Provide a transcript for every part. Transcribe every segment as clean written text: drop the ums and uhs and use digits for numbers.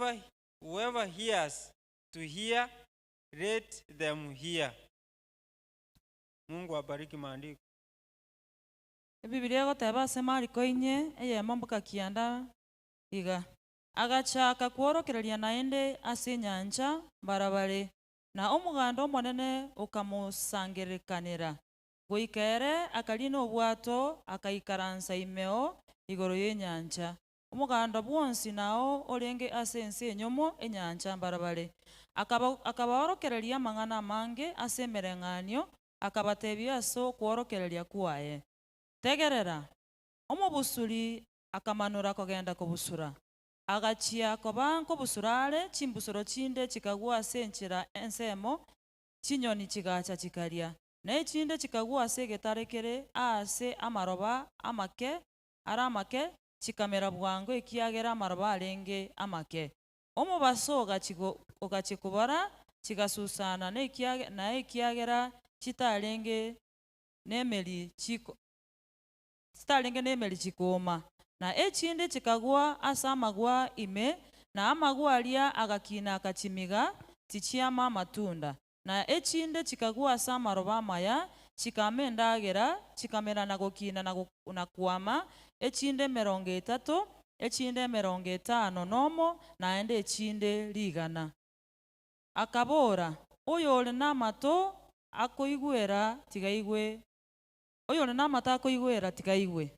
Whoever, whoever hears to hear, let them hear. Mungu abariki maandiko. Ebibilia egoteba ase Mariko inye eyemo mpaka kianda iga, Agachaka kworokereria naende ase enyancha mbarabare, na omoganda omonene okamosangererekanera, goika ere akariina obwato, akaikaransa imeo igoro y'enyancha. Omoganda bwonsi nao orenge ase ense enyomo enyancha mbarabare. Akaba akabaorokereria amang'ana amange ase emereng'anio, akabatebia ase okworokereria kwaye, Tegerera! Omobusuri akamanora kogenda kobusura. Agachia koba nkobusura are, chimbusuro chinde chikagwa ase enchera ensemo, chinyoni chigacha chikaria. Na echinde chikagwa ase egetare kere aase amaroba amake are amake, chikamera bwango ekiagera amaroba arenge amake. Omobaso ogachia kobara, chigasusana, na ekiagera chitarenge nemeri chiko chitarenge nemeri chikooma. Na echinde chikagwa ase amagwa ime, na amagwa aria agakina akachimiga, tichiama amatunda. Na echinde chikagwa ase amaroba amaya, chikama endagera, chikamera na gokina na kwama, echinde emerongo etato, echinde emerongo etano nomo, naende echinde rigana. Akabora, Oyore namato akoigwera, tiga aigwe, oyore namato akoigwera, tiga aigwe.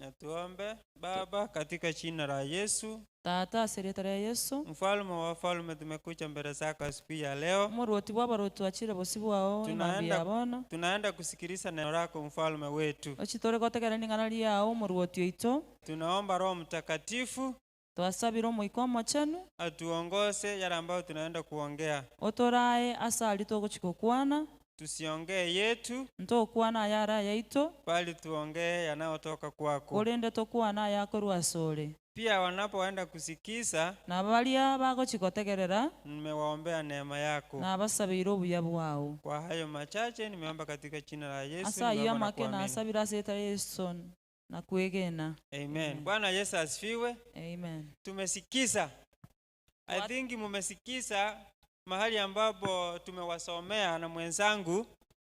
Na tuombe. Baba, katika jina la Yesu, Tata, ase erieta ria Yeso, mfalme wa wafalme, tumekuja mbele zako asubuhi ya leo. Omorwoti bw'abarwoti twachire bosio bwao emambia Tunaenda, ya bono. tunaenda kusikiliza neno lako mfalme wetu. Ochi tore gotegerera ring'ana riao omorwoti oito. Tunaomba Roho Mtakatifu Twasabire Omoika Omochenu. atuongoze yale ambayo tunaenda kuongea. Otorae ase aria togochia gokwana. Tusiongee yetu, Ntokwana ayare ayaito. bali tuongee yanayotoka kwako. Korende tokwane ayakorwa asore. Pia wanapoenda kusikiza, Na baria bagochia gotegerera. nimewaombea neema yako. Nabasabeire obuya bwao. Kwa hayo machache nimeomba katika jina la Yesu, Ase ayio nimeomba na amake kuamini. nasabire ase erieta ria Yeso na kwegena. Amen. Amen. Bwana Yesu asifiwe. Amen. Tumesikiza. I Wat- think mumesikiza mahali ambapo tumewasomea na mwenzangu.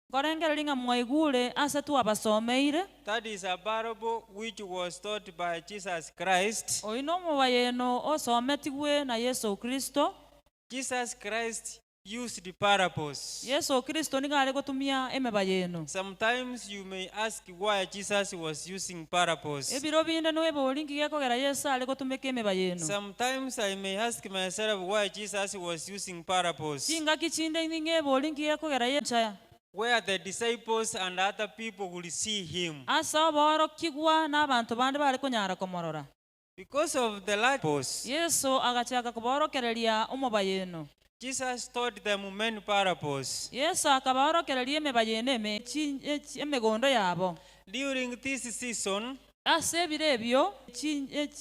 Nkorengereria ng'a mwaigure ase twabasomeire. That is a parable which was taught by Jesus Christ. Oyio nomobayeno osometigwe na Yeso Kristo. Jesus Christ used parables. Yeso Kristo nigo are gotumia emebayeno. Sometimes you may ask why Jesus was using parables. Ebiro binde nwebori nki gekogera Yeso are gotumeka emebayeno. Sometimes I may ask myself why Jesus was using parables. Chingaki chinde ning'ebori nki gekogera Yeso. Where the disciples and other people would see him. Ase oborokigwa na abanto bande bare konyara komorora. Because of the large. Yeso agachaka koborokereria omobayeno. Jesus taught them many parables. Yeso akabaorokereria emebayeno eme emegondo yabo. During this season. Ase ebiro ebio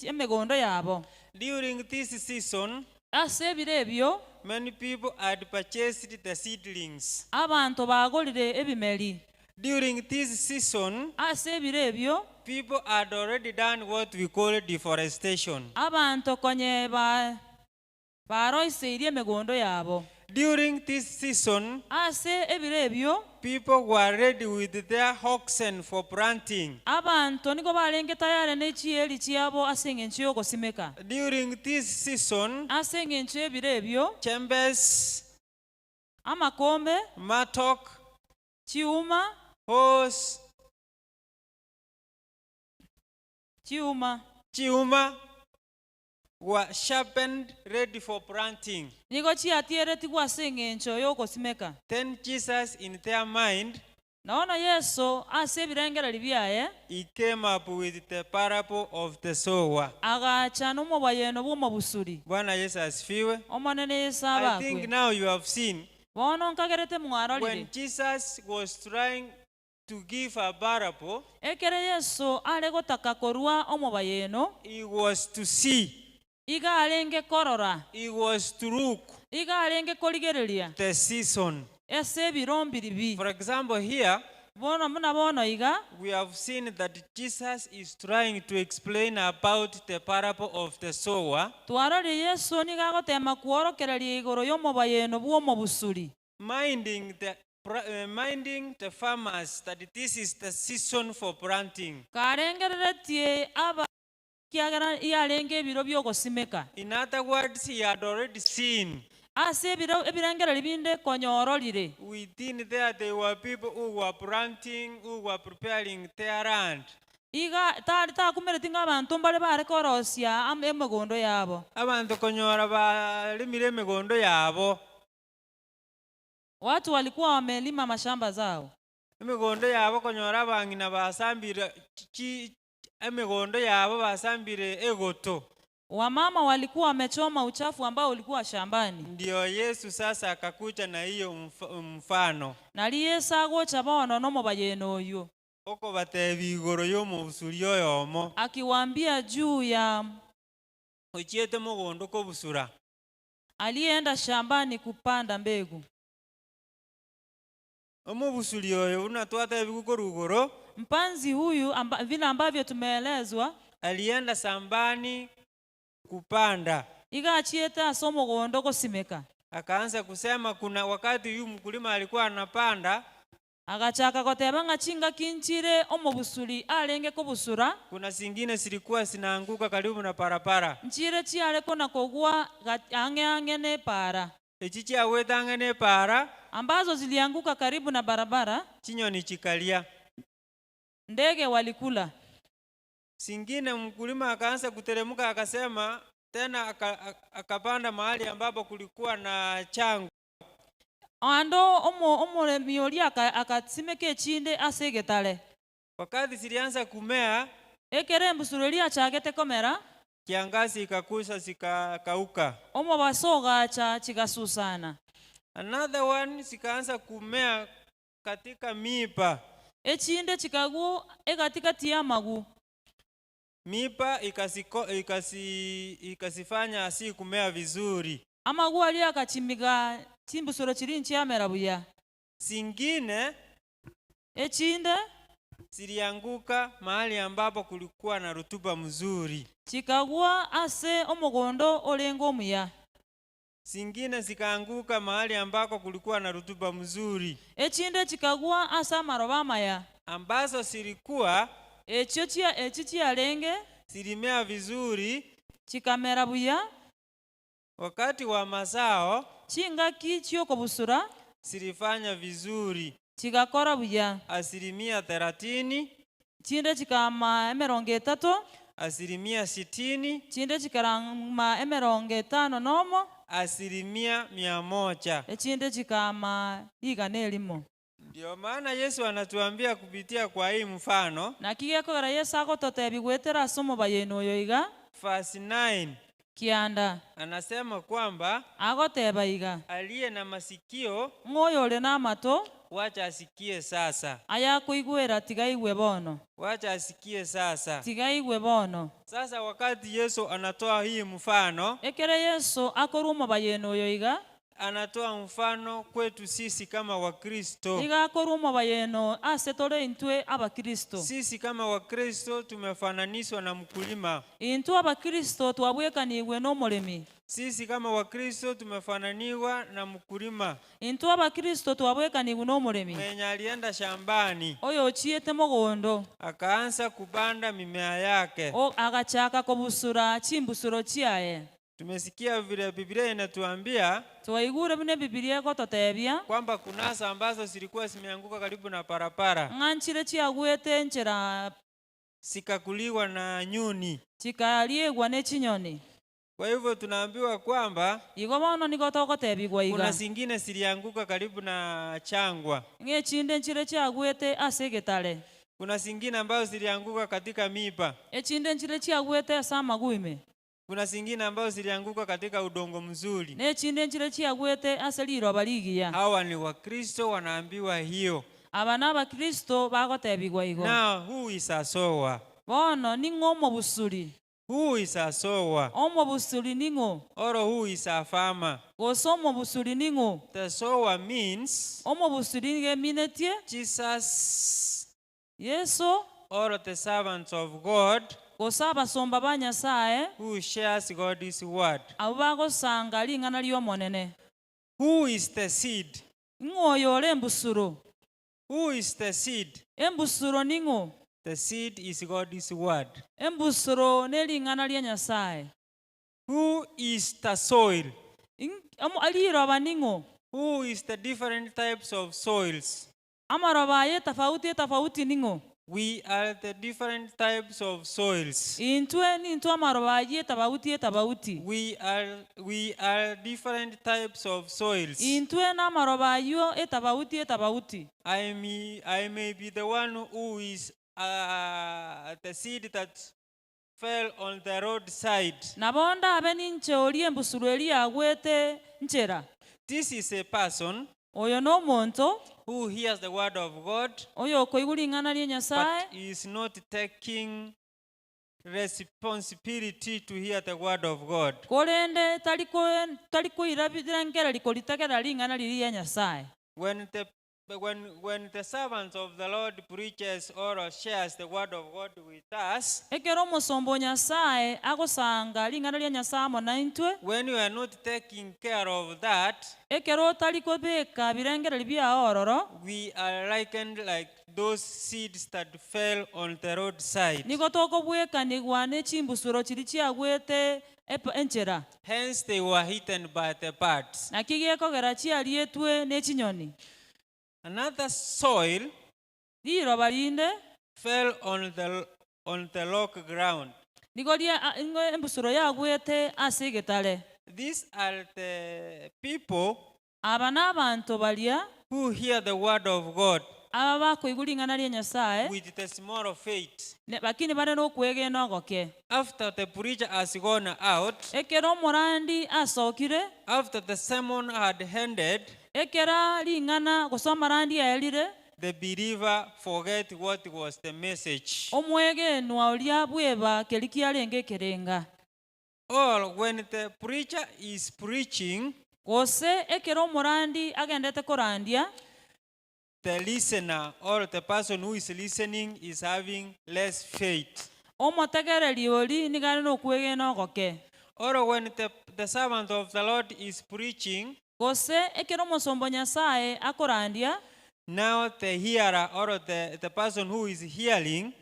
emegondo yabo. During this season. Ase ebiro ebio. Many people had purchased the seedlings. Abanto bagorire ebimeri. During this season. Ase ebiro ebio. People had already done what we call deforestation. Abanto konye baroiseirie emegondo yabo. During this season. Ase ebiro ebio. People were ready with their oxen for planting. Abanto nigo barenge tayare ne chieri chiabo ase engencho y'ogosimeka. During this season. Ase engencho y'ebiro ebio. Chembes. Amakombe. Mattock. Chiuma. Hoes. Chiuma. Chiuma were sharpened ready for planting. Nigo chiatieretigwe ase engencho y'ogosimeka. Then Jesus in their mind. Na bono Yeso ase ebirengererio biaye. He came up with the parable of the sower. Agacha nomobayeno bw'omobusuri. Bwana Yesu asifiwe. Omonene Yeso I think abakwe. now you have seen. Bono nkagerete mwarorire. When Jesus was trying to give a parable. Ekero Yeso are gotaka korua omobayeno. He was to see. Iga arenge korora. He was to look. Iga arenge korigereria. The season. Ase ebiro mbiribi. For example here. Bono buna bono iga. We have seen that Jesus is trying to explain about the parable of the sower. Twarorire Yeso nigo agotema kworokereria igoro y'omobayeno bw'omobusuri. Minding the minding the farmers that this is the season for planting. Karengereretie aba ekiagera yarenge ebiro bi'ogosimeka. In other words, he had already seen. Ase ebiro ebirengererio binde konya ororire. Within there, there were people who were planting, who were preparing their land. Iga tari takumereti ng'a abanto mbare bare korosia am emegondo yabo. Abanto konyora baremire emegondo yabo. Watu walikuwa wamelima mashamba zao. Emegondo yabo konyora abang'ina basambire chi emegondo yabo basambire egoto. Wamama walikuwa wamechoma uchafu ambao ulikuwa shambani. Ndio Yesu sasa akakuja na hiyo mfano. Nari Yeso agocha bono nomobayeno oyio. Okobatebia igoro y'omobusuri oyomo. Akiwaambia juu ya Ochiete mogondo kobusura. Aliyeenda shambani kupanda mbegu. Omobusuri oyo buna twatebiwa korwa igoro. Mpanzi huyu amba, vile ambavyo tumeelezwa. Alienda shambani kupanda. Iga achiete ase omogondo gosimeka. Akaanza kusema kuna wakati huyu mkulima alikuwa anapanda. Agachaka goteba ng'a chingaki nchire omobusuri arenge kobusura. Kuna zingine zilikuwa zinaanguka karibu na barabara. Nchire chiare kona kogwa ang'e ang'e ne epaara. Echi chiagwete ang'e ne epaara. Ambazo zilianguka karibu na barabara. Chinyoni chikaria. Ndege walikula. Zingine mkulima akaanza kuteremka akasema tena akapanda mahali ambapo kulikuwa na changu. Ando omo omoremi oria akasimeka echinde ase egetare. Wakati zilianza kumea. Ekero embusuro eria achagete komera. Kiangazi ikakuja zikakauka. Omobaso ogacha chigasusana. Another one zikaanza kumea katika miiba. Echinde chikagwa egati-gati y'amagu. Miiba ikasiko, ikasi, ikasifanya si kumea vizuri. Amagu aria agachimiga chimbusuro chiria nchiamera buya. Zingine Echinde zilianguka mahali ambapo kulikuwa na rutuba mzuri. Chikagwa ase omogondo orenge omuya. Zingine zikaanguka mahali ambako kulikuwa na rutuba mzuri. Echinde chikagwa ase amaroba amaya. Ambazo zilikuwa Echio chia echi chiarenge zilimea vizuri. Chikamera buya. Wakati wa mazao Chingaki chiokobusura zilifanya vizuri. Chigakora buya. Asilimia thelathini. Chinde chikama emerongo etato. Asilimia sitini. Chinde chikarama emerongo etano nomo. Asilimia mia moja. Echinde chikama rigana erimo. Ndio maana Yesu anatuambia kupitia kwa hii mfano. Naki gekogera Yeso agototebia goetera ase omobayeno oyo iga. Verse 9. Kianda. Anasema kwamba Agoteba iga. Aliye na masikio Ng'a oyore namato wacha asikie sasa. Ayakoigwera tiga aigwe bono. Wacha asikie sasa. Tiga aigwe bono. Sasa wakati Yesu anatoa hii mfano, Ekero Yeso akorwa omobayeno oyo iga, anatoa mfano kwetu sisi kama Wakristo. Iga akorwa omobayeno ase tore intwe Abakristo. Sisi kama Wakristo tumefananishwa na mkulima. Intwe Abakristo twabwekanigwe nomoremi. Sisi kama Wakristo tumefananiwa na mkulima. Intwe Abakristo twabwekanigwe nomoremi. Mwenye alienda shambani. Oyo ochiete mogondo. Akaanza kupanda mimea yake. O, agachaka kobusura chimbusuro chiaye. Tumesikia vile Biblia inatuambia Twaigure buna Ebibilia egototebia kwamba kunasa ambazo zilikuwa zimeanguka karibu na barabara ng'a nchire chiagwete enchera zikakuliwa na nyuni. chikariegwa ne chinyoni. Kwa hivyo tunaambiwa kwamba Igo bono nigo togotebigwa kuna iga zingine zilianguka karibu na changwa. ng'a echinde nchire chiagwete ase egetare. Kuna zingine ambazo zilianguka katika miba. Echinde nchire chiagwete ase amagu ime. Kuna zingine ambazo zilianguka katika udongo mzuri. Na echinde nchire chiagwete ase riroba rigiya. Hawa ni Wakristo wanaambiwa hiyo. Aba na Abakristo bagotebigwa igo. Now who is a sower? Bono ning'o omobusuri? Who is a sower? Omobusuri ning'o? Or who is a farmer? Gose omobusuri ning'o? The sower means Omobusuri nigo eminetie Jesus Yeso or the servants of God gose abasomba ba Nyasae who shares God's word. abwo bagosanga ring'ana ri'Omonene. Who is the seed? Ng'o oyo ore embusuro? Who is the seed? Embusuro ning'o? The seed is God's word. Embusuro nering'ana ria Nyasae. Who is the soil? In- omo- Riroba ning'o? Who is the different types of soils? Amaroba aye etafauti etafauti ning'o? We are the different types of soils. Intwe nintwe amaroba ayio etabauti etabauti. We are different types of soils. Intwe namaroba ayio etabauti etabauti. I may be the one who is the seed that fell on the roadside. Nabo ndabe ninche oria embusuro eria yagwete nchera. This is a person Oyo nomonto who hears the word of God oyo okoigwa ring'ana ria Nyasae but is not taking responsibility to hear the word of God. korende tari ko- tari koira birengererio koritegera ring'ana riria ria Nyasae. When the servants of the Lord preaches or shares the word of God with us, Ekero omosomba o Nyasae agosanga ring'ana ria Nyasae amo naintwe, when you are not taking care of that, ekero otari kobeka birengererio biao ororo, we are likened like those seeds that fell on the roadside. nigo tokobwekanigwa ne chimbusuro chiria chiagwete epa- enchera. Hence, they were eaten by the birds. Naki gekogera chiarietwe ne chinyoni. Another soil Riroba rinde fell on the rock ground. nigo ria a- nigo embusuro yagwete ase egetare. These are the people Aba nabanto baria who hear the word of God aba bakoigwa ring'ana ria Nyasaye with the small faith. ne- lakini bare nokwegena ogoke. After the preacher has gone out, Ekero omorandi asokire, after the sermon had ended, ekera ring'ana gose omarandi aerire, the believer forget what was the message. omwegenwa oria bweba keri kiarenge ekerenga. Or when the preacher is preaching, Gose ekero omorandi agendete korandia, the listener or the person who is listening is having less faith. omotegereri ori nigo are nokwegena ogoke. Or when the servant of the Lord is preaching, Gose ekero omosomba o Nyasaye akorandia, now the hearer or the person who is hearing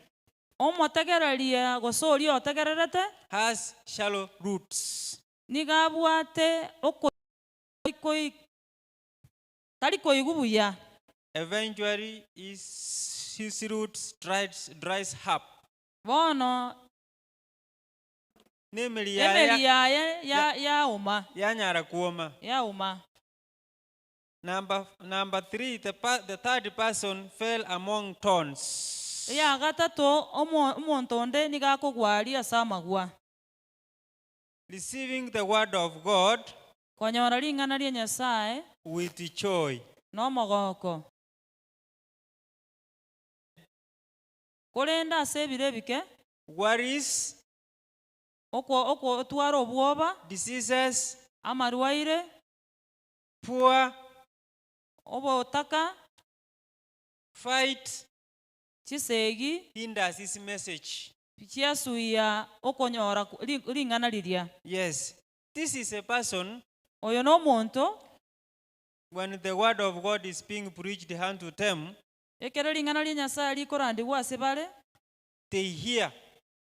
omotegereria gose oria otegererete, has shallow roots. nigo abwate oko- koi- tari koigwa buya. Eventually, his roots dries up. Bono Nemeri emeri yaye yaye ya- yauma yanyara kuoma. yauma. Number three, the third person fell among thorns. Eya gatato omo- omonto onde nigo akogwaria ase amagwa. Receiving the word of God Konyora ring'ana ria Nyasaye with joy. nomogoko. Korende ase ebiro ebike, Worries, okwo okwo otware obwoba, diseases, amarwaire, poor, obotaka, fight, chisegi, hinders his message. chiasuia okonyora ku- ri- ring'ana riria. Yes, this is a person Oyo nomonto, when the word of God is being preached unto them, ekero ring'ana ria Nyasaye rikorandigwa ase bare, they hear.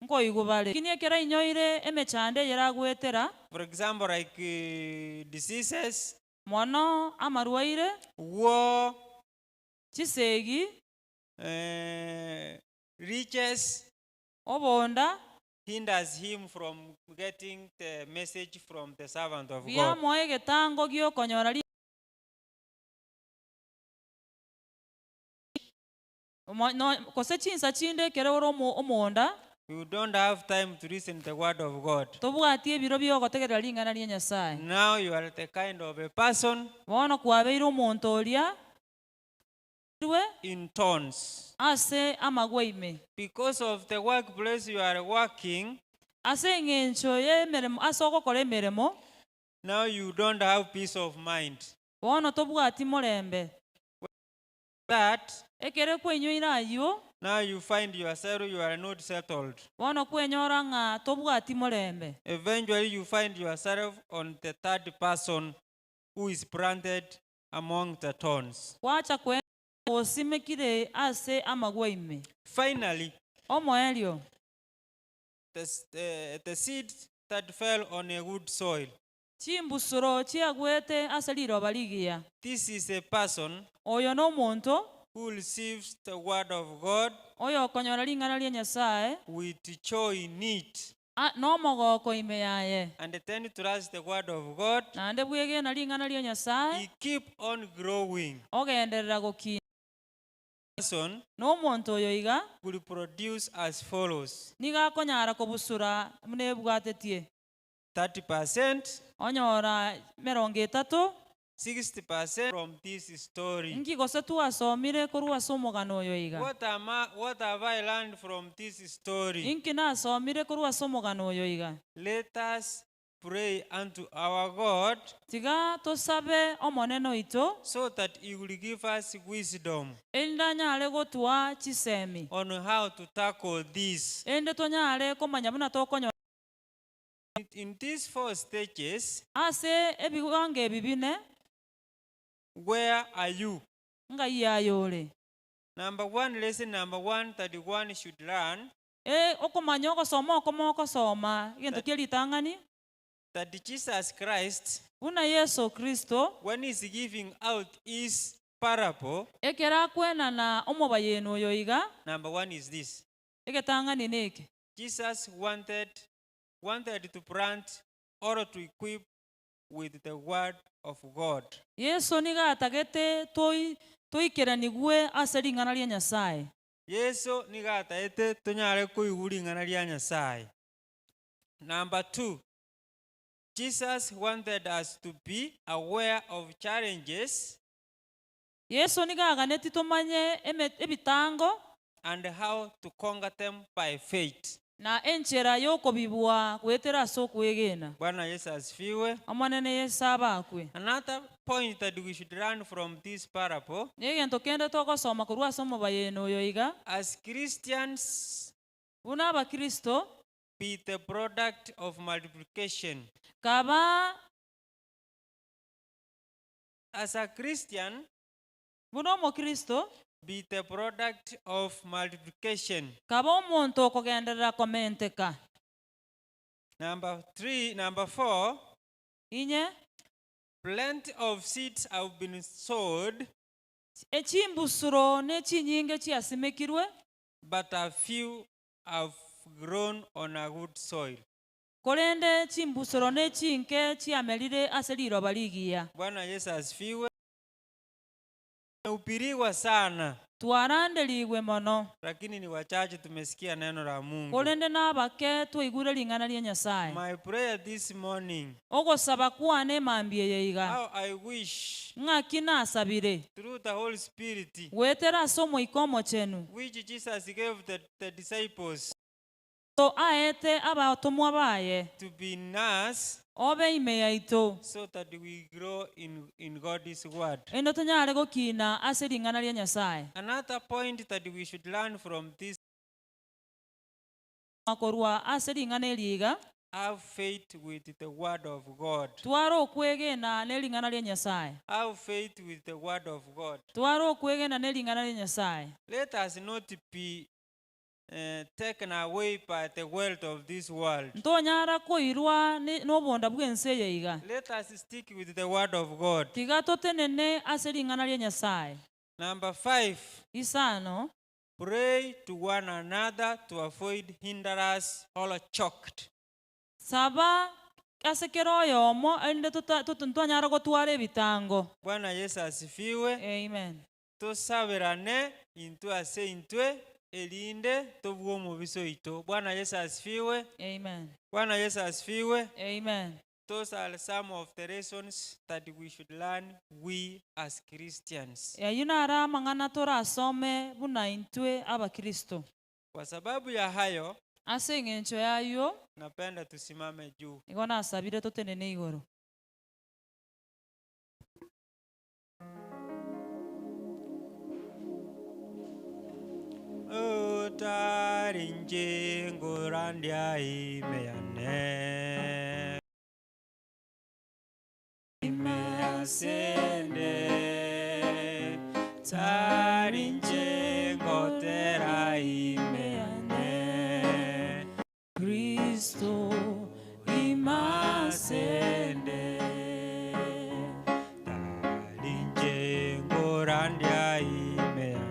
nkoigwa bare. Lakini ekero ainyoire emechando eye eragwetera, For example, like diseases, mono amarwaire, war, chisegi, riches, obonda, hinders him from getting the message from the servant of God. biamoa egetango giokonyora ri- Omo- no- gose chinsa chinde ekero ore omo- omonda, You don't have time to listen to the word of God. tobwati ebiro biogotegerera ring'ana ria Nyasaye. Now you are the kind of a person Bono kwabeire omonto oria rwe in thorns. ase amagwa ime. Because of the workplace you are working, Ase eng'encho y'emeremo ase ogokora emeremo. Now you don't have peace of mind. Bono tobwati morembe. That. Ekero kwainyoire ayio. Now you find yourself you are not settled. Bono kwenyora ng'a tobwati morembe. Eventually you find yourself on the third person who is planted among the thorns. Gwacha kwenyora gosimekire ase amagwa ime. Finally. Omoerio. The, the seed that fell on a good soil. Chimbusuro chiagwete ase riroba rigiya. This is a person Oyo nomonto. who receives the word of God Oyokonyora ring'ana ria Nyasae. with joy in it. Nomogoko ime yaye. And then trusts the word of God. Naende bwegena ring'ana ria Nyasae. He keep on growing. Ogenderera gokina. Person Nomonto oyo iga. will produce as follows. Nigo akonyara kobusura buna ebwatetie. 30%. Onyora emerongo etato. 60% from this story. Inki gose twasomire korwa ase omogano oyo iga? What am I, what have I learned from this story? Inki nasomire korwa ase omogano oyo iga? Let us pray unto our God Tiga tosabe Omonene oito. so that he will give us wisdom Erinde anyare gotoa chisemi. on how to tackle this. Erinde tonyare komanya buna tokonyora. In these four stages, Ase ebiwango ebi bine. Where are you? Ngai aye ore? Number one, lesson number one that one should learn. E, okomanya ogosoma okomo okosoma egento kia ritang'ani. That Jesus Christ, Buna Yeso Kristo. when he's giving out his parable, Ekero akwenana omobayeno oyo iga. Number one is this. Egetang'ani neke. Jesus wanted, wanted to plant or to equip with the word of God. Yeso nigo atagete toi, toikeranigwe ase ring'ana ria Nyasae. Yeso nigo atagete tonyare koigwa ring'ana ria Nyasae. Number two, Jesus wanted us to be aware of challenges. Yeso nigo aganeti tomanye eme, ebitango. And how to conquer them by faith. Na enchera y'okobibua goetera ase okwegena. Bwana Yesu asifiwe. Omonene Yeso abakwe. Another point that we should learn from this parable. Negento kende togosoma korwa ase omobayeno oyo iga. As Christians, Buna abakristo. Be the product of multiplication. Kaba. As a Christian, Buna omokristo. Be the product of multiplication. Kaba omonto okogenderera komenteka. Number three, number four. Inye. Plenty of seeds have been sowed. Echimbusuro ne chinyinge chiasimekirwe. But a few have grown on a good soil. Korende chimbusuro ne chinke chiamerire ase riroba rigiya. Bwana Yesu asifiwe. Tumehubiriwa sana. Twaranderigwe mono. Lakini ni wachache tumesikia neno la Mungu. Korende nabake twaigure ring'ana ria Nyasae. My prayer this morning. Ogosaba kwane mambia eye iga. How I wish. Ng'aki nasabire. Through the Holy Spirit. Goetera ase Omoika Omochenu. Which Jesus gave the, the disciples. Yeso aete abatomwa baye. To be in us. Obe ime yaito. So that we grow in, in God's word. Erinde tonyare gokina ase ring'ana ria Nyasae. Another point that we should learn from this. Korwa ase ring'ana eri iga. Have faith with the word of God. Twara okwegena ne ring'ana ria Nyasae. Have faith with the word of God. Twara okwegena ne ring'ana ria Nyasae. Let us not be uh, taken away by the wealth of this world. Ntonyara koirwa ne- nobonda bw'ense eye iga. Let us stick with the word of God. Tiga totenene ase ring'ana ria Nyasae. Number five. Isano. Pray to one another to avoid hindrance or choked. Saba ase kera oyomo erinde tota- tota- ntonyara gotwara ebitango. Bwana Yesu asifiwe. Amen. Tosaberane intwe ase intwe erinde tobue omobisa oito. Bwana Yesu asifiwe. Amen. Bwana Yesu asifiwe. Amen. Those are some of the lessons that we should learn we as Christians. Ayio naro amang'ana torasome buna intwe abakristo. Kwa sababu ya hayo. Ase engencho y'ayio. Napenda tusimame juu. Igo nasabire totenene igoro. Otari inche ngorandia ime yane. Ime asende, tari inche ngotera ime yane. Kristo ime asende, Tari inche ngorandia ime yane.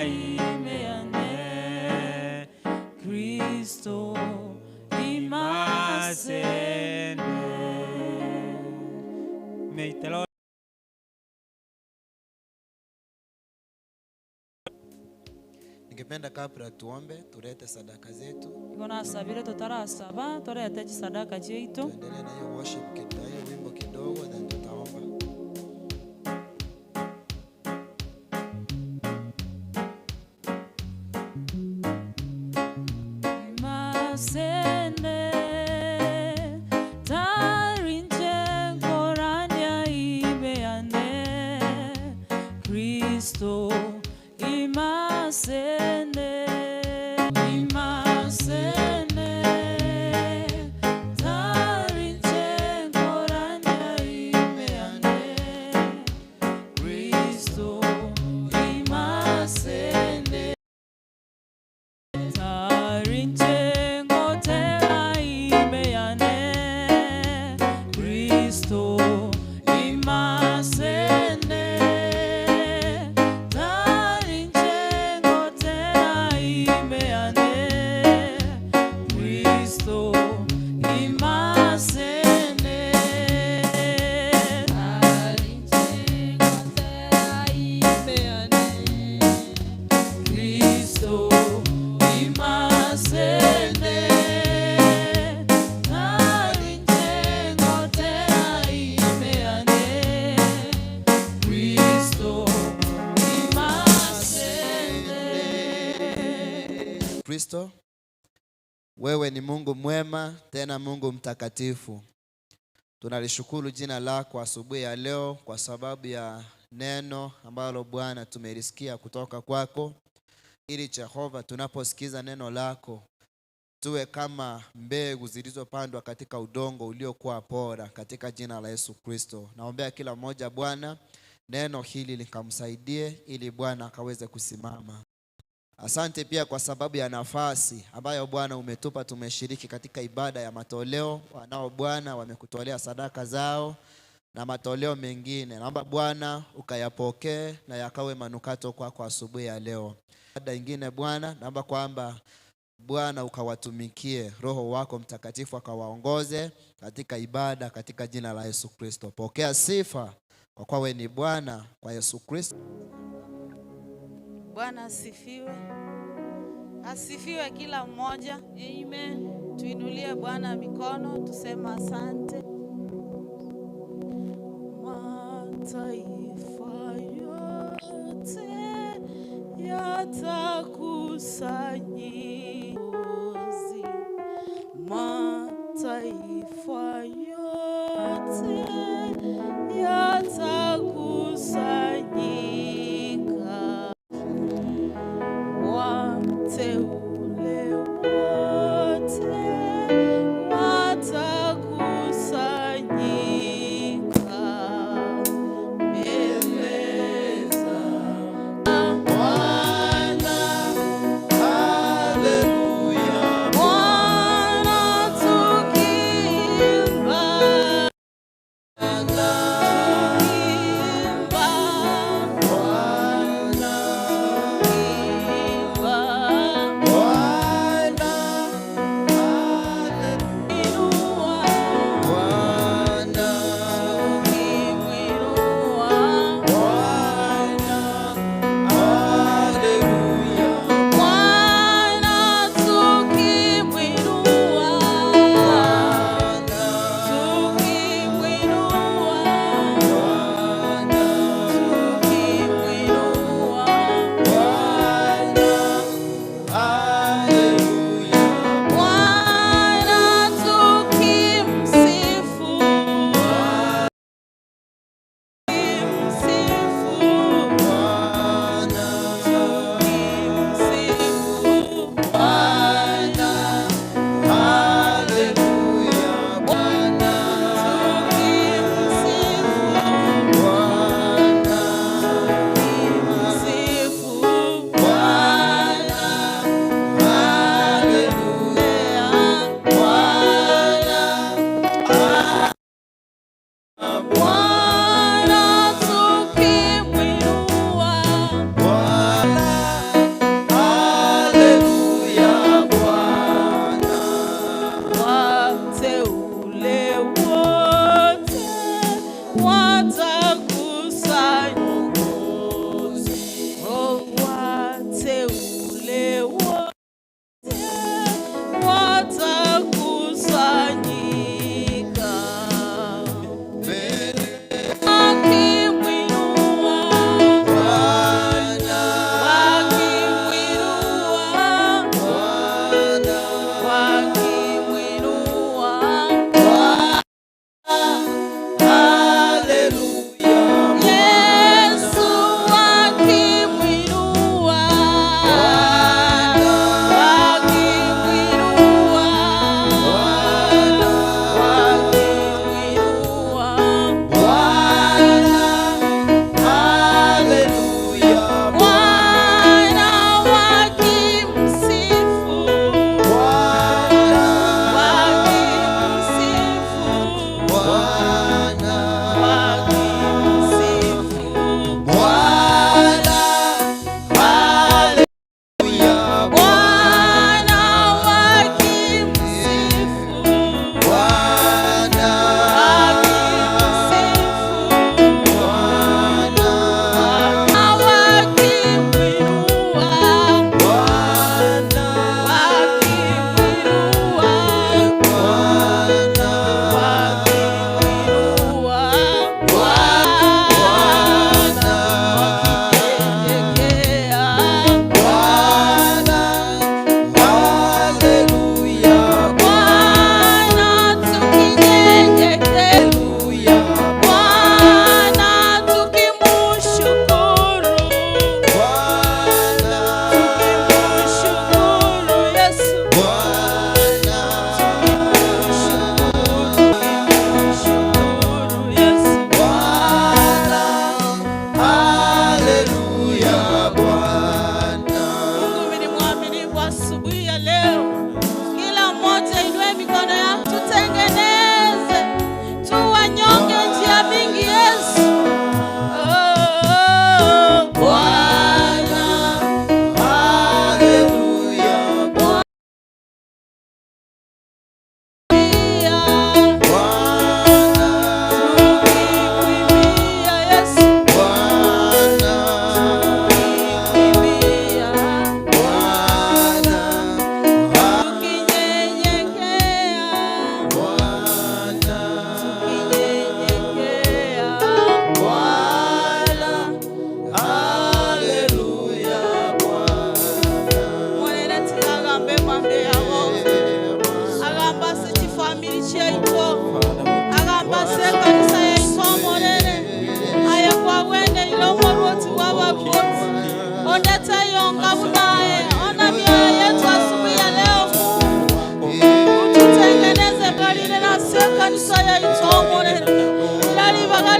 Ime yane, Kristo ime asende. May the Lord Ningependa kabla tuombe tulete sadaka zetu. Igo nasabire totarasaba torete chisadaka chiaito. Tuendelee na hiyo worship kidogo, hiyo wimbo kidogo then tutaomba. Masende tarinche nkorania ime yane Kristo imasende imasende tarinche nkorania ime yane Kristo imasende Tarinche ngotera ime yane Kristo imasende Tarinche ngotera ime yane Kristo imasende Tarinche ngotera ime yane Kristo imasende tarinche ngotera ime yane Kristo imasende. Kristo, wewe ni Mungu mwema tena Mungu mtakatifu. Tunalishukuru jina lako asubuhi ya leo kwa sababu ya neno ambalo Bwana tumelisikia kutoka kwako, ili Jehova, tunaposikiza neno lako tuwe kama mbegu zilizopandwa katika udongo uliokuwa bora, katika jina la Yesu Kristo. Naombea kila mmoja Bwana, neno hili likamsaidie ili Bwana akaweze kusimama. Asante pia kwa sababu ya nafasi ambayo Bwana umetupa, tumeshiriki katika ibada ya matoleo. Wanao Bwana wamekutolea sadaka zao na matoleo mengine. Naomba Bwana ukayapokee na yakawe manukato kwako asubuhi ya leo. Ibada ingine Bwana, naomba kwamba Bwana ukawatumikie, Roho wako Mtakatifu akawaongoze katika ibada, katika jina la Yesu Kristo. Pokea sifa kwa kuwa wewe ni Bwana, kwa Yesu Kristo. Bwana asifiwe. Asifiwe kila mmoja. Amen. Tuinulie Bwana mikono tuseme asante. Mataifa yote yatakusanyika. Mataifa yote yatakusanyika. Wateule wote watakusanyika mbele za Bwana. Haleluya. Bwana tukiimba.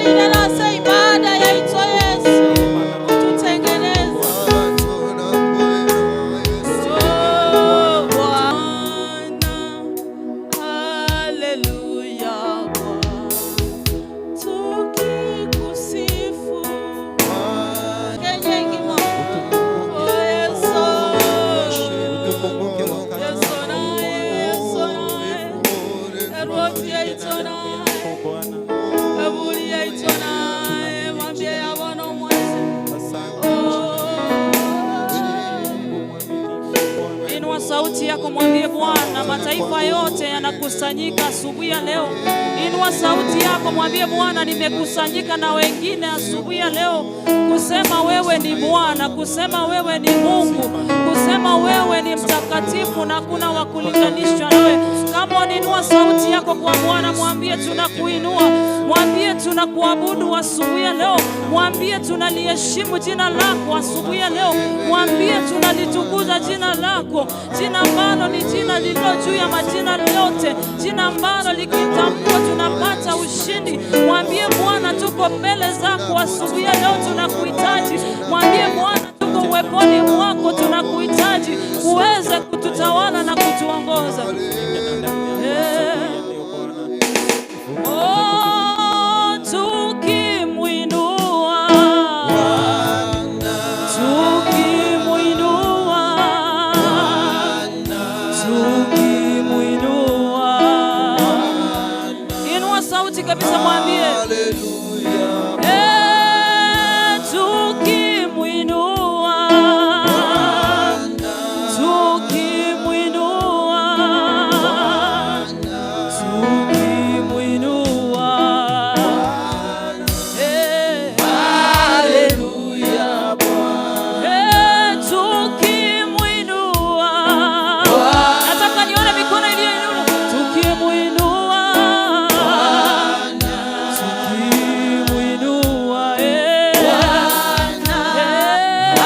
Twarire ase ibada yaito Yesu, ututengeneze. Oh, Bwana, haleluya Bwana, tukikusifu. Kenya ingima. Oh, Yesu. Yesu naye, Yesu naye. Erwoti yaito naye. Ebuli yaito naye. Mwambie yabona omwezi. Oh. Inua sauti yako, mwambie Bwana, mataifa yote yanakusanyika asubuhi ya leo. Inua sauti yako, mwambie Bwana, nimekusanyika na wengine asubuhi ya leo kusema wewe ni Bwana, kusema wewe ni Mungu, kusema wewe ni mtakatifu na hakuna wa kulinganishwa nawe. Kama unainua sauti yako kwa Bwana, mwambie tunakuinua, mwambie tunakuabudu asubuhi ya leo, mwambie tunaliheshimu jina lako asubuhi ya leo, mwambie tunalitukuza jina lako, jina ambalo ni jina lililo juu ya majina yote, jina ambalo likitamkwa tunapata ushindi. Mwambie Bwana, tuko mbele zako asubuhi ya leo, tunakuhitaji. Mwambie Bwana, tuko uweponi mwako, tunakuhitaji uweze kututawala na kutuongoza. Eh. Oh, tukimwinua, tukimwinua, tukimwinua. Inua sauti kabisa, mwambie Eh, tukimwinua, tukimwinua, tukimwinua. Eh, eh, tukimwinua. Nataka nione mikono iliyoinuliwa. Tukimwinua, tukimwinua, eh. Eh.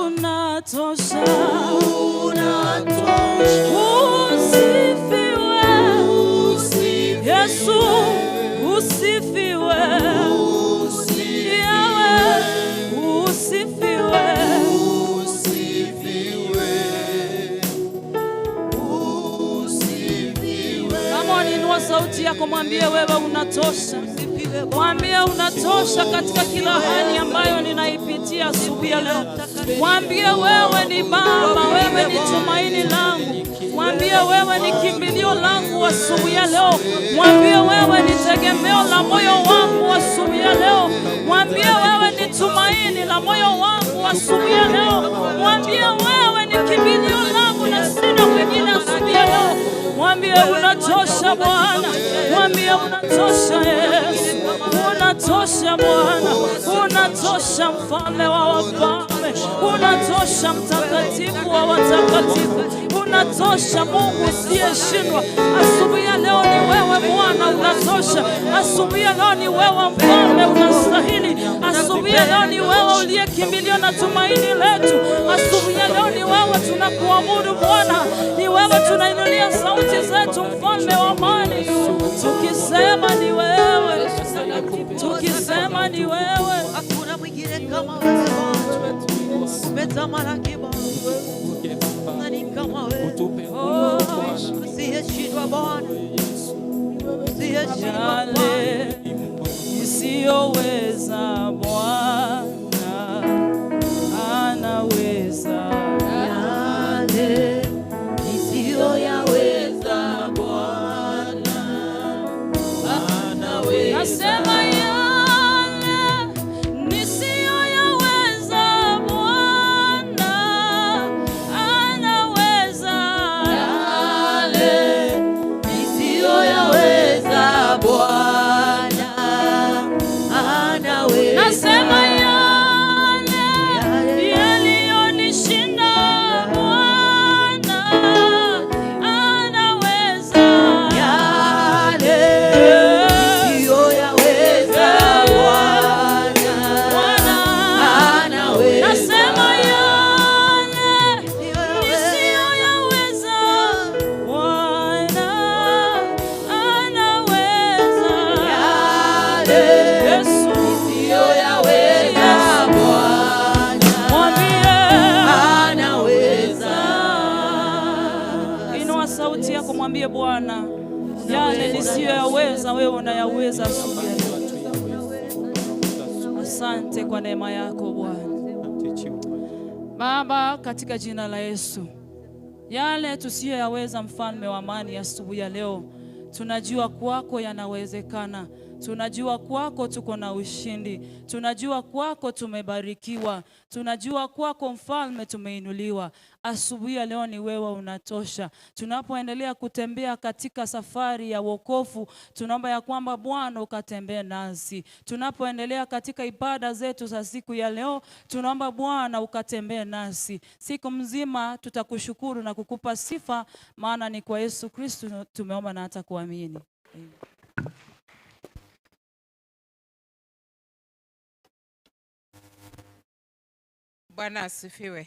Unatosha. Usifiwe. Yesu, usifiwe. Yawe, usifiwe. Kama unainua sauti yako, mwambie wewe unatosha. Mwambie unatosha katika kila hali ambayo ninaipitia asubuhi ya leo. Mwambie wewe ni Baba, wewe ni tumaini langu. Mwambie wewe ni kimbilio langu asubuhi ya leo. Mwambie wewe ni tegemeo la moyo wangu asubuhi ya leo. Mwambie wewe ni tumaini la moyo wangu asubuhi ya leo. Mwambie wewe ni kimbilio langu na sina mwingine asubuhi ya leo. Mwambie unatosha Bwana, mwambie unatosha Yesu, unatosha Bwana, unatosha mfalme wa wafalme, unatosha mtakatifu wa watakatifu, unatosha Mungu usiyeshindwa. Asubuhi ya leo ni wewe Bwana unatosha. Asubuhi ya leo ni wewe mfalme unastahili. Asubuhi ya leo ni wewe uliye kimbilio na tumaini letu. Asubuhi ya leo ni wewe tunakuabudu Bwana, ni wewe tunainulia sauti zetu, mfalme wa amani, tukisema ni wewe, tukisema ni wewe. Hakuna mwingine kama wewe Bwana. Umetamalaki Bwana. Nani kama wewe? Oh, Usiyeshindwa Bwana. Usiyeshindwa Bwana. yale isiyoweza Bwana anaweza. Yale nisiyoyaweza Bwana anaweza. Nasema yale nisiyoyaweza Bwana anaweza. Yale nisiyoyaweza Bwana anaweza. Nasema yale yaliyonishinda Bwana anaweza. Yale nisiyoyaweza Bwana Bwana anaweza. Nasema yale nisiyoyaweza Bwana anaweza. Yale Yesu nisiyoyaweza Bwana mwambie anaweza. Inua sauti yako mwambie Bwana, yale nisiyoyaweza wewe unayaweza asubuhi ya leo. Asante kwa neema yako Bwana. Baba, katika jina la Yesu, yale tusiyoyaweza, mfalme wa amani, asubuhi ya leo tunajua kwako yanawezekana. Tunajua kwako tuko na ushindi, tunajua kwako tumebarikiwa, tunajua kwako mfalme tumeinuliwa. Asubuhi ya leo ni wewe unatosha. Tunapoendelea kutembea katika safari ya wokovu, tunaomba ya kwamba Bwana ukatembee nasi. Tunapoendelea katika ibada zetu za siku ya leo, tunaomba Bwana ukatembee nasi siku mzima. Tutakushukuru na kukupa sifa, maana ni kwa Yesu Kristo tumeomba na hata kuamini. Amen. Bwana asifiwe.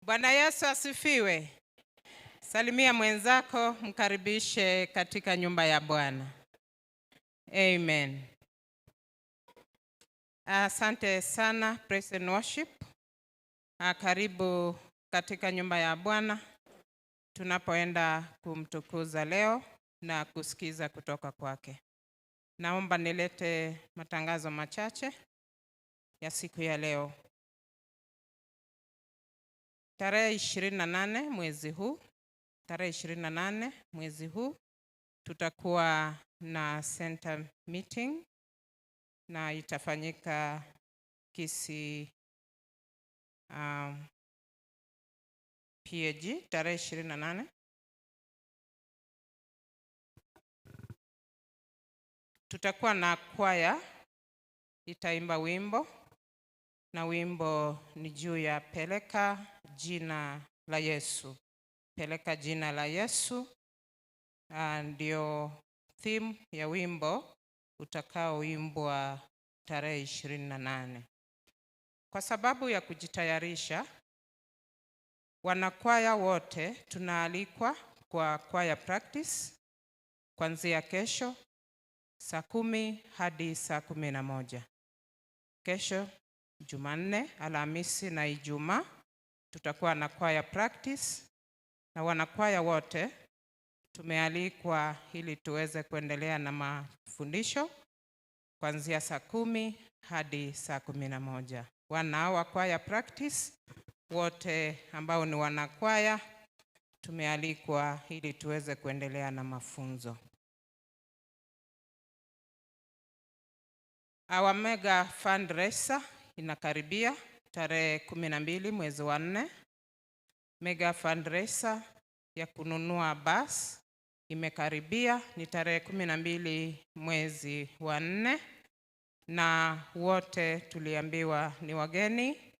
Bwana Yesu asifiwe. Salimia mwenzako, mkaribishe katika nyumba ya Bwana. Amen. Asante sana Praise and Worship. Karibu katika nyumba ya Bwana tunapoenda kumtukuza leo na kusikiza kutoka kwake. Naomba nilete matangazo machache ya siku ya leo. Tarehe 28 mwezi huu, tarehe 28 mwezi huu tutakuwa na center meeting na itafanyika Kisii PAG tarehe 28. Tutakuwa na kwaya itaimba wimbo, na wimbo ni juu ya peleka jina la Yesu. Peleka jina la Yesu, ndio theme ya wimbo utakaoimbwa tarehe 28. Kwa sababu ya kujitayarisha, wanakwaya wote tunaalikwa kwa kwaya practice kuanzia kesho saa 10 hadi saa 11. Kesho Jumanne, Alhamisi na Ijumaa tutakuwa na kwaya practice, na wanakwaya wote tumealikwa ili tuweze kuendelea na mafundisho kuanzia saa 10 hadi saa 11. Wana wa kwaya practice wote ambao ni wanakwaya tumealikwa ili tuweze kuendelea na mafunzo. Our mega fundraiser inakaribia tarehe 12 mwezi wa 4. Mega fundraiser ya kununua bus imekaribia, ni tarehe 12 mwezi wa 4, na wote tuliambiwa ni wageni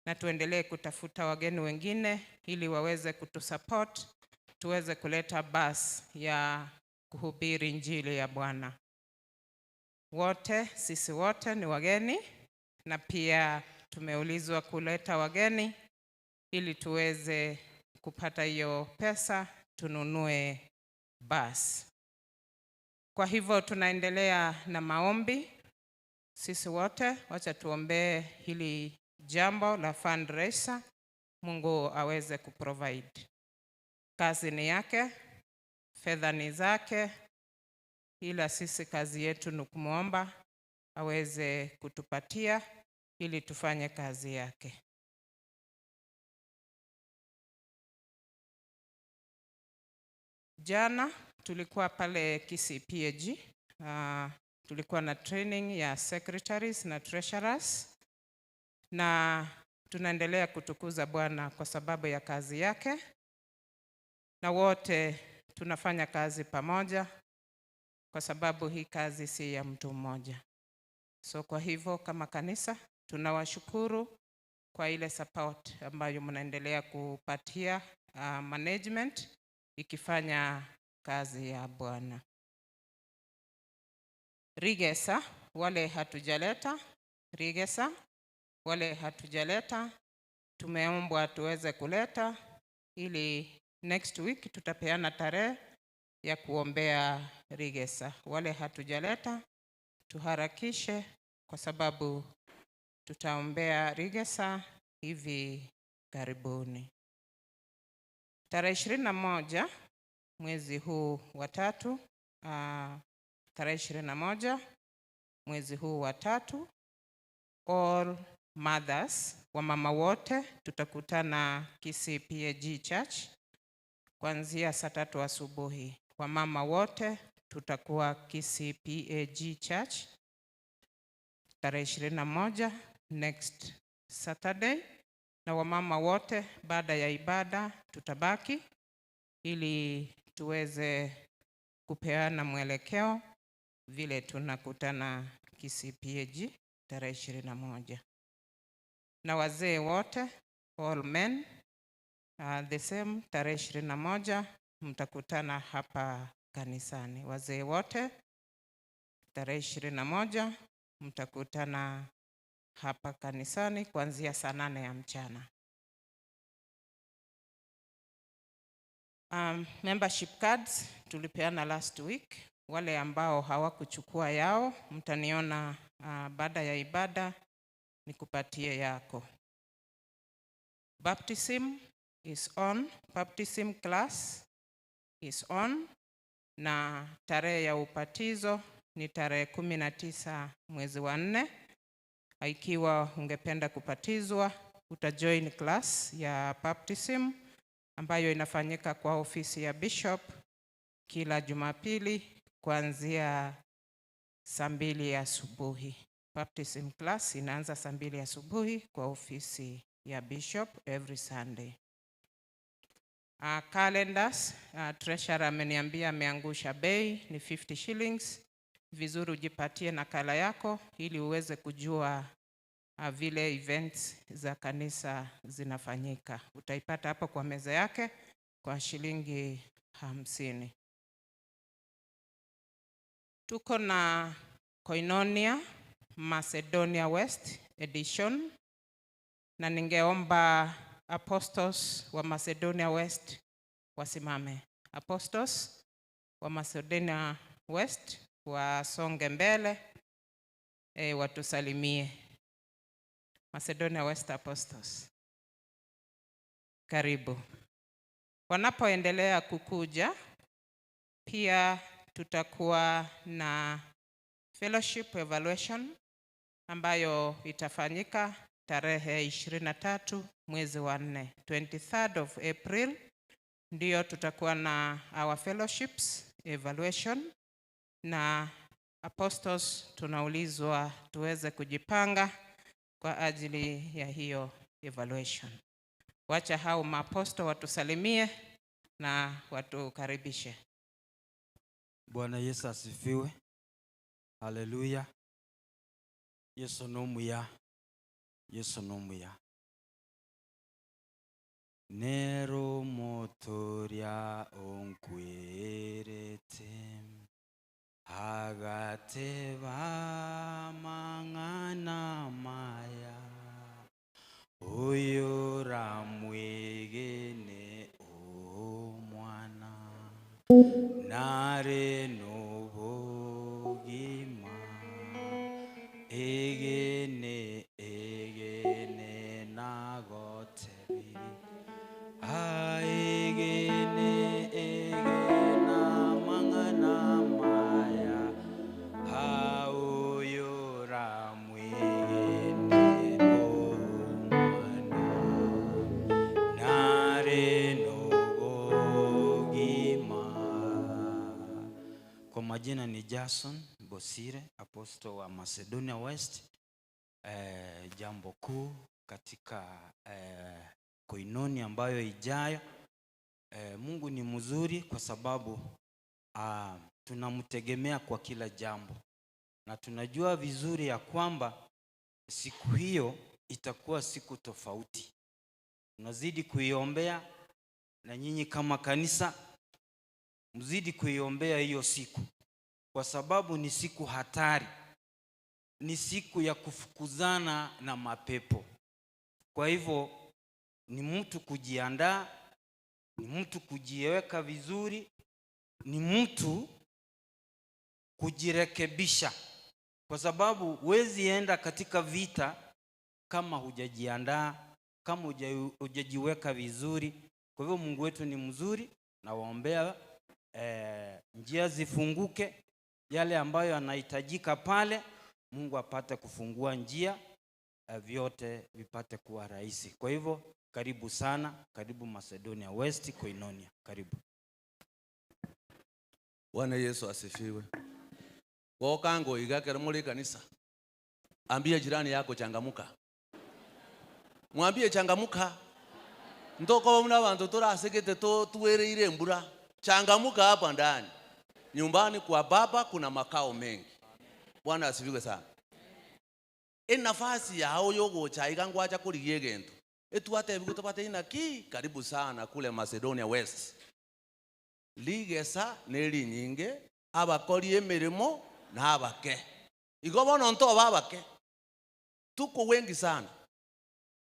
na tuendelee kutafuta wageni wengine ili waweze kutusupport tuweze kuleta bus ya kuhubiri injili ya Bwana. Wote, sisi wote ni wageni, na pia tumeulizwa kuleta wageni ili tuweze kupata hiyo pesa tununue bus. Kwa hivyo tunaendelea na maombi sisi wote, wacha tuombee hili jambo la fundraiser, Mungu aweze kuprovide. Kazi ni yake, fedha ni zake, ila sisi kazi yetu ni kumuomba aweze kutupatia ili tufanye kazi yake. Jana tulikuwa pale Kisii PAG, tulikuwa na training ya secretaries na treasurers, na tunaendelea kutukuza Bwana kwa sababu ya kazi yake, na wote tunafanya kazi pamoja kwa sababu hii kazi si ya mtu mmoja. So kwa hivyo kama kanisa tunawashukuru kwa ile support ambayo mnaendelea kupatia management ikifanya kazi ya Bwana. Rigesa wale hatujaleta, Rigesa wale hatujaleta, tumeombwa tuweze kuleta ili next week tutapeana tarehe ya kuombea Rigesa. Wale hatujaleta tuharakishe kwa sababu tutaombea Rigesa hivi karibuni. Tarehe 21 mwezi huu wa tatu, tarehe 21 mwezi huu wa tatu, all mothers, wamama wote tutakutana Kisii PAG Church kuanzia saa 3 asubuhi. Wamama wote tutakuwa Kisii PAG Church tarehe 21 next Saturday, na wamama wote baada ya ibada tutabaki ili tuweze kupeana mwelekeo vile tunakutana Kisii PAG tarehe 21. Na wazee wote, all men, the same tarehe 21 mtakutana hapa kanisani. Wazee wote tarehe 21 mtakutana hapa kanisani kuanzia saa 8 ya mchana. Membership cards tulipeana last week. Wale ambao hawakuchukua yao mtaniona baada ya ibada nikupatie yako. Baptism is on, baptism class is on, na tarehe ya ubatizo ni tarehe 19 mwezi wa 4. Ikiwa ungependa kubatizwa utajoin class ya baptism ambayo inafanyika kwa ofisi ya bishop kila Jumapili kuanzia saa 2 asubuhi. Baptism class inaanza saa 2 asubuhi kwa ofisi ya bishop every Sunday. Calendars, treasurer ameniambia ameangusha bei ni 50 shillings. Vizuri ujipatie nakala yako ili uweze kujua vile events za kanisa zinafanyika. Utaipata hapo kwa meza yake kwa shilingi 50. Tuko na Koinonia Macedonia West edition. Na ningeomba apostles wa Macedonia West wasimame. Apostles wa Macedonia West wasonge mbele, watusalimie. Macedonia West Apostles, karibu. Wanapoendelea kukuja, pia tutakuwa na fellowship evaluation ambayo itafanyika tarehe 23 mwezi wa 4, 23rd of April, ndio tutakuwa na our fellowships evaluation, na apostles tunaulizwa tuweze kujipanga kwa ajili ya hiyo evaluation. Wacha hao maaposto watusalimie na watukaribishe. Bwana Yesu asifiwe. Haleluya. Yesu nomuya. Yesu nomuya. Nero motoria onkwerete agateba mang'ana maya oyo ramwegene omwana nare nobogima egene egene nagotebiri aegene egena mang'ana maya aoyo ramwegene omwana nare nobogima. Kwa majina ni Jason Bosire, apostle wa Macedonia West. Jambo kuu katika koinoni ambayo ijayo. Mungu ni mzuri kwa sababu tunamtegemea kwa kila jambo, na tunajua vizuri ya kwamba siku hiyo itakuwa siku tofauti. Tunazidi kuiombea, na nyinyi kama kanisa mzidi kuiombea hiyo siku, kwa sababu ni siku hatari, ni siku ya kufukuzana na mapepo. Kwa hivyo ni mtu kujiandaa, ni mtu kujiweka vizuri, ni mtu kujirekebisha, kwa sababu huwezi enda katika vita kama hujajiandaa, kama hujajiweka vizuri. Kwa hivyo Mungu wetu ni mzuri, na waombea njia zifunguke, yale ambayo yanahitajika pale Mungu apate kufungua njia, vyote vipate kuwa rahisi. Kwa hivyo karibu sana, karibu Macedonia West Koinonia, karibu. Bwana Yesu asifiwe. Wokango igakera muri kanisa. Ambia jirani yako changamuka. Mwambie changamuka. Ndoko mna bantu turasekete to tuwereire mbura. Changamuka hapa ndani. Nyumbani kwa baba kuna makao mengi. Bwana asifiwe sana. Enafasi yao yogocha igangwacha kurigie gento. Etuate biguto inaki karibu sana kule Macedonia West. Ligesa neri nyinge abakori emirimo na abake. Igobono nto babake. Tuko wengi sana.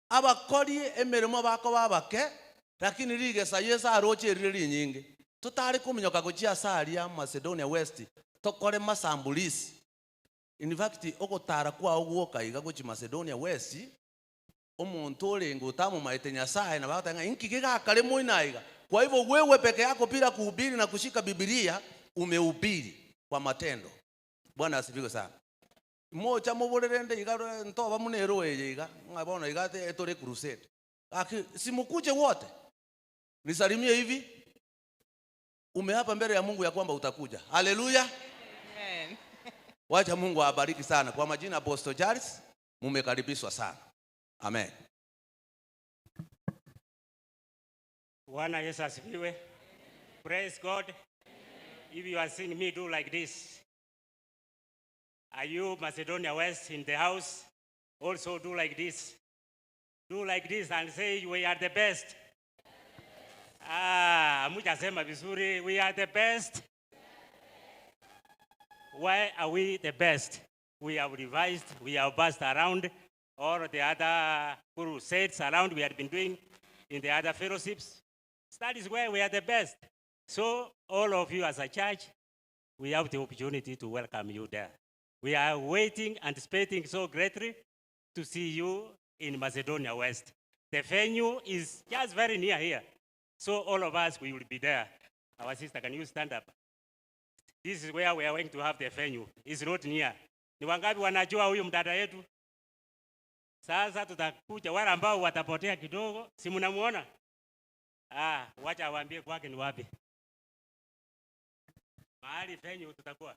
Abakori emirimo bako babake, lakini ligesa Yesu aroche riri nyinge. Tutari kuminyoka gochia saria Macedonia West tokore masambulisi. In fact ogotara kwa ogwoka iga gochi Macedonia West omuntu orengo utamumaite Nyasaye na batanga inki gigakare moina iga. Kwa hivyo wewe peke yako bila kuhubiri na kushika Biblia umehubiri kwa matendo. Bwana asifiwe sana. Mocha muborerende iga ntoba munero eye iga ngabona iga etore crusade. Aki simukuje wote. Nisalimie hivi. Umeapa mbele ya Mungu ya kwamba utakuja. Haleluya. Amen. Wacha Mungu awabariki sana. Kwa majina Apostle Charles, mumekaribishwa sana. Amen. Bwana Yesu asifiwe. Praise God. If you are seeing me do like this, are you Macedonia West in the house? Also do like this. Do like this and say we are the best. Mujasema vizuri, we are the best. Why are we the best? We have revised, we have passed around. All the other crusades around we had been doing in the other fellowships. That is where we are the best. So all of you as a church, we have the opportunity to welcome you there. We are waiting, anticipating so greatly to see you in Macedonia West. The venue is just very near here. So all of us, we will be there. Our sister, can you stand up? This is where we are going to have the venue. It's not near. Ni wangapi wanajua huyu mdada yetu? Sasa tutakuja wale ambao watapotea kidogo, si mnamuona? Ah, wacha awaambie kwake ni wapi. Mahali venue tutakuwa.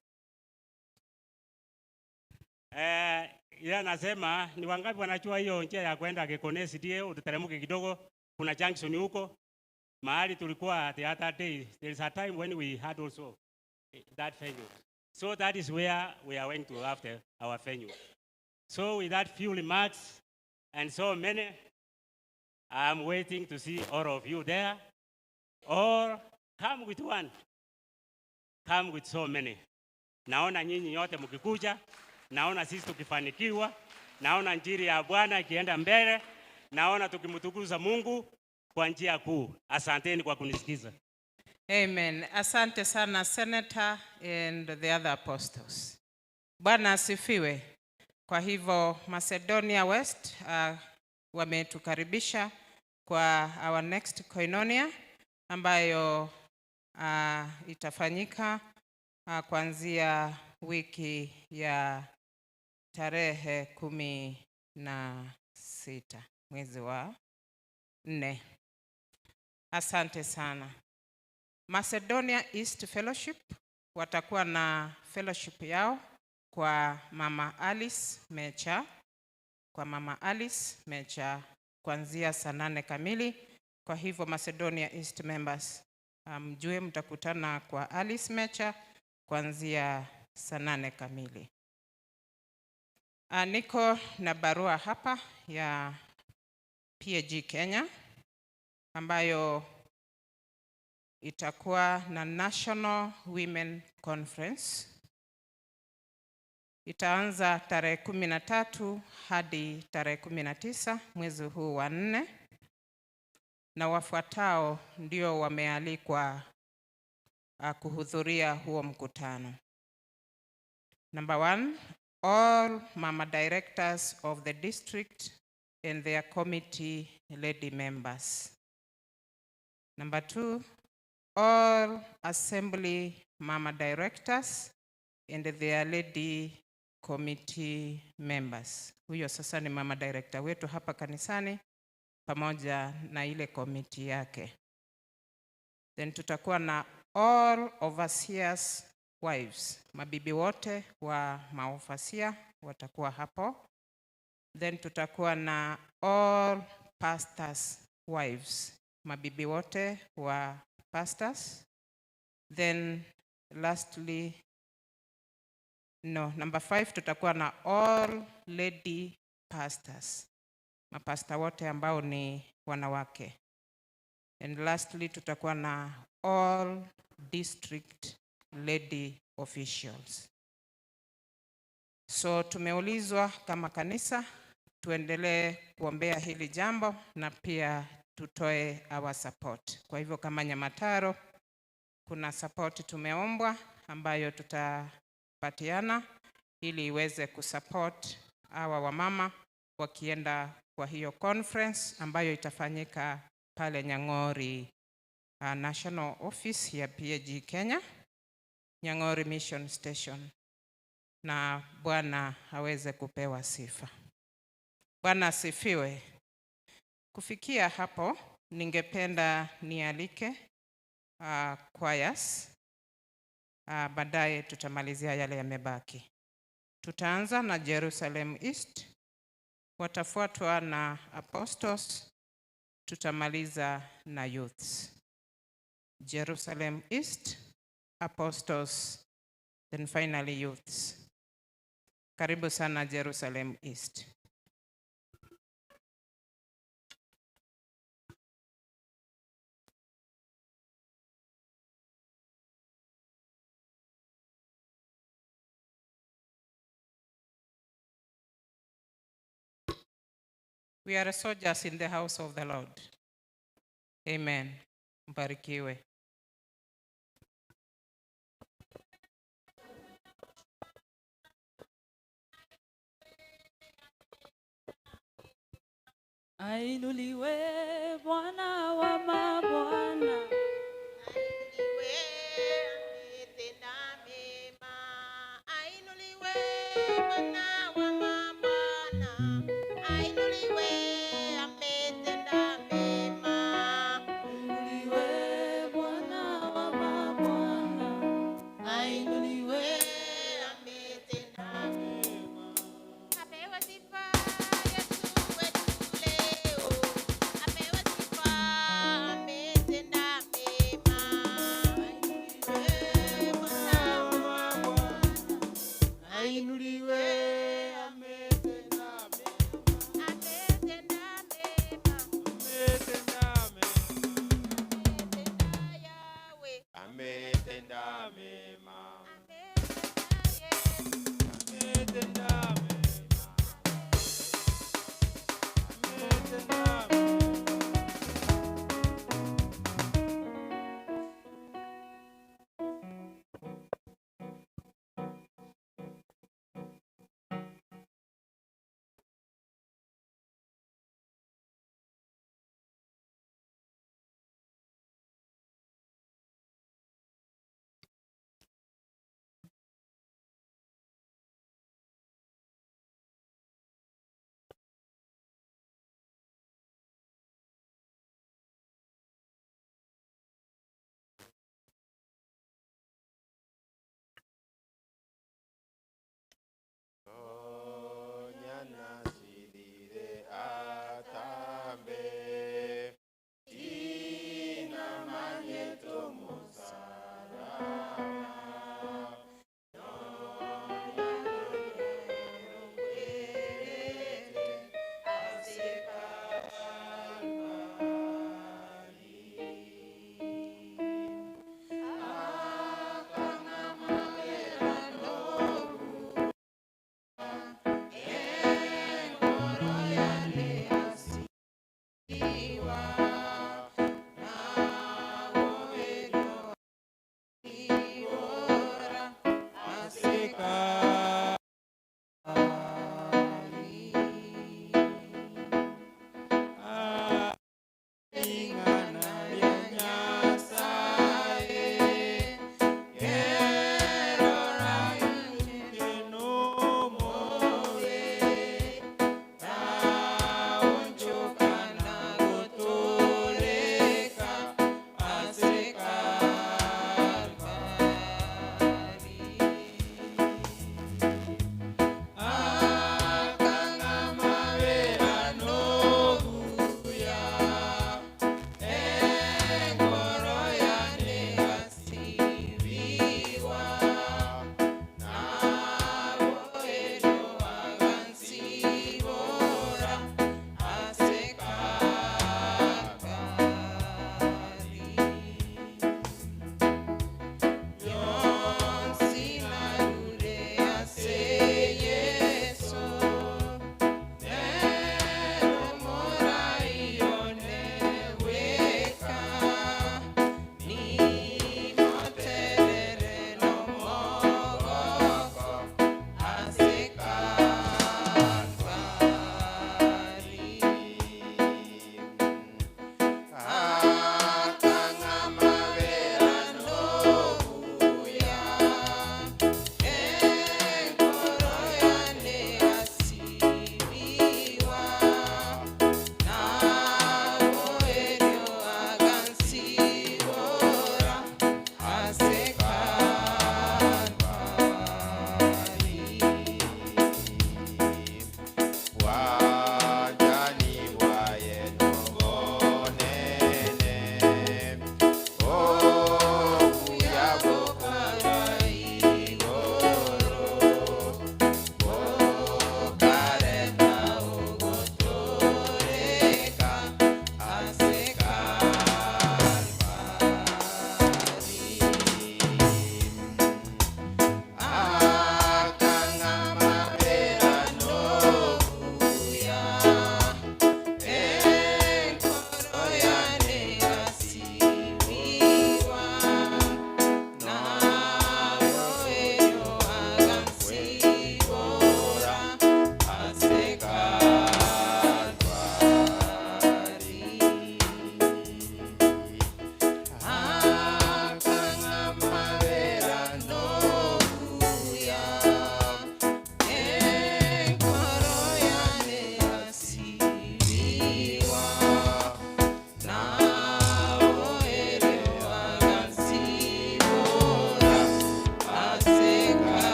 Eh, yeye anasema ni wangapi wanajua hiyo njia ya kwenda Kikone CDA, utateremke kidogo, kuna junction huko. Mahali tulikuwa the other day, there is a time when we had also that venue. So that is where we are going to have our venue. So with that few remarks and so many, I'm waiting to see all of you there. Or come with one. Come with so many. Naona nyinyi nyote mkikuja, naona sisi tukifanikiwa, naona injili ya Bwana ikienda mbele, naona tukimtukuza Mungu kwa njia kuu. Asanteni kwa kunisikiza. Amen. Asante sana Senator and the other apostles. Bwana asifiwe. Kwa hivyo Macedonia West wametukaribisha kwa our next koinonia ambayo itafanyika kuanzia wiki ya tarehe 16 mwezi wa 4. Asante sana. Macedonia East Fellowship watakuwa na fellowship yao kwa Mama Alice Mecha, kwa Mama Alice Mecha kuanzia saa 8 kamili. Kwa hivyo Macedonia East members, mjue mtakutana kwa Alice Mecha kuanzia saa 8 kamili. Niko na barua hapa ya PAG Kenya ambayo itakuwa na National Women Conference. Itaanza tarehe 13 hadi tarehe 19 mwezi huu wa 4, na wafuatao ndio wamealikwa kuhudhuria huo mkutano. Number 1, all mama directors of the district and their committee lady members. Number 2, all assembly mama directors and their lady committee members. Huyo sasa ni mama director wetu hapa kanisani pamoja na ile committee yake. Then tutakuwa na all overseers wives, mabibi wote wa maofasia watakuwa hapo. Then tutakuwa na all pastors wives, mabibi wote wa pastors. Then lastly, no, number 5 tutakuwa na all lady pastors, mapasta wote ambao ni wanawake. And lastly tutakuwa na all district lady officials. So tumeulizwa kama kanisa tuendelee kuombea hili jambo na pia tutoe our support. Kwa hivyo kama Nyamataro kuna support tumeombwa ambayo tutapatiana ili iweze kusupport hawa wamama wakienda kwa hiyo conference ambayo itafanyika pale Nyang'ori National Office ya PAG Kenya, Nyang'ori Mission Station. Na Bwana aweze kupewa sifa. Bwana asifiwe. Kufikia hapo ningependa nialike choirs. Baadaye tutamalizia yale yamebaki. Tutaanza na Jerusalem East, watafuatwa na Apostles, tutamaliza na Youths. Jerusalem East, Apostles, then finally Youths. Karibu sana Jerusalem East. We are soldiers in the house of the Lord. Amen. Mbarikiwe. Ainuliwe Bwana wa mabwana. Ainuliwe Bwana wa mabwana. Ainuliwe Ainuliwe ametenda mema, ametenda mema, ametenda mema, ametenda mema.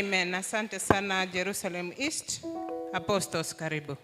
Amen. Asante sana Jerusalem East. Apostles karibu.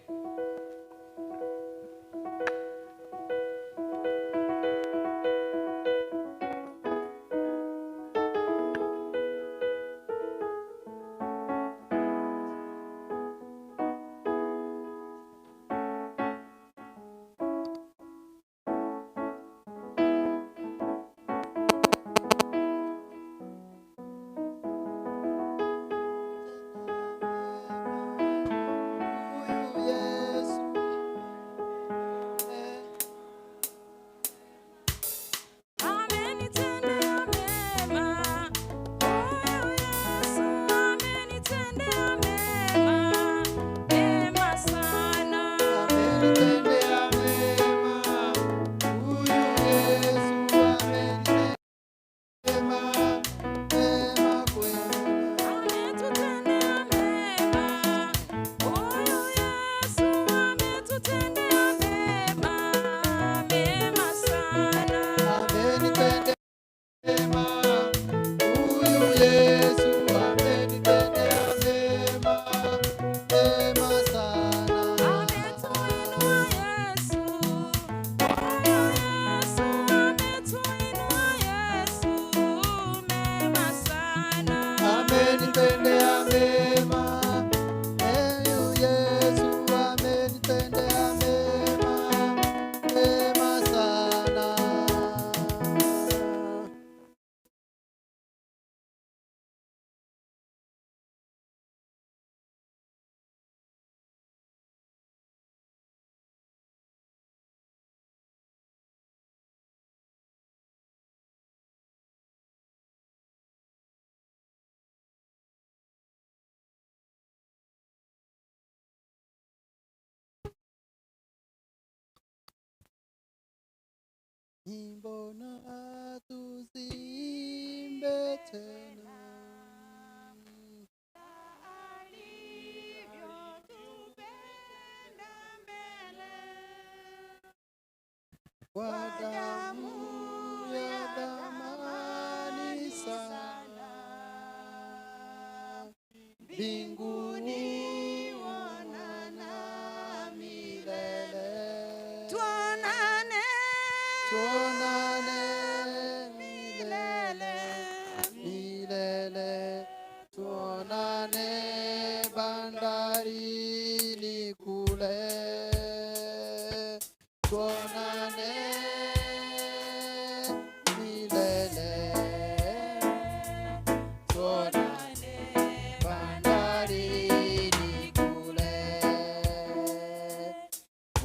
Amenitendea mema, huyu Yesu amenitendea mema, mema sana. Amenitendea mema, huyu Yesu amenitendea mema, mema kweli. Ametutendea mema, huyu Yesu ametutendea mema, mema sana. Amenitendea mema, huyu Yesu amenitendea mema, mema sana. Ametuinua Yesu, huyu Yesu ametuinua Yesu, mema sana. Amenitendea mema, huyu Yesu amenitendea mema, mema sana. Nyimbo na tuziimbe tena. Kwa damu ya thamani sana, mbinguni wanana milele. Tuonane Tuonane milele, milele, tuonane bandarini kule, tuonane milele, tuonane bandarini kule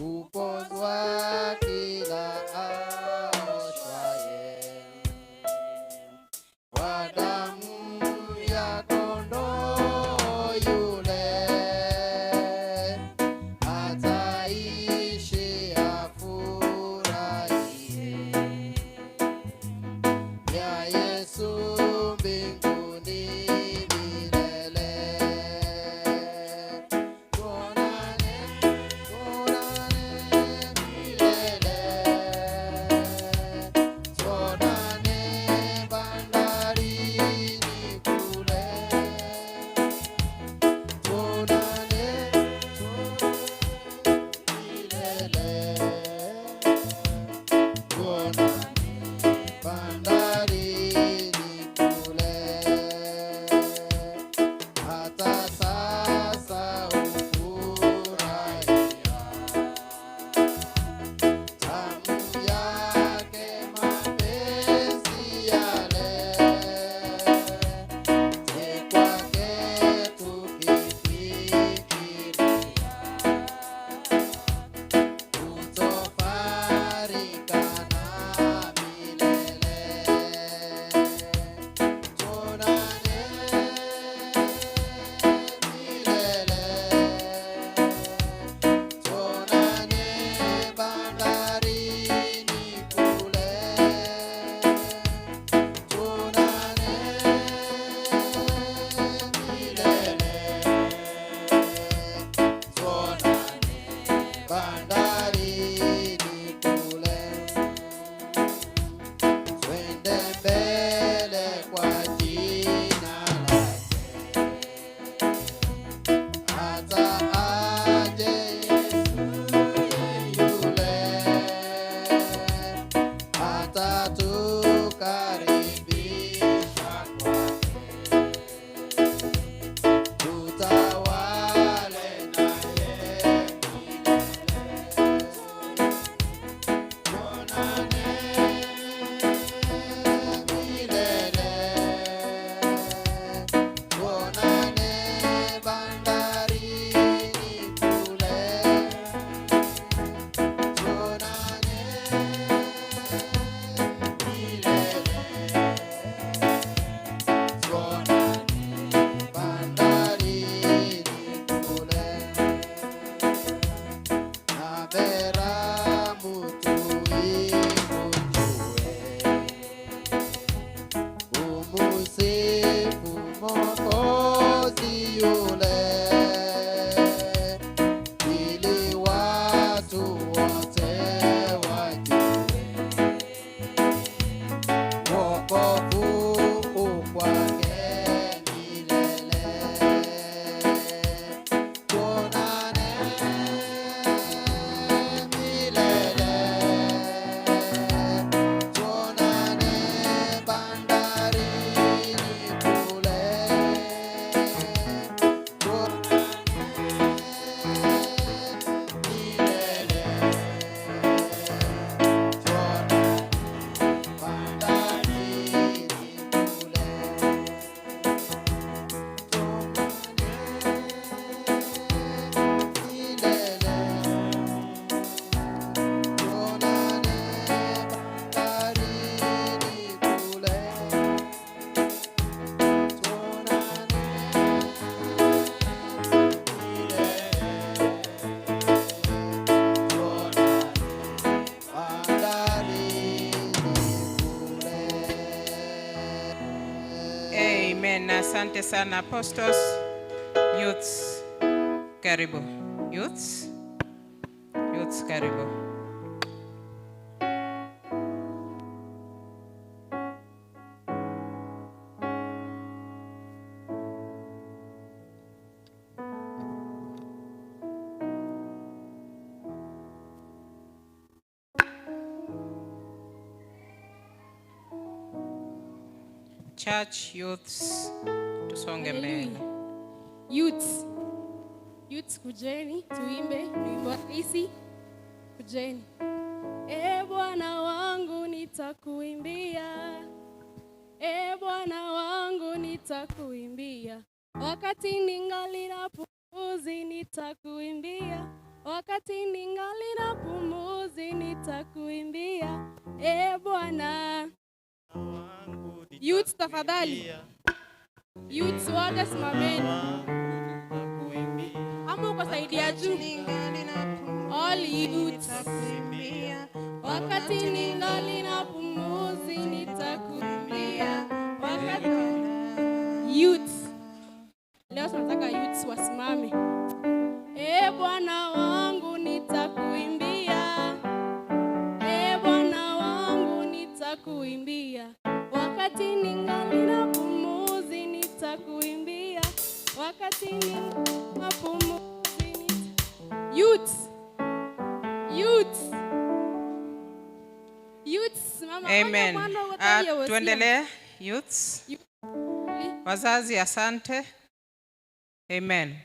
upozwa kila aoshwaye kwa damu ya kondoo yule, ataishi afurahie. Asante sana apostles. Youths, karibu. Youths, youths karibu. Church youths, tusonge mbele. Youths. Youths kujeni tuimbe ni wimbo rahisi. Kujeni. E Bwana wangu nitakuimbia. E Bwana wangu nitakuimbia. Wakati ningali na pumuzi nitakuimbia. Wakati ningali na pumuzi nitakuimbia. E Bwana. Youths tafadhali. Youths wote simameni. Ama uko saidi ya juu. All youths. Wakati ningali na pumuzi nitakuimbia. Wakati youths. Leo tunataka youths wasimame. E Bwana wangu nitakuimbia. E Bwana wangu nitakuimbia. Wakati ningali na pumuzi nitakuimbia. Wakati ningali na pumuzi nita... Youths. Youths. Youths, mama. Amen. Tuendelee youths. Wazazi asante. Amen.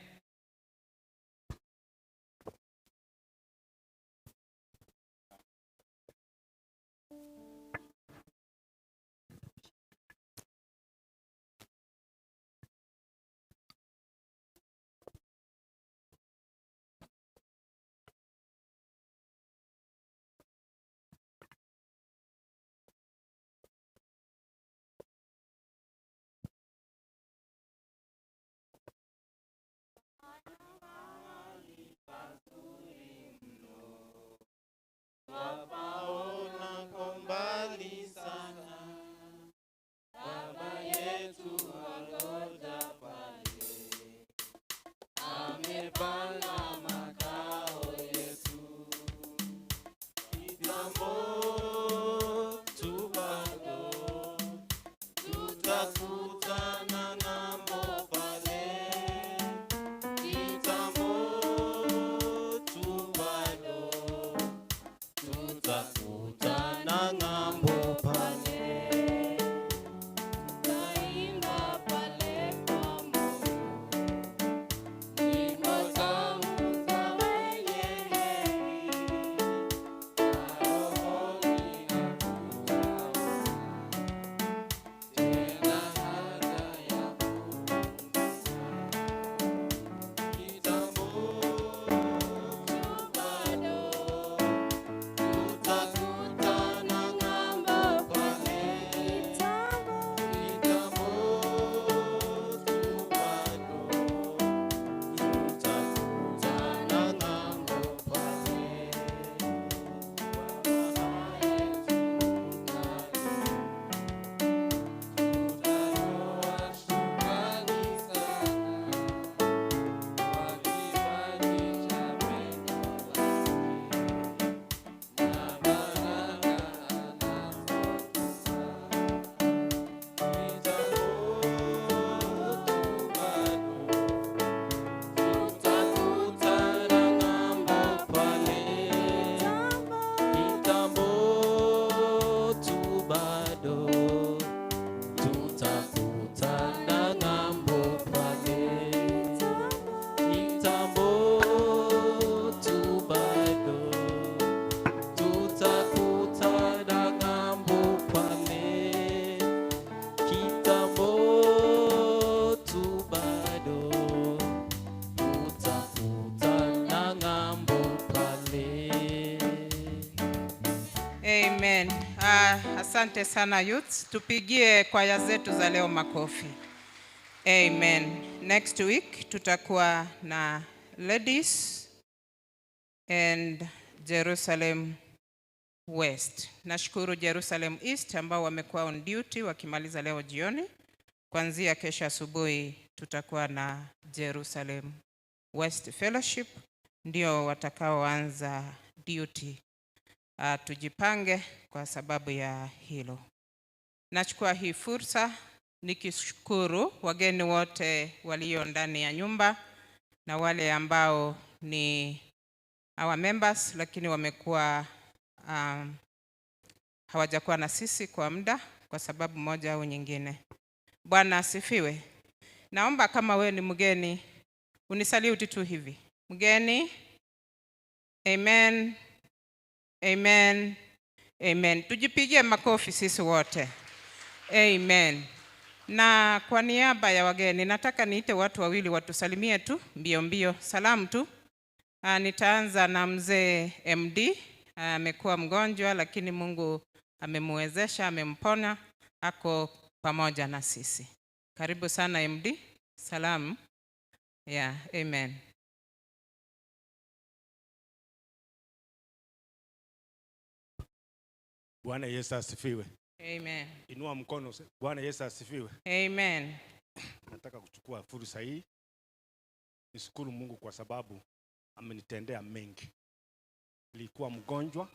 Twapaona kwa mbali sana, Baba yetu angoja pale, amepanga makao yetu. Kitambo tu bado, tutakutana ng'ambo pale. Kitambo tu bado, tutakutana ng'ambo pale. Tutaimba pale kwa Mungu, nyimbo tamu za wenye heri, Na rohoni hatutaona tena haja ya kupumzika. Kitambo tu bado, tutakutana ng'ambo pale. Kitambo tu bado, tutakutana ng'ambo pale. Baba yetu tutatoa shukrani sana kwa kipaji cha pendo lake na baraka anazotupa. Kitambo tu bado, tutakutana ng'ambo pale. Kitambo tu bado, tutakutana ng'ambo pale. Kitambo tu bado, tutakutana ng'ambo pale. Kitambo tu bado, tutakutana ng'ambo pale. Amen. Asante sana youths. Tupigie kwaya zetu za leo makofi. Amen. Next week tutakuwa na ladies and Jerusalem West. Nashukuru Jerusalem East ambao wamekuwa on duty wakimaliza leo jioni. Kuanzia kesho asubuhi tutakuwa na Jerusalem West Fellowship, ndio watakaoanza duty. Tujipange kwa sababu ya hilo. Nachukua hii fursa nikishukuru wageni wote walio ndani ya nyumba na wale ambao ni our members lakini wamekuwa hawajakuwa na sisi kwa muda kwa sababu moja au nyingine. Bwana asifiwe. Naomba kama wewe ni mgeni unisaluti tu hivi. Mgeni. Amen. Amen. Amen. Tujipigie makofi sisi wote. Amen. Na kwa niaba ya wageni nataka niite watu wawili watusalimie tu mbio mbio, salamu tu. Nitaanza na mzee MD. Amekuwa mgonjwa lakini Mungu amemwezesha, amempona, ako pamoja na sisi. Karibu sana MD. Salamu. Yeah, amen. Bwana Yesu asifiwe. Amen. Inua mkono. Bwana Yesu asifiwe. Amen. Nataka kuchukua fursa hii nishukuru Mungu kwa sababu amenitendea mengi. Nilikuwa mgonjwa,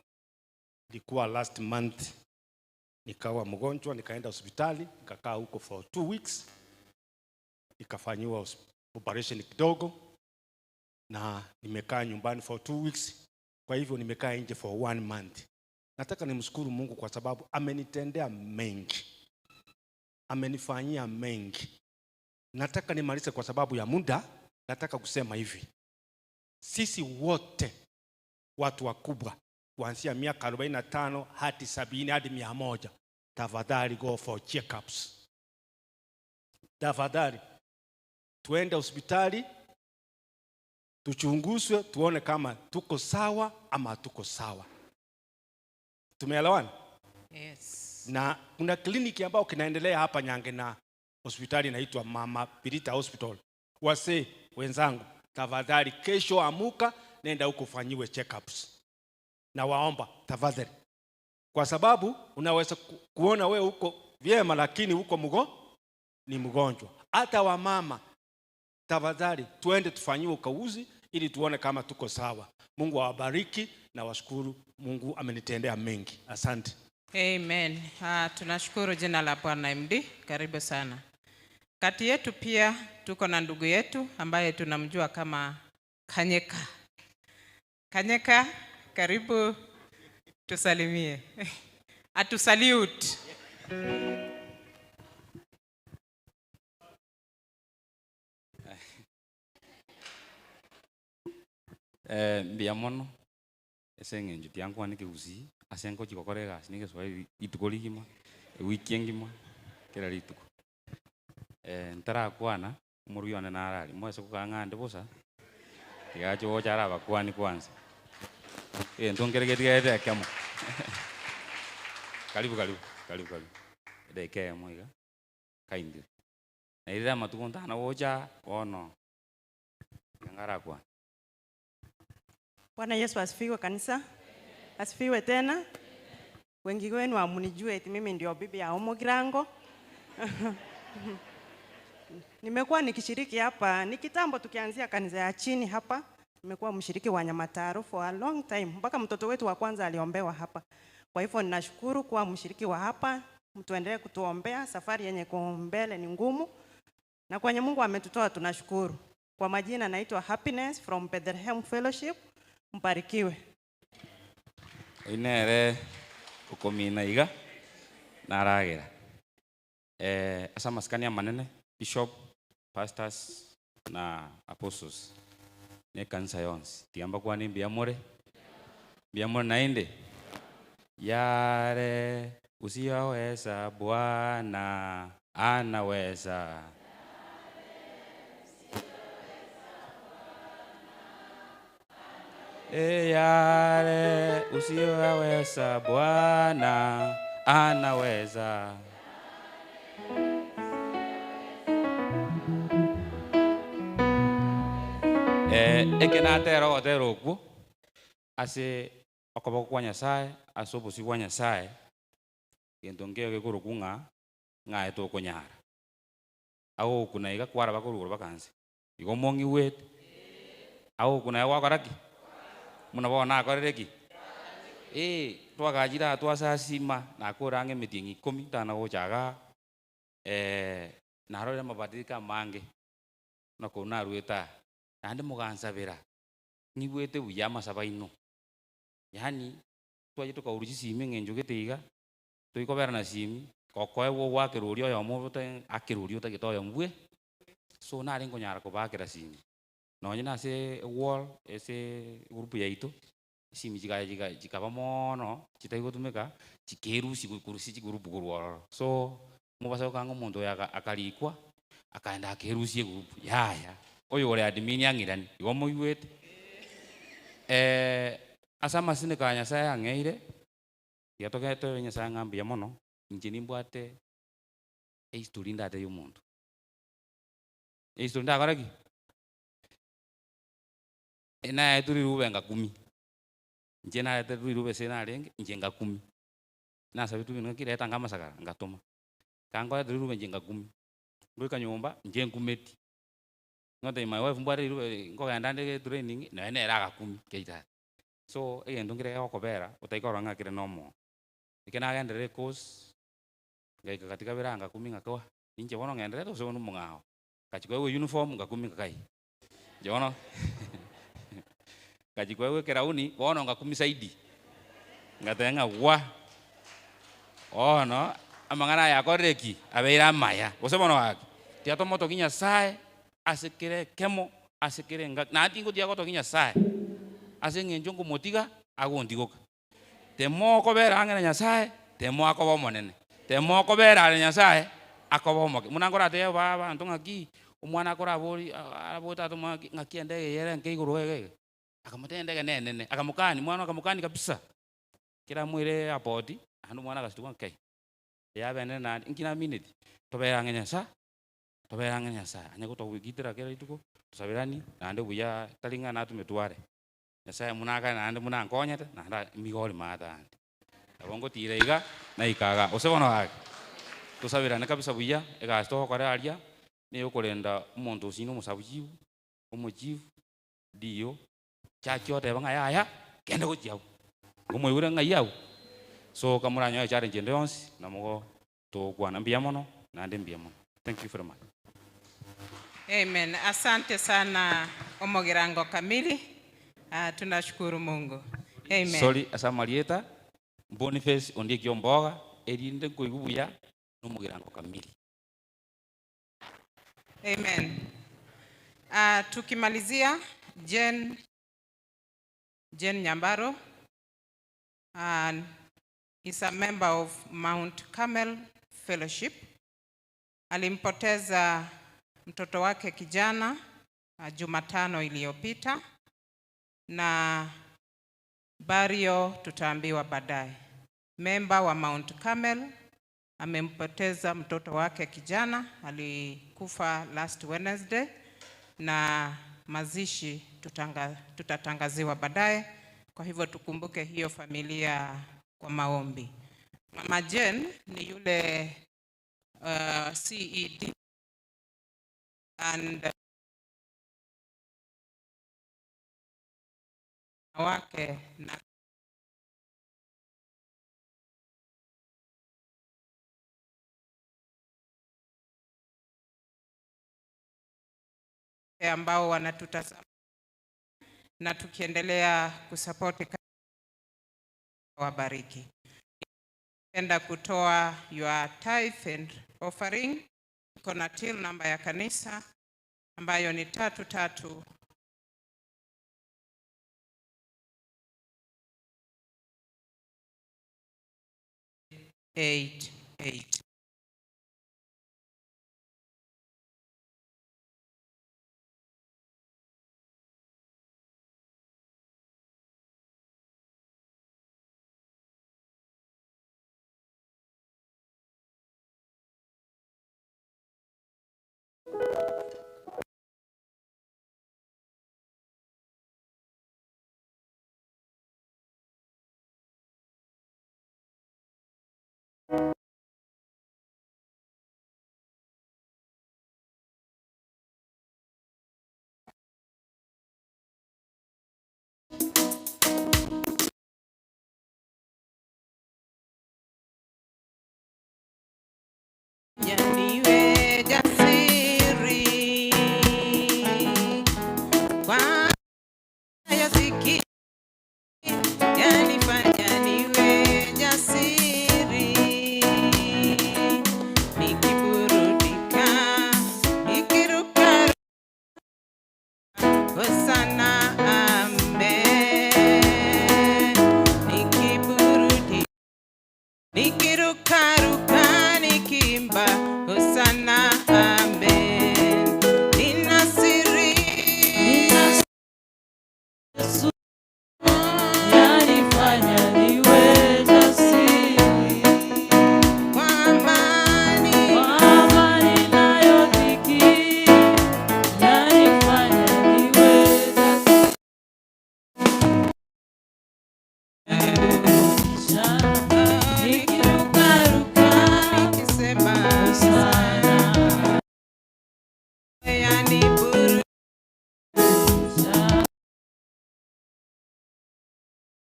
nilikuwa last month nikawa mgonjwa, nikaenda hospitali, nikakaa huko for 2 weeks, nikafanyiwa operation kidogo, na nimekaa nyumbani for 2 weeks. Kwa hivyo nimekaa nje for 1 month. Nataka nimshukuru Mungu kwa sababu amenitendea mengi, amenifanyia mengi. Nataka nimalize kwa sababu ya muda. Nataka kusema hivi, sisi wote watu wakubwa kuanzia miaka 45 hadi 70 hadi 100, tafadhali go for checkups. Tafadhali tuende hospitali tuchunguzwe, tuone kama tuko sawa ama hatuko sawa. Tumeelewana? Yes. Na kuna kliniki ambayo kinaendelea hapa Nyange na hospitali inaitwa Mama Pirita Hospital. Wase wenzangu, tafadhali kesho amuka, nenda huko ufanyiwe checkups. Na waomba tafadhali, kwa sababu unaweza kuona wewe uko vyema lakini uko ni mgonjwa. Hata wamama tafadhali tuende tufanyiwe ukaguzi ili tuone kama tuko sawa. Mungu awabariki na washukuru. Mungu amenitendea mengi. Asante. Amen. Tunashukuru jina la Bwana MD. Karibu sana. Kati yetu pia tuko na ndugu yetu ambaye tunamjua kama Kanyeka. Kanyeka, karibu tusalimie. Atusalute. Mbia mono ase eng'encho tiankwane kegusii ase nkochi gokora egasi na egeswahili rituko rigima, ewiki engima, kera rituko. Ntarakwana, omorugi one nararia, mwase kokaa ng'ande bosa, tiga ache gocha arabakwani kwanza. Egento nkere getigarete ekemo. Karibu, karibu, karibu, karibu. Edagika eyemo iga, kindly. Na irire amatuko ntana gocha, bono, iga ngarakwana. Bwana Yesu asifiwe kanisa. Asifiwe tena. Wengi wenu hamunijui eti mimi ndio bibi ya Omogirango. Nimekuwa nikishiriki hapa, ni kitambo tukianzia kanisa ya chini hapa. Nimekuwa mshiriki wa Nyamataro for a long time, mpaka mtoto wetu wa kwanza aliombewa hapa. Kwa hivyo ninashukuru kuwa mshiriki wa hapa. Mtuendelee kutuombea, safari yenye iko mbele ni ngumu. Na kwenye Mungu ametutoa tunashukuru. Kwa majina naitwa Happiness from Bethlehem Fellowship. Mbarikiwe. Inere ukomina iga naragera. Asa maskani manene bishop, pastors na apostles ne kanisa yonsi tiamba kwani mbiamore mbiamore naende yare usiyoweza Bwana anaweza. Yale usiyoweza Bwana anaweza. Eke natera gotera okwo ase okoboko kwa Nyasaye ase obosi bwa Nyasaye gento nkeo gekorokwa ng'a ng'aye tokonyara. Agokuna iga kwaraba korwa igoro mpaka nse. Igo mong'igwete? Agokuna iga gwakora ki? Buna bono nakorire ki? Eh, twagachire aa twasasima, nakore ang'e emetienyi ikomi ntana gocha igaa, narorire amabadiliko amange, buna korwa narwete aa, naende mogansabera, ng'igwete buya amasabo aino, yaani twachire tokaurwa chisimi eng'encho gete iga, toikobera na simi, gokoewa ogoakera oria oyomo obote akera oria otagete oyomo bwe, so nare nkonyara kobaakera simi, nonye na ase ewall, ase egroup yaito, chisimi chigacha chika chikaba moono, chitari gotumeka, chikerusia korwa ase chigroup korwa ororo. So, mobasa gokanga omonto oyo aka akarikwa, akaenda akerusia egroup, yaya, oyo ore admin ang'iranie, igo moigwete? Ase amasiniko aya Nyasaye ang'eire, tiga toge tobe Nyasaye ng'a mbuya mono, inche nimbwate ehistory ndatebie omonto. Ehistory ndakore ki? Naetwe rirube ngakumi, inche naeterwe rirube ase narenge, inche ngakumi, nasabetwe ebinto ng'aki reta nka amasakara, ngatoma. Kankoreta rirube inche ngakumi, ngoika nyomba, inche nkumeti, ngotebia my wife mbwate rirube nkogenda nde etraining, nonye nere agakumia kei tata. So, egento nkere gegokobera, otaikorora ng'a kere na omoyo. Ekero nagenderera ecourse, ngaika katika bera ngakumia ng'a koa, inche bono ng'endererete gose bono omong'ao. Ngachia koegwa euniform ngakumia ng'a kai, inche bono ngachia koegwa ekerauni, bono ngakumia zaidi, ngateba ng'a wah, bono amang'ana aya akorire ki? Abeire amaya, gose bono gaki, tiga tomotogie Nyasaye ase kera ekemo, ase kera engaki, naende tingotiga gotogia Nyasaye ase eng'encho nkomotiga, agontigoka. Temo okobera ang'e na Nyasaye, temo akoba omonene, temo okobera are na Nyasaye, akoba omoke. Buna nkoratebe ba abanto ng'aki, omwana akorabori arabori tata omwabo ng'aki ng'aki endege eye ere enke igoro iga iga, akamotebia endege na enene, akamokani mwana akamokani kabisa, ekero amoire airport, naende omwana agasitwa ng'a kei, yaba enene naende, inki namineti, tobere ang'e Nyasaye, tobere ang'e Nyasaye, anye gotogitera kera rituko, tosaberani, naende buya tari ng'a natumetwe are. Nyasaye buna akare naende buna ankonyete, naende migori maate ande. Nabo ngotira iga, naika igaa. Gose bono gaki, tosaberane kabisa buya, egasi togokora aria, na eyokorenda omonto osina omosabuchibu, omochief, DO, chachia oteba ng'a yaya, genda gochia abwo. Igo mwaigure ng'ai abwo? So kamoranyore challenge ende yonsi, namogo togokwana mbuya mono, naende mbuya mono. Thank you very much. Amen. Asante sana Omogirango kamili. Uh, tunashukuru Mungu. Amen. Sorry ase amarieta, Boniface Ondieki Omboga, erinde nkoigwa buya nomogirango kamili. Amen. Uh, tukimalizia Jane, Jane Nyambaro uh, is a member of Mount Carmel Fellowship. Alimpoteza mtoto wake kijana uh, Jumatano iliyopita na burial tutaambiwa baadaye. Member wa Mount Carmel amempoteza mtoto wake kijana, alikufa last Wednesday na mazishi tutanga, tutatangaziwa baadaye. Kwa hivyo tukumbuke hiyo familia kwa maombi. Mama Jane ni yule CED and wake na ambao wanatutazama na tukiendelea kusapoti wabariki. Penda kutoa your tithe and offering. Iko na till namba ya kanisa ambayo ni 33 88. Hosana, amen. Nikiburudi, nikirukaruka, nikiimba Hosana, amen. Nina siri, Yanifanya niwe jasiri. Kwa amani, Kwa amani nayo dhiki, yanifanya niwe jasiri. Nikirukaruka, nikisema Hosana. Yaniburudisha,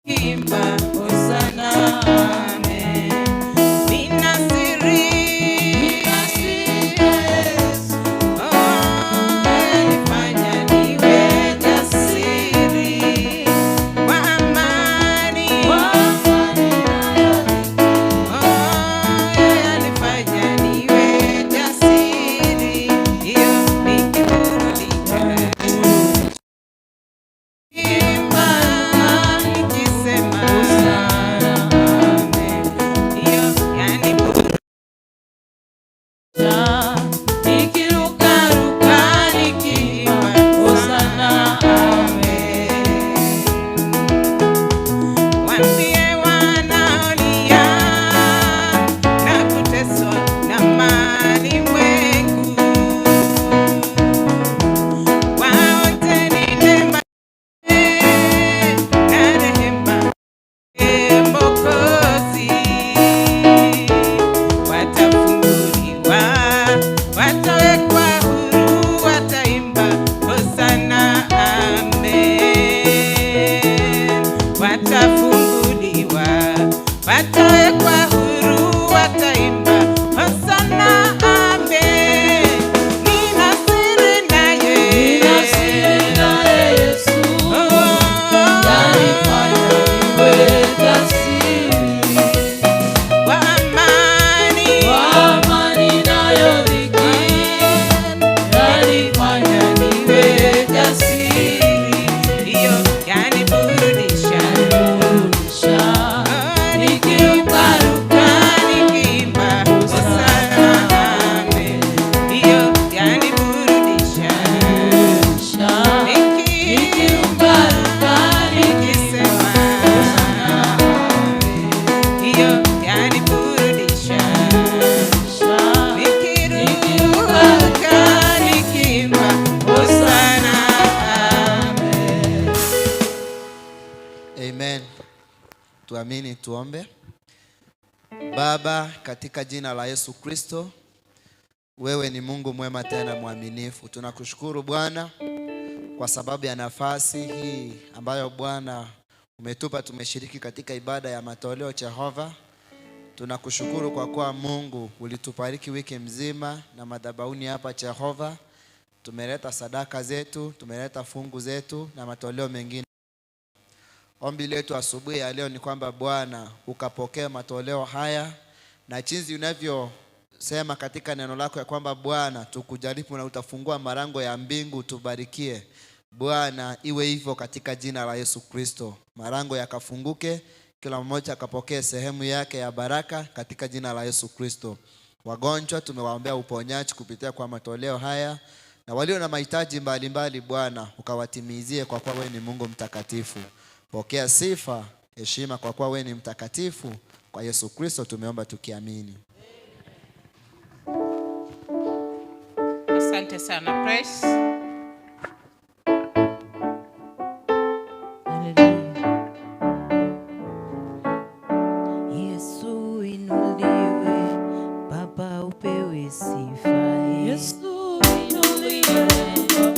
Imba Hosana, amen. Nina siri, oh, yanifanya niwe jasiri. Kwa amani, oh, yanifanya niwe jasiri. Iyo nikiburudika. Imba nikisema amen. Iyo yaniburudisha. Nikirukaruka, nikiimba, Hosana, amen. Waambie wanaolia na kuteswa na malimwengu, waote ni neema na rehema ya Mwokozi. Watafunguliwa, watawekwa huru, wataimba Hosana, amen. Watafunguliwa, watawekwa huru, wataimba Hosana, amen. Nina siri naye, Nina siri naye Yesu, yanifanya niwe jasiri. Kwa amani, Kwa amani nayo dhiki, yanifanya niwe jasiri. Iyo yaniburudisha, Nikirukaruka, nikiimba Hosana, amen. Iyo yaniburudisha, nikirukaruka, nikisema amen. Iyo yaniburudisha, nikiruka, nikiimba Hosana, amen. Amen. Tuamini, tuombe. Baba, katika jina la Yesu Kristo, wewe ni Mungu mwema tena mwaminifu. Tunakushukuru Bwana kwa sababu ya nafasi hii ambayo Bwana umetupa tumeshiriki katika ibada ya matoleo Jehova. Tunakushukuru kwa kuwa Mungu ulitubariki wiki mzima na madhabahuni hapa Jehova. Tumeleta sadaka zetu, tumeleta fungu zetu na matoleo mengine. Ombi letu asubuhi ya leo ni kwamba Bwana ukapokee matoleo haya na jinsi unavyosema katika neno lako ya kwamba Bwana tukujaribu na utafungua malango ya mbingu tubarikie. Bwana, iwe hivyo katika jina la Yesu Kristo. Malango yakafunguke, kila mmoja akapokee sehemu yake ya baraka katika jina la Yesu Kristo. Wagonjwa tumewaombea uponyaji kupitia kwa matoleo haya, na walio na mahitaji mbalimbali Bwana ukawatimizie, kwa kuwa wewe ni Mungu mtakatifu. Pokea sifa, heshima, kwa kuwa wewe ni mtakatifu. Kwa Yesu Kristo tumeomba tukiamini. Asante sana Praise. Yesu inuliwe, Baba upewe sifa. Yesu inuliwe,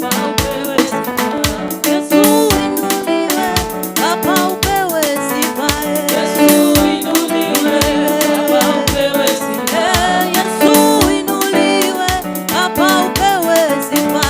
Baba upewe sifa. Yesu inuliwe, Baba upewe sifa. Yesu inuliwe, Baba upewe sifa. Yesu inuliwe, Baba upewe sifa.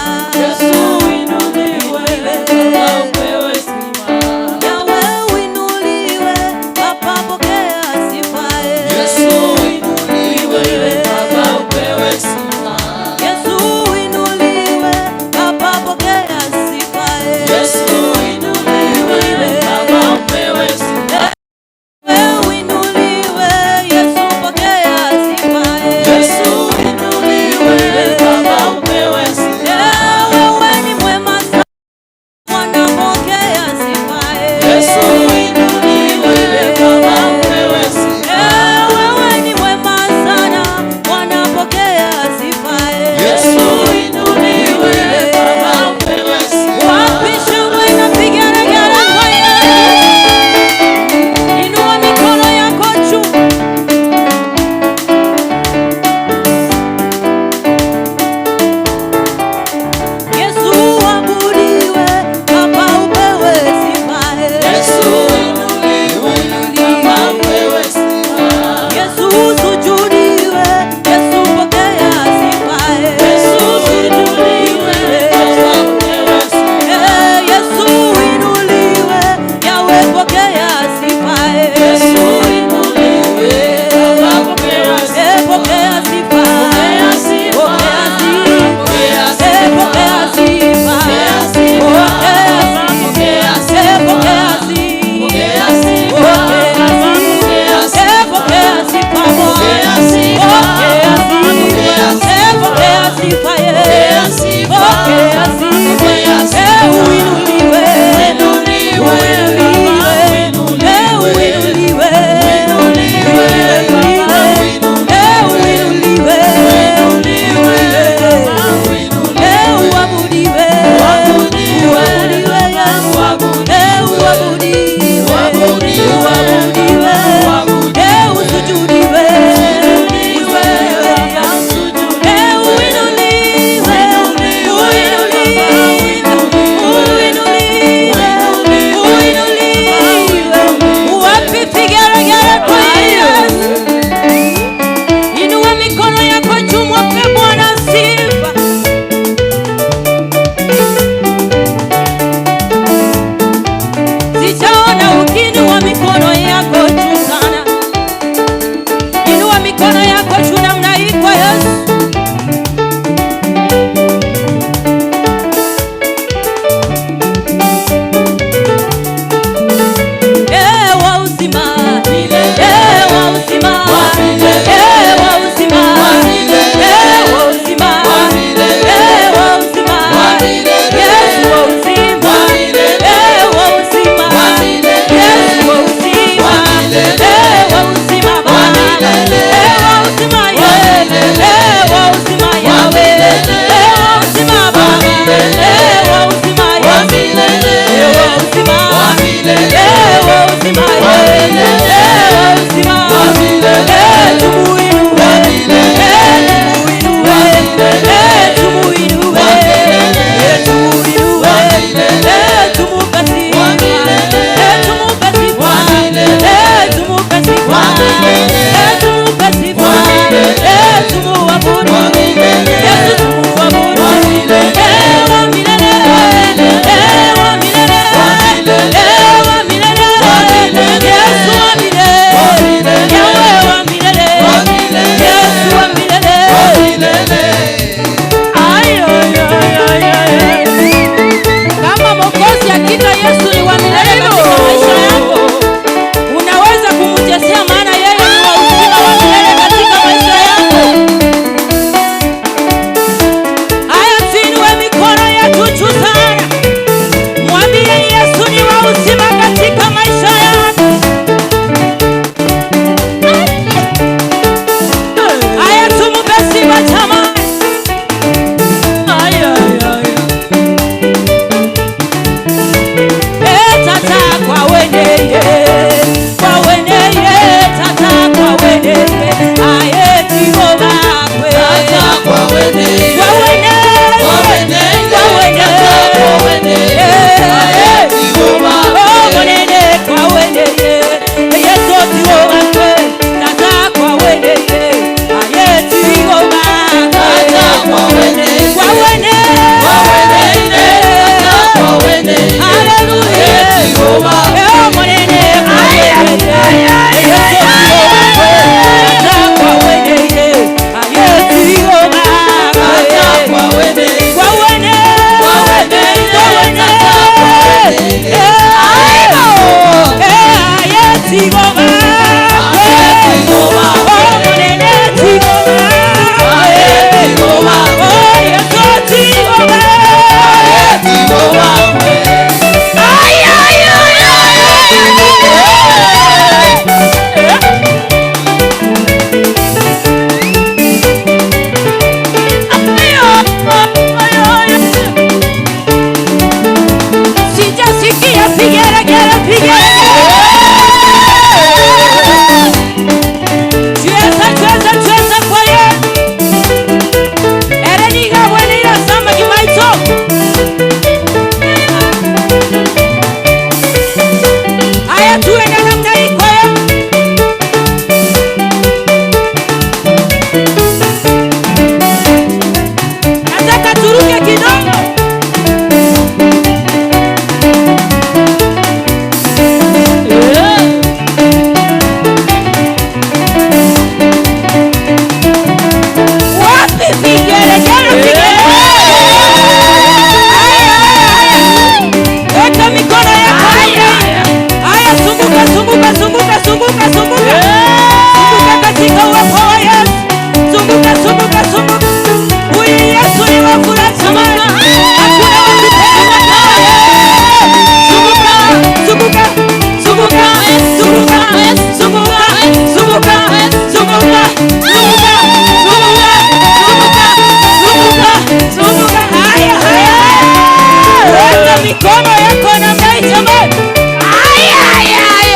mikono yako namna hii jamani.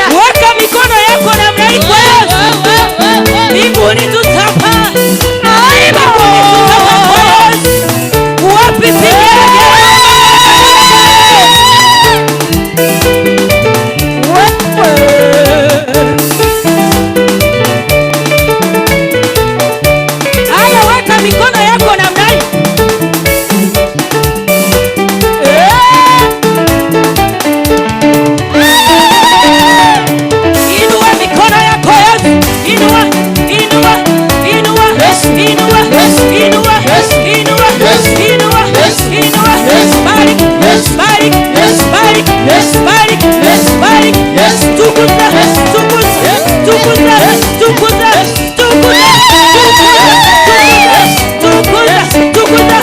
Weka mikono yako namna hii kwa Yesu. Mbinguni tutapa. Mbinguni tutapa kwa Yesu. Wapi vigelegele? Haya, weka mikono yako namna hii. Inua mikono yako Yesu. Inua, inua, inua, inua, inua, inua, inua, inua. Bariki, bariki, bariki, bariki, bariki. Tukuza, tukuza, tukuza, tukuza, tukuza, tukuza, tukuza, tukuza.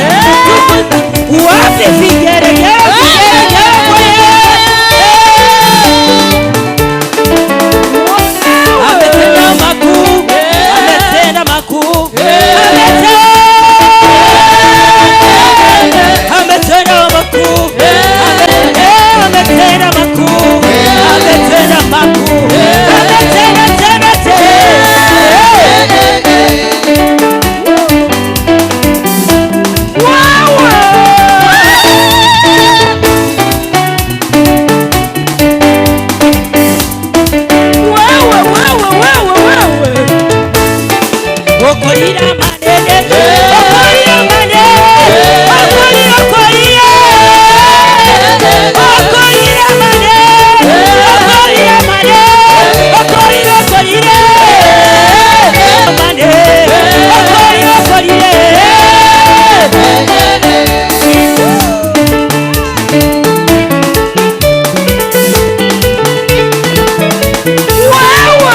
Wapi vigelegele, vigelegele kwa Yesu? Ametenda makuu, ametenda makuu, ametenda makuu, ametenda makuu, ametenda makuu, ametenda tena Wewe, wewe, wewe, wewe. Okolira manene, okolira manene, okoli, okolira. Okolira manene, okolira manene, okolira, okolira. Manene, okolira, okolira. Wewe.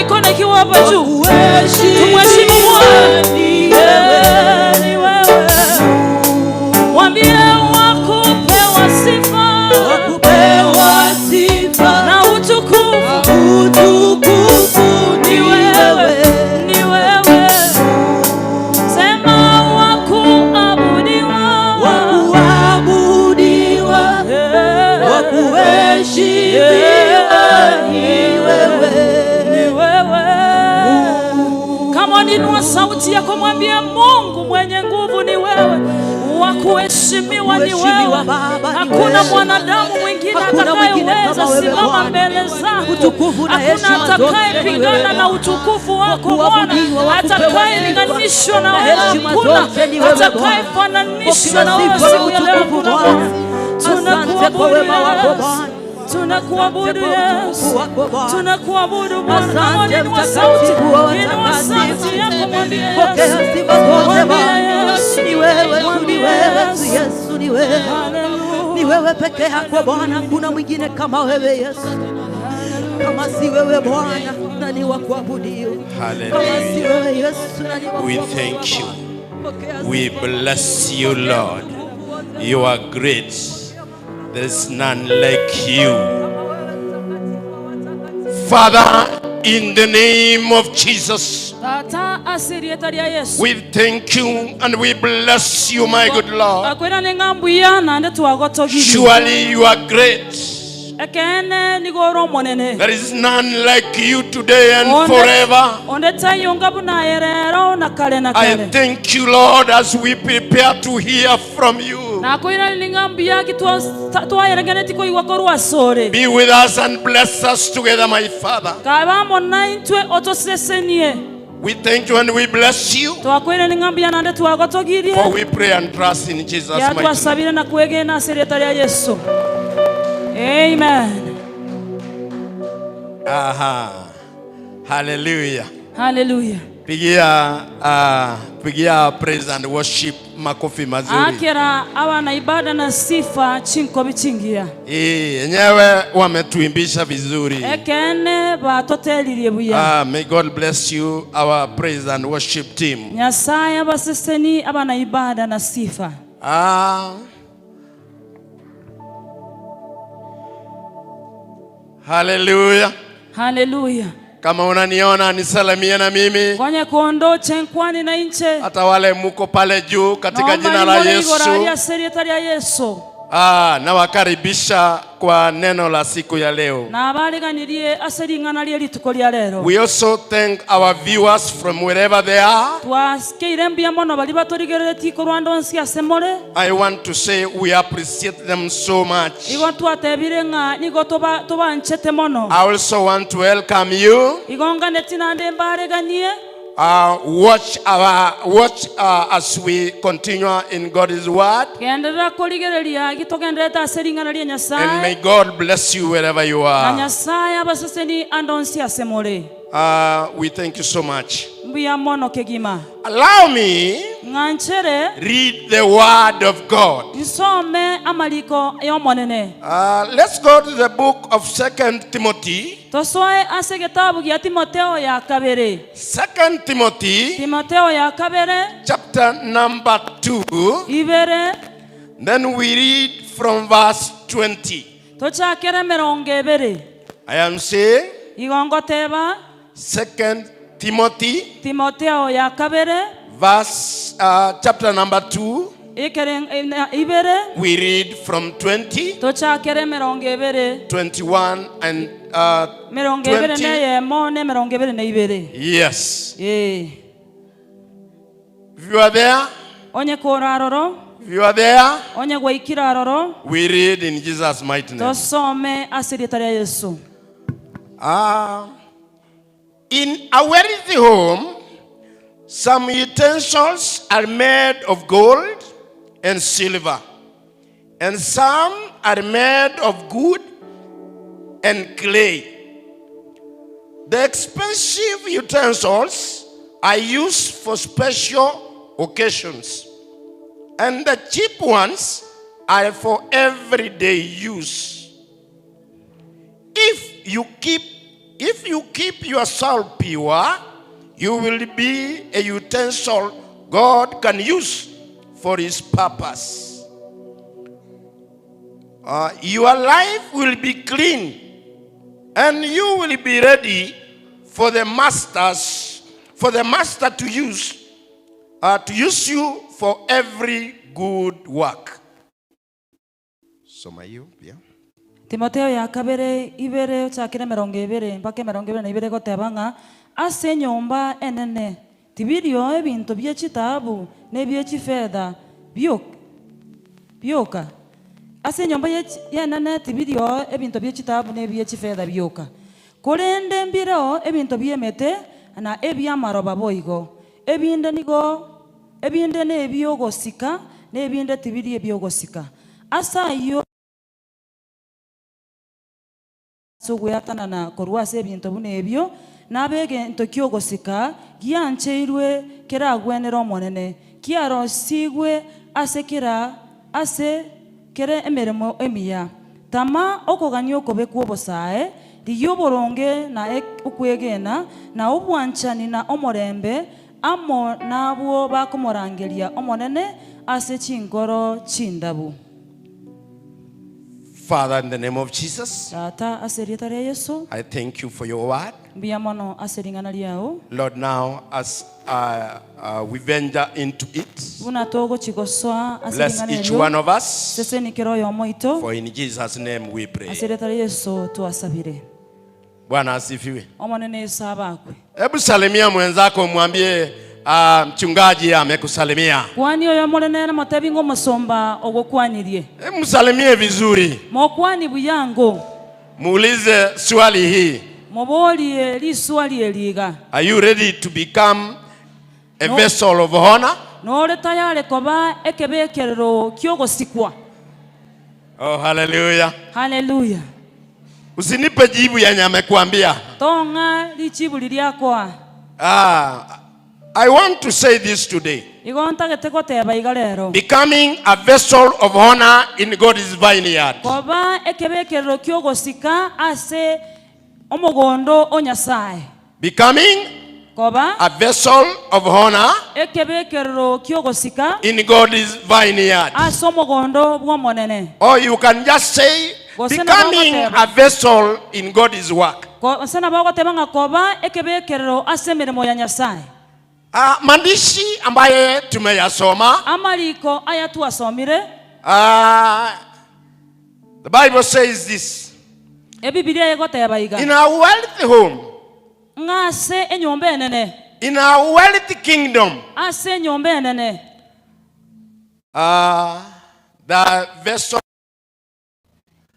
Mikono ikiwa hapa juu, tumheshimu Bwana. Eh, ni wewe. Mwambie wakupewa sifa, Wakupewa sifa na utukufu, utukufu ni wewe, ni wewe. Sema wakuabudiwa, wakuabudiwa, wakuheshimiwa ni wewe, ni wewe. Kama ninua sauti yako, mwambie Mungu mwenye nguvu ni wewe, wa kuheshimiwa ni wewe. Kuheshimiwa Baba ni Hakuna wewe. mwanadamu mwingine Hakuna mwingine atakayeweza kama wewe simama Bwana. mbele zako, Utukufu na hakuna heshima zote ni wewe atakayepingana na Bwana. utukufu wako Bwana, Wakuabudiwa, wakupewa atakayelinganishwa na na wewe heshima hakuna, zote ni wewe Bwana. atakayefananishwa na Pokea wewe sifa na siku ya leo utukufu hakuna Bwana. Bwana. Asante kwa Tunakuabudu wema wako Yesu, Bwana. tunakuabudu Asante kwa Yesu, utukufu wako Bwana. tunakuabudu Bwana. Kama Asante inua sauti, mtakatifu wa inua sauti watakatifu. yako, mwambie Pokea Yesu, sifa zote mwambie Bwana. Yesu, Ni wewe tu, ni mwambie wewe tu Yesu. Yesu, ni wewe. Ni wewe peke yako Bwana, hakuna mwingine kama wewe Yesu. Kama si wewe Bwana, nani wa kuabudiwa? Kama si Hallelujah. wewe Yesu, nani wa We kuabudiwa? thank you. We bless you, Lord. You are great. There's none like you. Father, in the name of Jesus, Tata ase erieta ria Yesu we thank you and we bless you, my good Lord. akwira nĩ ng'ambuya naende twagotogirie Surely you are great. ekeene nigo ore omonene There is none like you today and forever. onde tayonga buna erero na kare na I kare thank you, Lord, as we prepare to hear from you. nakwira nĩ ng'ambuya ki twaerengeneti koigwa korwa asore Be with us and bless us together, my Father. kabamo na intwe otosesenie We thank you and we bless you. twakwire nĩ ng'ambuya naende twagotogirie For we pray and trust in Jesus' ya mighty name. twasabire na kwegena ase erieta ria Yesu amen Aha. Hallelujah. haleluya Pigia, pigia praise and worship makofi mazuri. akera abana ibada na sifa chinkobi chingiya Eh, yenyewe wametuimbisha vizuri. ekene batotelirie buya Ah, may God bless you, our praise and worship team. nyasaye abaseseni abana ibada na sifa Ah. Hallelujah. haleluya Kama unaniona nisalimie na mimi. konye kondo chenkwani na inche Hata wale muko pale juu katika jina la Yesu. ase erieta ria yesu Ah, nawakaribisha kwa neno la siku ya leo. nabariganirie ase ring'ana rie rituko ria rero We also thank our viewers from wherever they are. twasikeire mbuya mono bari batorigereretie korwanda onsi ase more I want to say we appreciate them so much. igo twatebire ng'a nigo tobanchete mono I also want to welcome you. igo nganeti nande mbareganie Watch our watch as we continue in God's word, genderera korigereria gitogenderete ase ring'ana ria and nyasaye may God bless you wherever you na are. nyasaye abaseseni ando onsi ase more We thank you so much. mbuya mono kegima Allow me ng'anchere read the word of God. nsome amaliko y'omonene Let's go to the book of Second Timothy. tosoe ase getabu gia timoteo ya kabere Second Timothy, timoteo ya kabere chapter number 2. Ibere. Then we read from verse 20. tochakere mirongo ebere I am saying igo ngoteba Second Timothy, timoteo ya kabere verse chapter number 2. ekere ibere We read from 20, tochakere mirongo ebere 21, and mirongo ebere 20. neyemo ne mirongo ebere na ibere Yes. Eh. If you are there, onye kora aroro if you are there, onye gwaikire aroro we read in Jesus' mighty name. tosome ase erieta ria yesu Ah, in a wealthy home, some utensils are made of gold and silver, and some are made of wood and clay. The expensive utensils are used for special occasions, and the cheap ones are for everyday use. If you keep If you keep yourself pure, you will be a utensil God can use for his purpose. Uh, your life will be clean and you will be ready for the masters for the master to use uh, to use you for every good work. Soma hiyo pia. Timotheo ya kabere ibere ochakere emerongo ebere mpaka emerongo ebere na ibere egoteba ng'a ase enyomba enene tibirio ebinto bie chitaabu na ebie chifetha bioka. Ase enyomba y'enene tibirio ebinto bie chitaabu na ebie chifetha bioka, korende mbireo ebinto bi'emete na ebi'amaroba boigo. Ebinde nigo ebinde nebi'ogosika, na ebinde tibiri ebi'ogosika. Ase ayio. Ase ogweatanana korwa ase ebinto buna ebio, nabe egento ki'ogosika giancheirwe keragwenere Omonene, kiarosigwe ase kera ase kera emeremo emiya. Tama okogania okobe kw'obosae, rigia oboronge na okwegena, na obwanchani na omorembe, amo nabwo bakomorangeria Omonene ase chinkoro chindabu. Father, in the name of Jesus, Tata, ase erieta ria Yeso, I thank you for your word. mbuya mono ase ring'ana riao. Lord, now as uh, uh, we venture into it, Buna togochi gosoa ase bless ring'ana each erio, one of us. seseni kera oyomo oito. For in Jesus' name we pray. Ase erieta ria Yeso twasabire. Bwana asifiwe. Omonene Yeso abakwe. Hebu salimia mwenzako umwambie ah, mchungaji amekusalimia. Kwani oyomore nere motebi ng'a omosomba ogokwanirie. Hebu msalimie vizuri, Mokwani buya ango. muulize swali hii, Moborie riswali eri iga. are you ready to become a No. vessel of honor? Nore tayare koba ekebekerero ki'ogosikwa? Oh, haleluya. Haleluya. Usinipe jibu yenye amekuambia. Tong'a richibu riria akoa. Ah, I want to say this today. Igo ntagete goteba iga rero. Becoming a vessel of honor in God's vineyard. Koba ekebekerero ki'ogosika ase omogondo o Nyasae. Becoming Koba a vessel of honor ekebekerero ki'ogosika in God's vineyard. ase omogondo bw'Omonene. Or you can just say Gose nabo becoming ogoteba. a vessel in God's work. Gose nabo ogoteba ng'a koba ekebekerero ase emeremo ya Nyasae. Ah, maandishi ambaye tumeyasoma Amariko aya twasomire. ah, the Bible says this. Ebibilia egoteba iga. In our wealthy home, Ng'a ase enyomba enene. in our wealthy kingdom, Ase enyomba enene. uh, the vessel,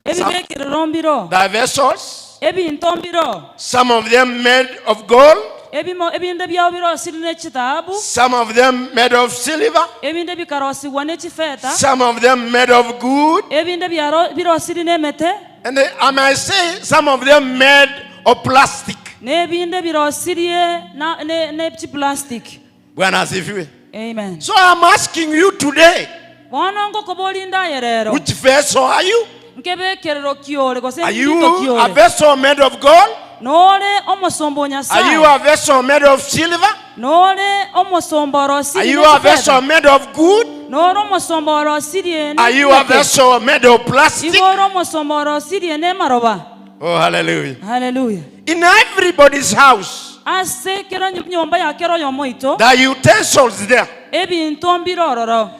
Ebibekerero mbiro. the vessels, Ebinto mbiro. some of them made of gold, Ebimo ebinde biao birosiri ne chitaabu. some of them made of silver, Ebinde bikarosigwa ne chifeta. some of them made of good, Ebinde biaro birosiri nemete. and they, I might say some of them made of plastic. Nebinde birosirie na ne, ne chiplastic. Bwana asifiwe. Amen. So I'm asking you today, Bono ngokoboria ndaye rero. which vessel are you? Nkebekerero kiore gose Are nkito you a kiore. vessel made of gold? Nore omosomba o Are Nyasaye. you a vessel made of silver? Nore omosomba Are orosirie you ne a vessel chifetha. made of good? Nore omosomba orosirie ne Are you a chimete. vessel made of plastic? Igo ore omosomba orosirie ne maroba. Oh, hallelujah. Hallelujah. In everybody's house, Ase kera nyomba ya kera oyomo oito. there are utensils there. Ebinto mbire ororo.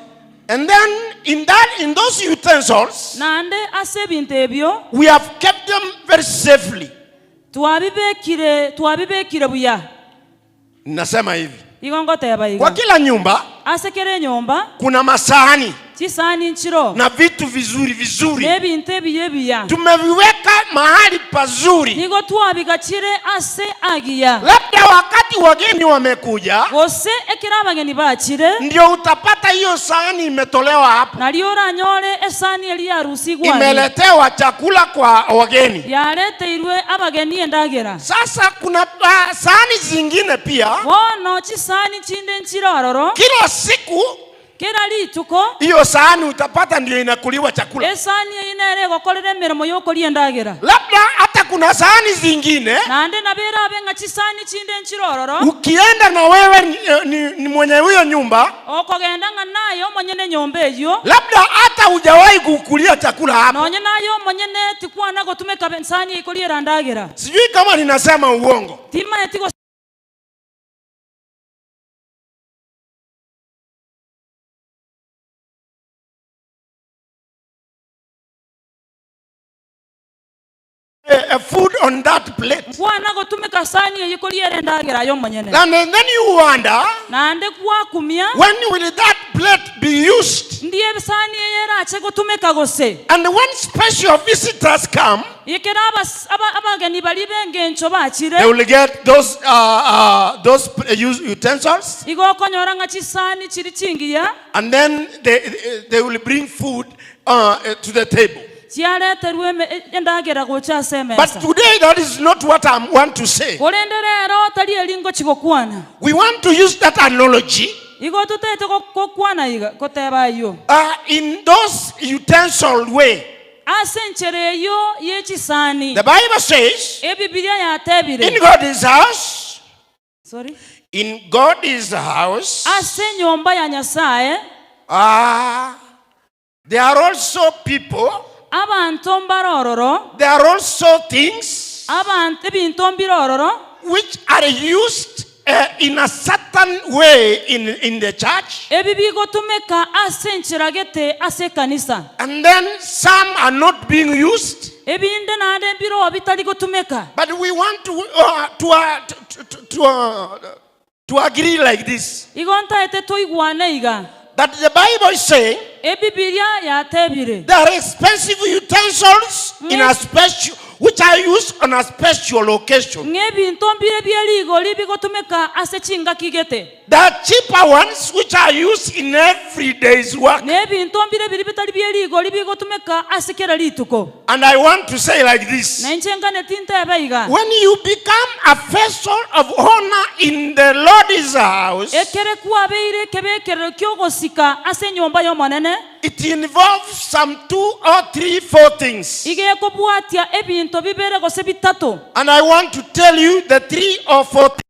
And then in that in those utensils, Naende ase ebinto ebio. we have kept them very safely. Twabibekire twabibekire buya. Nasema hivi. Igo ngoteba iga. Kwa kila nyumba Ase kera enyomba kuna masahani chisani nchiro na vitu vizuri vizuri. nebinto ebiya ebiya Tumeviweka mahali pazuri. nigo twabigachire ase agiya Labda wakati wageni wamekuja, gose ekero abageni bachire ndio utapata hiyo sahani imetolewa hapo, nario oranyore esani eria yarusigwa imeletewa chakula kwa wageni. yareteirwe abageni endagera Sasa kuna uh, sahani zingine pia, bono chisani chinde nchire ororo kila siku. Kera rituko. Hiyo sahani utapata ndio inakuliwa chakula. Esani eyio nere egokorera emeremo y'okoria endagera. Labda hata kuna sahani zingine Naende nabo erabe ng'a chisani chinde nchire ororo. ukienda na wewe ni, ni, ni mwenye huyo nyumba, Okogenda ng'a naye omonyene enyomba eyio. labda hata hujawahi kukulia chakula hapo. Nonye naye omonyene tikwana gotumeka ensani eyio koriera endagera. Sijui kama ninasema uongo. Timaeti gose. A food on that plate. Nkwana gotumeka sani eyio koriera endagera aye omonyene. And then you wonder, Naende gwakumia. when will that plate be used? Ndi esani eye erache gotumeka gose. And when special visitors come, Ekero abas- aba- abageni baria b'engencho bachire, they will get those, those utensils, igo okonyora ng'a chisani chiri chingiya and then they will bring food to the table. Chiareterwe eme- endagera gocha ase But emesa. today, that is not what I want to say. Korende rero tari eri ngochi gokwana. We want to use that analogy Igo totaete go- gokwana iga goteba ayio. in those utensil way. Ase enchera eyio ye chisani. The Bible says, Ebibilia yatebire. in God's house, Sorry. in God's house, Ase enyomba ya Nyasaye. There are also people, Abanto mbare ororo. there are also things Abanto ebinto mbire ororo. which are used in a certain way in the church. Ebi bigotumeka ase enchera gete ase ekanisa. And then some are not being used. Ebinde naende mbiroo bitari gotumeka. But we want to agree like this. Igo ntaete toigwane iga. That the Bible is saying Ebibilia yatebire. there are expensive utensils in a special, which are used on a special occasion. Ng'a ebinto mbire bie rigori bigotumeka ase chingaki gete. There are cheaper ones which are used in everyday's work. Na ebinto mbire biri bitari bie rigori bigotumeka ase kera rituko. And I want to say like this. Na inche nganeti ntebe iga. When you become a vessel of honor in the Lord's house, Ekere kwabeire ekebekerero ki'ogosika ase enyomba y'Omonene, it involves some 2 or 3, 4 things. Iga ekobwatia ebinto bibere gose bitato. And I want to tell you the 3 or 4 things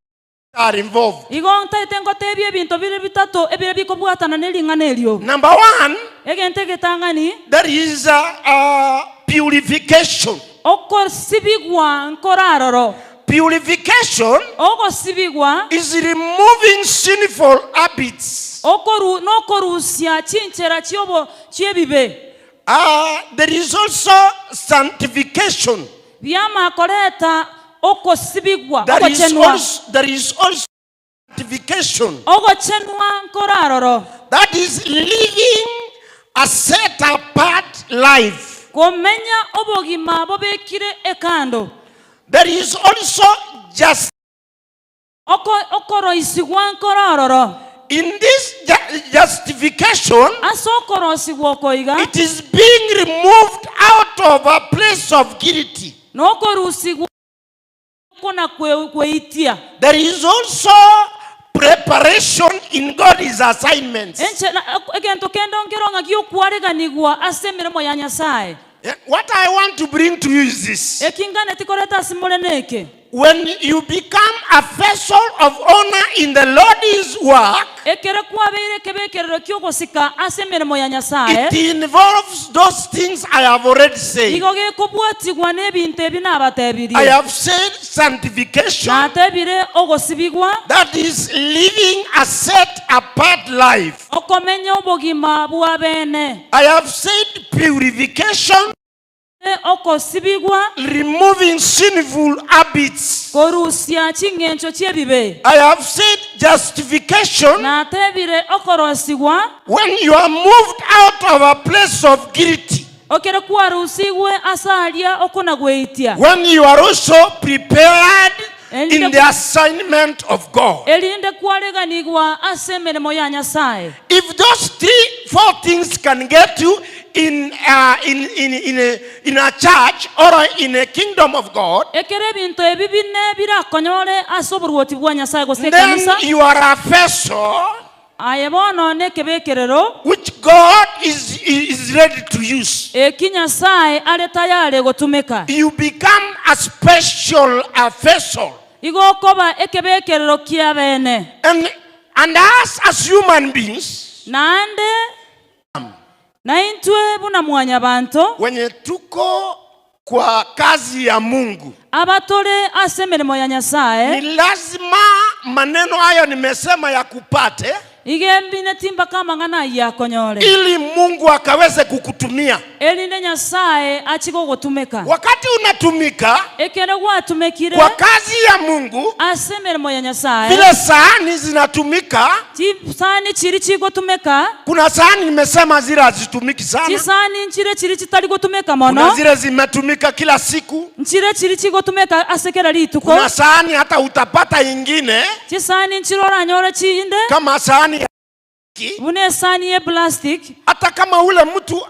are involved. Igo ntaete ngotebie ebinto bire bitato ebire bikobwatana ne ring'ana erio. Number 1, Egento egetang'ani, there is a purification. Okosibigwa nkoraroro. Purification Ogosibigwa is removing sinful habits. Okoru, nokorusia chinchera chiobo chi'ebibe. There is also sanctification. Biama koreta okosibigwa, There is ogochenwa. also, there is also sanctification. Ogochenwa nkoraroro. That is living a set apart life. Komenya obogima bobekire ekando. There is also just Oko, okoroisigwa nkorororo. In this justification, Ase okorosigwa oko iga, it is being removed out of a place of guilty. Nokorusigwa kona kwe, kweitia. There is also preparation in God's assignments. Enche, na, egento kende nkero ng'a giokwareganigwa ase emeremo ya Nyasaye. What I want to bring to you is this. Ekinganeti koreta ase more neke. When you become a vessel of honor in the Lord's work, Ekero kwabeire ekebekerero ki'ogosika ase emeremo ya Nyasaye, it involves those things I have already said. igo gekobwatigwa n'ebinto ebi nabatebirie. I have said sanctification. Natebire ogosibigwa. That is living a set apart life. Okomenya obogima bwa bene. I have said purification. Okosibigwa. Removing sinful habits. Korusia ching'encho chi'ebibe. I have said justification. Natebire okorosigwa. When you are moved out of a place of guilty. Ekero kwarusigwe ase aria okonagweitia. When you are also prepared in the assignment of God. Erinde kwareganigwa ase emeremo ya Nyasae. If those 3, 4 things can get you in a church or in a kingdom of God, Ekero ebinto ebi bine birakonyore ase oboruoti bwa Nyasae gose then ekanisa, you are a vessel. Aye bono nekebekerero. Which God is, is ready to use. Eki Nyasae are tayare gotumeka. You become a special a vessel. Igo okoba ekebekerero kia bene. And, and us as human beings, Naende naintwe buna mwanyabanto. Wenye tuko kwa kazi ya Mungu. Abatore ase emeremo ya Nyasae. Ni lazima maneno hayo nimesema yakupate. Iga embineti mpaka amang'ana ayio akonyore. Ili Mungu akaweze kukutumia. Erinde Nyasae achie gogotumeka. Wakati unatumika Ekero gwatumekire kwa kazi ya Mungu, ase emeremo ya Nyasae, vile sahani zinatumika, chisani chiria chigotumeka, kuna sahani nimesema zile hazitumiki sana, chisani nchire chiria chitari gotumeka mono, kuna zile zimetumika kila siku, nchire chiria chigotumeka ase kera rituko, kuna sahani hata utapata ingine chisani nchire oranyore chinde kama sahani ya buna esani ye plastic, hata kama ule mtu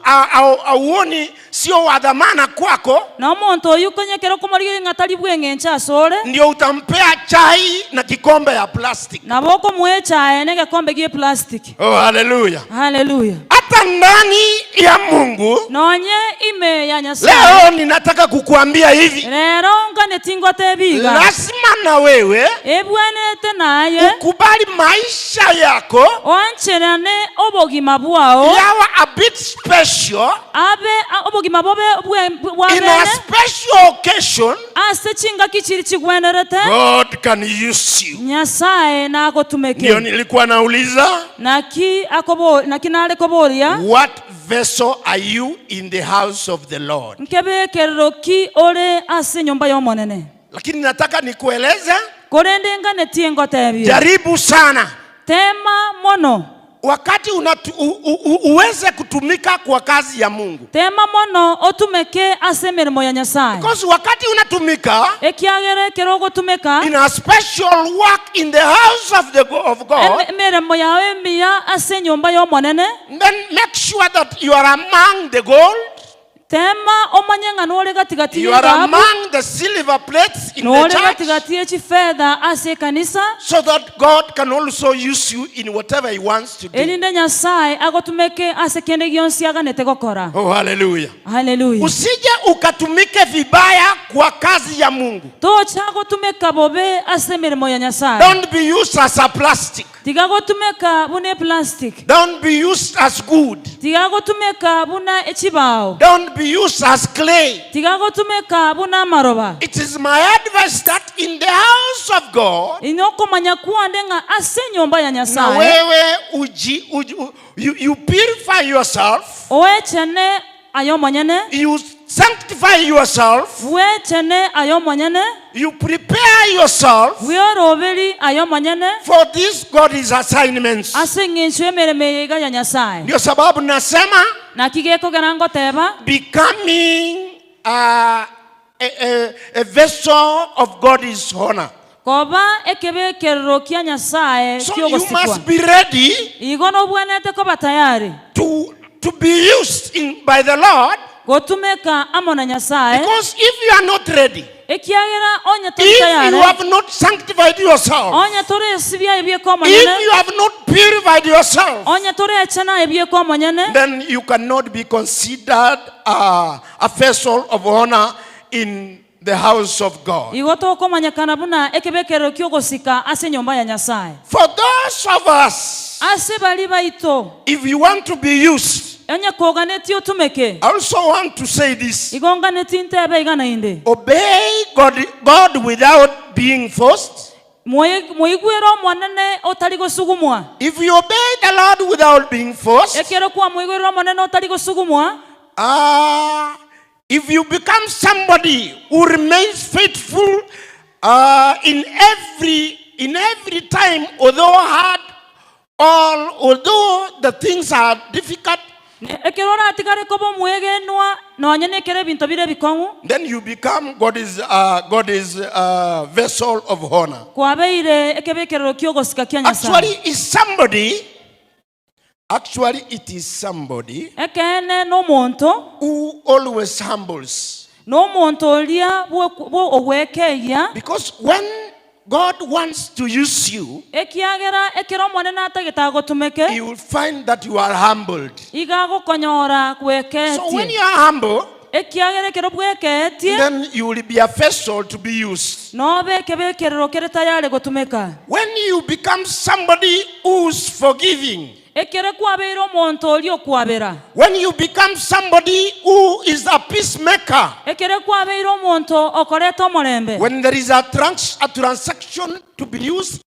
auoni sio wa dhamana kwako, na omonto oyio konyekera okomorigereria ng'a tari bw'eng'encho asore, ndio utampea chai na kikombe ya plastic. Nabo okomoa echae na egekombe gie plastic. Oh, haleluya. Haleluya. Hata ndani ya Mungu Nonye ime ya Nyasaye. Leo ninataka kukuambia hivi, Rero nganeti ngotebi iga. lazima na wewe Ebwenerete naye ukubali maisha yako oancherane obogima bwao yawe a bit special abe obogima bobe bwa in a bene special occasion. Ase chingaki chiri chigwenerete God can use you. Nyasaye nagotumeke. Ndio nilikuwa nauliza, Naki akobo naki nare koboria, what vessel are you in the house of the Lord? Nkebekerero ki ore ase enyomba y'Omonene? Lakini nataka nikueleze, Korende nganetie ngotebie, jaribu sana, tema mono, wakati unatu, u, u, u, uweze kutumika kwa kazi ya Mungu. Tema mono otumeke ase emeremo ya Nyasaye. Because wakati unatumika ekiagera ekero ogotumeka in a special work in the house of the of God, emeremo yawe emiya ase enyomba y'Omonene, then make sure that you are among the gold. Tema omanye ng'a nore gatigati You are y'ethahabu, among the silver plates in the nore church, gatigati ye chifetha ase ekanisa, so that God can also use you in whatever he wants to do. erinde Nyasaye agotumeke ase kende gionsi aganete gokora. Oh, hallelujah. Hallelujah. Usije ukatumike vibaya kwa kazi ya Mungu. Tocha gotumeka bobe ase emeremo ya Nyasaye. Don't be used as a plastic. Tiga gotumeka buna eplastic. Don't be used as good. Tiga gotumeka buna echibao. Don't be used as clay. Tiga gotumeka buna amaroba. It is my advice that in the house of God, Inokomanya kwande ng'a ase enyomba ya na Nyasaye, wewe uji, uji, u, you, you purify yourself. Oechene aye omonyene. You sanctify yourself. Bwechene aye omonyene. You prepare yourself. Bweoroberi aye omonyene. For this God's assignments. Ase eng'encho y'emeremo eye iga ya Nyasaye. Ndio sababu nasema, Naki gekogera ngoteba, becoming a vessel of God's honor. Koba ekebekerero kia Nyasaye So you ki'ogosikwa. must be ready Igo nobwenerete koba tayari to be used by the Lord. Gotumeka amo na Nyasaye. Because if you are not ready, Ekiagera onye tori if tayari, you have not sanctified yourself, onye tori esibia ebieka omonyene, if you have not purified yourself, onye tori echena ebieka omonyene, then you cannot be considered a vessel of honor in the house of God. Igo tokomanyekana buna ekebekerero ki'ogosika ase enyomba ya Nyasaye. For those of us, Ase bari baito, if you want to be used, onye koganeti otumeke, I also want to say this. Igo nganeti ntebe igana inde. Obey God without being forced. Moigwere omonene otari gosugumwa. If you obey the Lord without being forced, Ekero kwa moigwere omonene otari gosugumwa, if you become somebody who remains faithful in every time, although hard, although the things are difficult, Ekero oratigare koba omwegenwa, nonye nekere ebinto bire ebikong'u, then you become God's vessel of honor. Kwabeire ekebekerero ki'ogosika kia Nyasaye. Actually, is somebody. Actually, it is somebody Ekene n'omonto who always humbles. N'omonto oria bwo ogwekeia. Because God wants to use you, Ekiagera ekero Omonene atagete agotumeke, he will find that you are humbled. iga agokonyora So when bwekeetie. you are humble, Ekiagera ekero bwekeetie, then you will be a vessel to be used. nobe ekebekerero kere tayari gotumeka. When you become somebody who's forgiving, Ekero kwabeire omonto oria okwabera, when you become somebody who is a peacemaker, ekero kwabeire omonto okoreta omorembe, when there is a, trans- a transaction to be used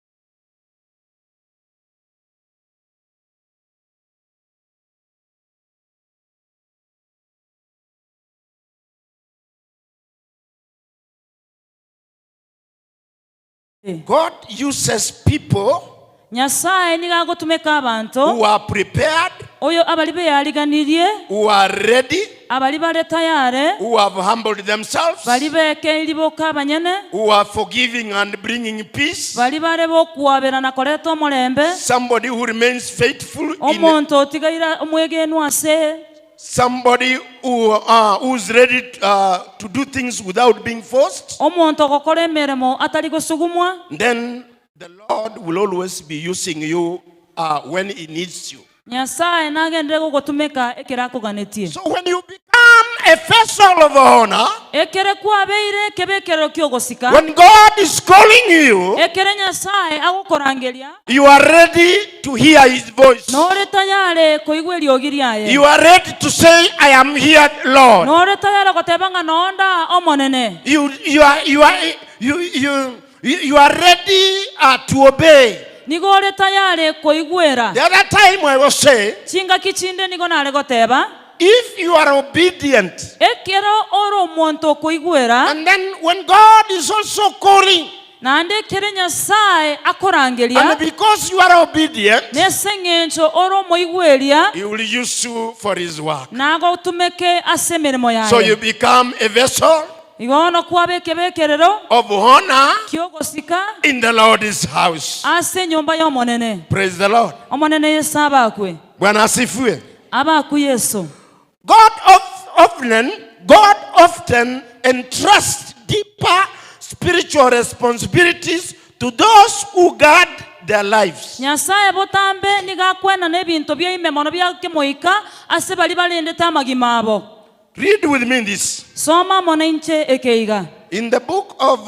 God uses people Nyasaye nigo agotumeka abanto who are prepared, oyo abari beyariganirie, who are ready, abari bare tayare, who have humbled themselves, bari bekeiri boka abanyene, who are forgiving and bringing peace, bari bare bokwabera na koreta omorembe, somebody who remains faithful in omonto otigaire omwegenwa ase, somebody who, who's ready to do things without being forced, omonto ogokora emeremo atari gosugumwa, then the Lord will always be using you when He needs you. Nyasaye nagendere gogotumeka ekero akoganetie. So when you become a vessel of honor, Ekere kwabeire ekebekerero kiogosika, when God is calling you, ekere Nyasaye agokorangeria, you are ready to hear His voice. nore tayare koigwa eriogi riaye, You are ready to say, I am here, Lord. nore tayare goteba ng'a nonda omonene, You, you, are, you, are, you, you, you you are ready to obey. nigo ore tayare koigwera. The other time I was saying, Chingaki chinde nigo nare goteba, if you are obedient, ekero ore omonto okoigwera, and then when God is also calling, naende ekere Nyasaye akorangeria, and because you are obedient, nese eng'encho ore omoigweria, He will use you for His work. nagotumeke ase emeremo So you yaye. become a vessel Igo kwaba ekebekerero of honor kiogosika in the Lord's house. ase enyomba y'omonene. Praise the Lord. Omonene Yesu abakwe. Bwana asifiwe. Abakwe Yesu. God of, often, God often entrusts deeper spiritual responsibilities to those who guard their lives. Nyasaye botambe nigo akwenana ebinto bia ime mono bia kemoika ase bari barendete amagima abo. Read with me this. Soma mono inche ekeiga. In the book of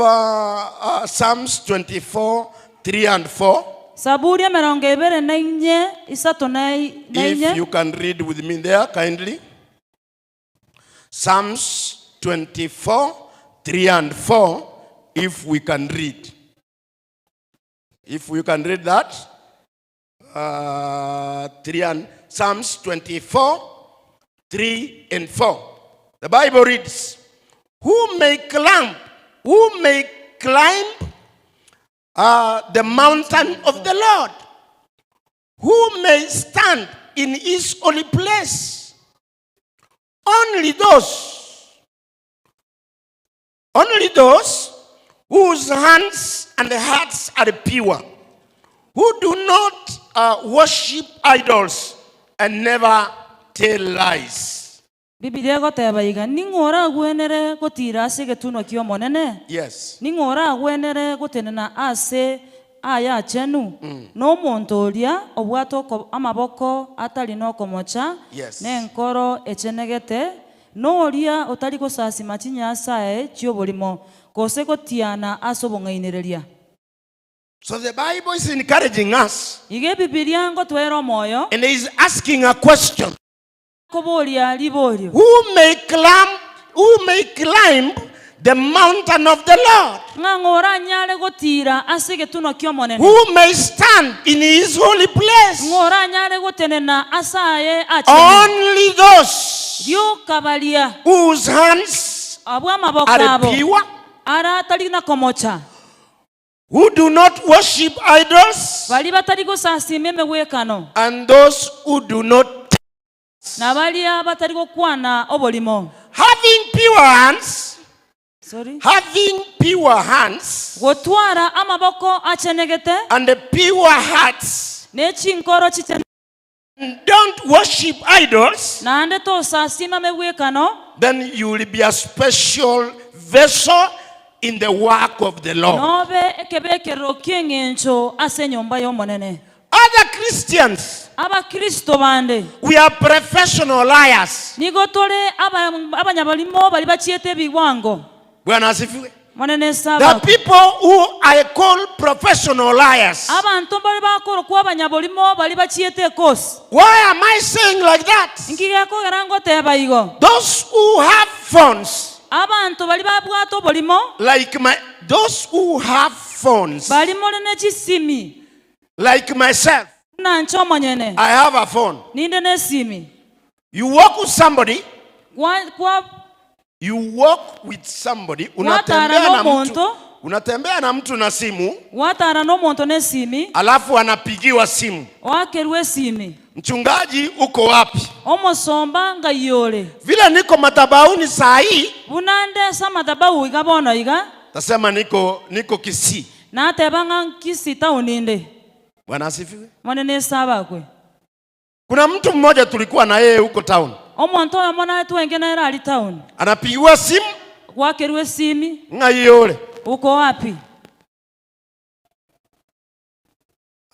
Psalms 24, 3 and 4, Saburi emerongo ebere na inye, isato na i- na if inye. you can read with me there kindly. Psalms 24, 3 and 4, if we can read. If we can read that. 3 and Psalms 24, 3 and 4. The Bible reads, Who may climb, who may climb the mountain of the Lord? Who may stand in his holy place? Only those whose hands and hearts are pure, who do not worship idols and never tell lies. Bibilia egoteba iga, ning'o oragwenere gotira ase egetunwa kia Omonene? Yes. Ning'o oragwenere gotenena ase aya achenu? Na omonto oria obwate oko- amaboko atari nokomocha, Yes. na enkoro echenegete, na oria otari gosasima chinyasae chi'oborimo, gose gotiana ase obong'ainereria. So the Bible is encouraging us Iga ebibilia ngotwera omoyo, and is asking a question. koboria riborio. Who may climb, who may climb the mountain of the Lord? Ng'a ng'o oranyare gotira ase egetunwa kia Omonene? Who may stand in his holy place? Ng'o oranyare gotenena ase aye achenu? Only those Rioka baria whose hands abwo amaboko are abo pure, ara atari na komocha, who do not worship idols, bari batari gosasima emegwekano, and those who do not na baria batari gokwana oborimo. having pure hands, Sorry. having pure hands Gotwara amaboko achenegete and the pure hearts, ne chinkoro chichen don't worship idols, naende tosasima emegwekano, then you will be a special vessel in the work of the Lord. Nobe ekebekerero ki'engencho ase enyomba y'Omonene. Other Christians, Abakristo bande. we are professional liars. Nigo tore aba- abanyabarimo baria bachiete ebigwango. Bwana asifiwe. Monene The Sabbath. people who I call professional liars. Abanto mbare bakorokwa abanyaborimo baria bachiete ekosi. Why am I saying like that? Inki gekogera ngoteba igo? Those who have phones, Abanto baria babwate oborimo, like my, those who have phones, baria more ne chisimi, like myself, buna inche omonyene, I have a phone. ninde nesimi. You walk with somebody, Kwa, kwa, you walk with somebody, Watara unatembea na mtu, n'omonto. unatembea na mtu na simu, gwatara n'omonto nesimi, alafu anapigiwa simu, oakerwa esimi. mchungaji, uko wapi? Omosomba ngaiyo ore. Vile niko madhabahuni saa hii, Buna nde ase amadhabahu iga bono iga, tasema niko niko Kisii. nateba ng'a Kisii town inde. Bwana asifiwe. Monene Esabakwe. Kuna mtu mmoja tulikuwa na yeye huko town, Omonto oyomo naye twenge nere aria town. anapigiwa simu, Gwakerwa esimi. ng'ai ore? Uko wapi?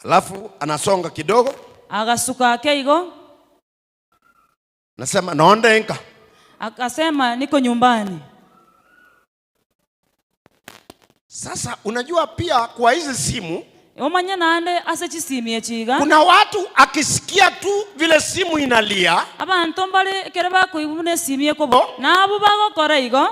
Alafu anasonga kidogo, Agasuka ake igo. nasema naonde nka. Akasema niko nyumbani. Sasa unajua pia kwa hizi simu Omanye naende ase chisimi echi iga. kuna watu akisikia tu vile simu inalia, Abanto mbare ekero bakoigwa buna esimi ekobo. Nabwo bagokora igo.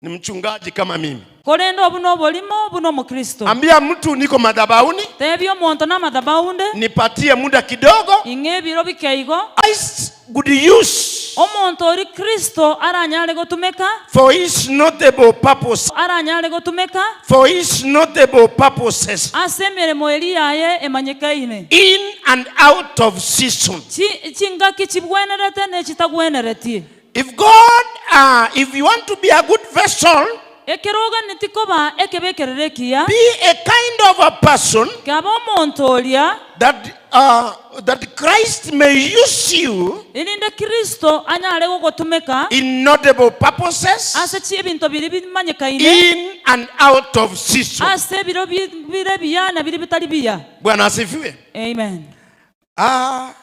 ni mchungaji kama mimi. Korende obwo noborimo buna omokristo. Ambia mtu niko madhabahuni, Tebia omonto namadhabahu nde. nipatie muda kidogo. Ing'e ebiro bike igo. Christ could use Omonto oria Kristo aranyare gotumeka. for his notable purpose. Aranyare gotumeka. For his notable purposes. Ase emeremo eria yaye emanyekaine. In and out of season. Chi, chingaki chibwenerete ne chitagweneretie. If God, uh, if you want to be a good vessel, Ekero oganeti koba ekebekerero ekiya, be a kind of a person kaba omonto oria, that, uh, that Christ may use you erinde Kristo anyare gogotumeka in notable purposes, ase chi ebinto biria bimanyekaine, in and out of season. ase ebiro bi- bire biya na biria bitari biya. Bwana asifiwe. Amen. Uh,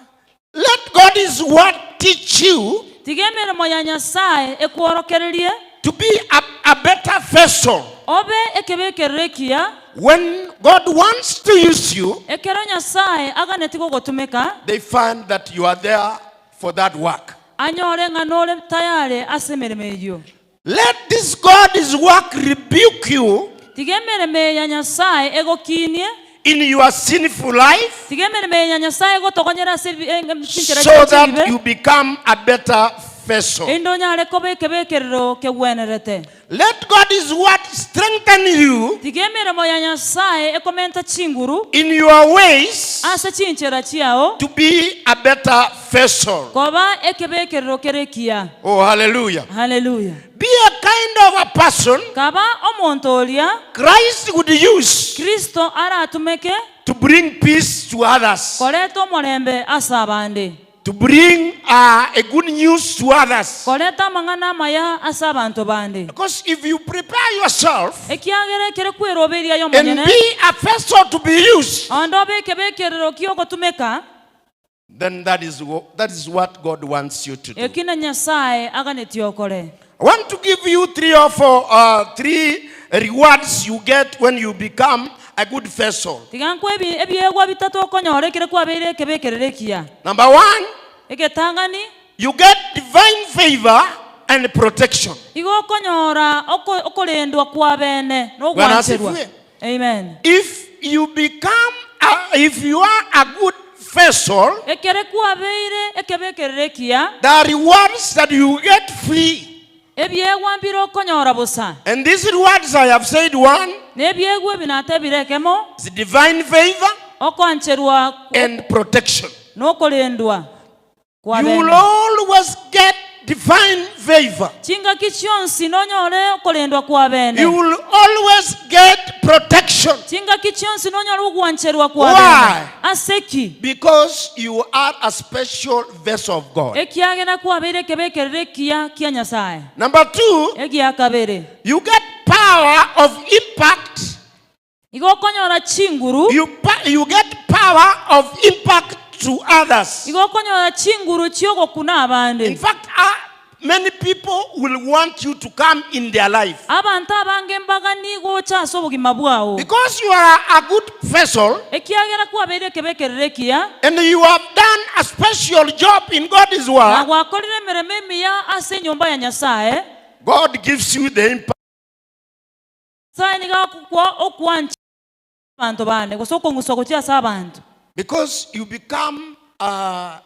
let God's word teach you Tiga emeremo ya Nyasaye ekworokererie to be a, a better vessel. Obe ekebekerero ekiya. When God wants to use you, Ekero Nyasaye aganeti gogotumeka, they find that you are there for that work. anyore ng'a nore tayare ase emeremo eyio. Let this God's work rebuke you Tiga emeremo eye ya Nyasaye egokinie in your sinful life Tiga emeremo eye ya Nyasaye egotogonyere ase ebi- eh, chinchera so chiaye that chi'ebibe, you become a better vessel. erinde onyare koba ekebekerero kegwenerete. Let God's word strengthen you Tiga emeremo ya Nyasaye ekomenta chinguru in your ways ase chinchera chiao to be a better vessel. koba ekebekerero kere ekiya. Oh, hallelujah. Hallelujah. Be a kind of a person Kaba omonto oria Christ would use Kristo aratumeke to bring peace to others, koreta omorembe ase abande, to bring uh, a good news to others. koreta amang'ana amaya ase abanto bande. Because if you prepare yourself Ekiagera ekere kweroberia aye and omonyene, be a vessel to be used, onde obe ekebekerero ki'ogotumeka, then that is, that is what God wants you to do. Eki na Nyasae aganetie okore. I want to give you three or four, uh, three rewards you get when you become a good vessel. Tiga nkwe ebi- ebiegwa bitato okonyora ekere kwabeire ekebekerero ekiya. Number one, Egetang'ani, you get divine favor and protection. igo okonyora oko- okorendwa kwa bene na Bwana ogwancherwa. asifiwe. Amen. If you become, a, if you are a good vessel, Ekere kwabeire ekebekerero ekiya, the rewards that you get free. ebiegwa mbire okonyora bosa. And these rewards I have said one Na ebiegwa ebi natebire ekemo, is divine favor okwancherwa and protection. na okorendwa kwa You will bene. always get divine favor. Chingaki chionsi nonyore okorendwa kwa bene. You will always get protection. Chingaki Chingaki chionsi nonyore ogwancherwa kwa Why? bene. Ase ki? Because you are a special vessel of God. Ekiagera kwabeire ekebekerero ekiya kia Nyasaye. Number two, Egia kabere. you get power of impact. Igo okonyora chinguru. You get power of impact to others. Igo okonyora chinguru chiogokuna abande. In fact, many people will want you to come in their life. Abanto abange mbagani gocha ase obogima bwao. Because you are a good vessel. Ekiagera kwabeire ekebekerero ekiya. And you have done a special job in God's work. Na gwakorire emeremo emiya ase enyomba ya Nyasaye. God gives you the impact. Nyasaye nigo agokwa okwancha abanto bande, gose okong'uswa gochia ase abanto. Because you become a,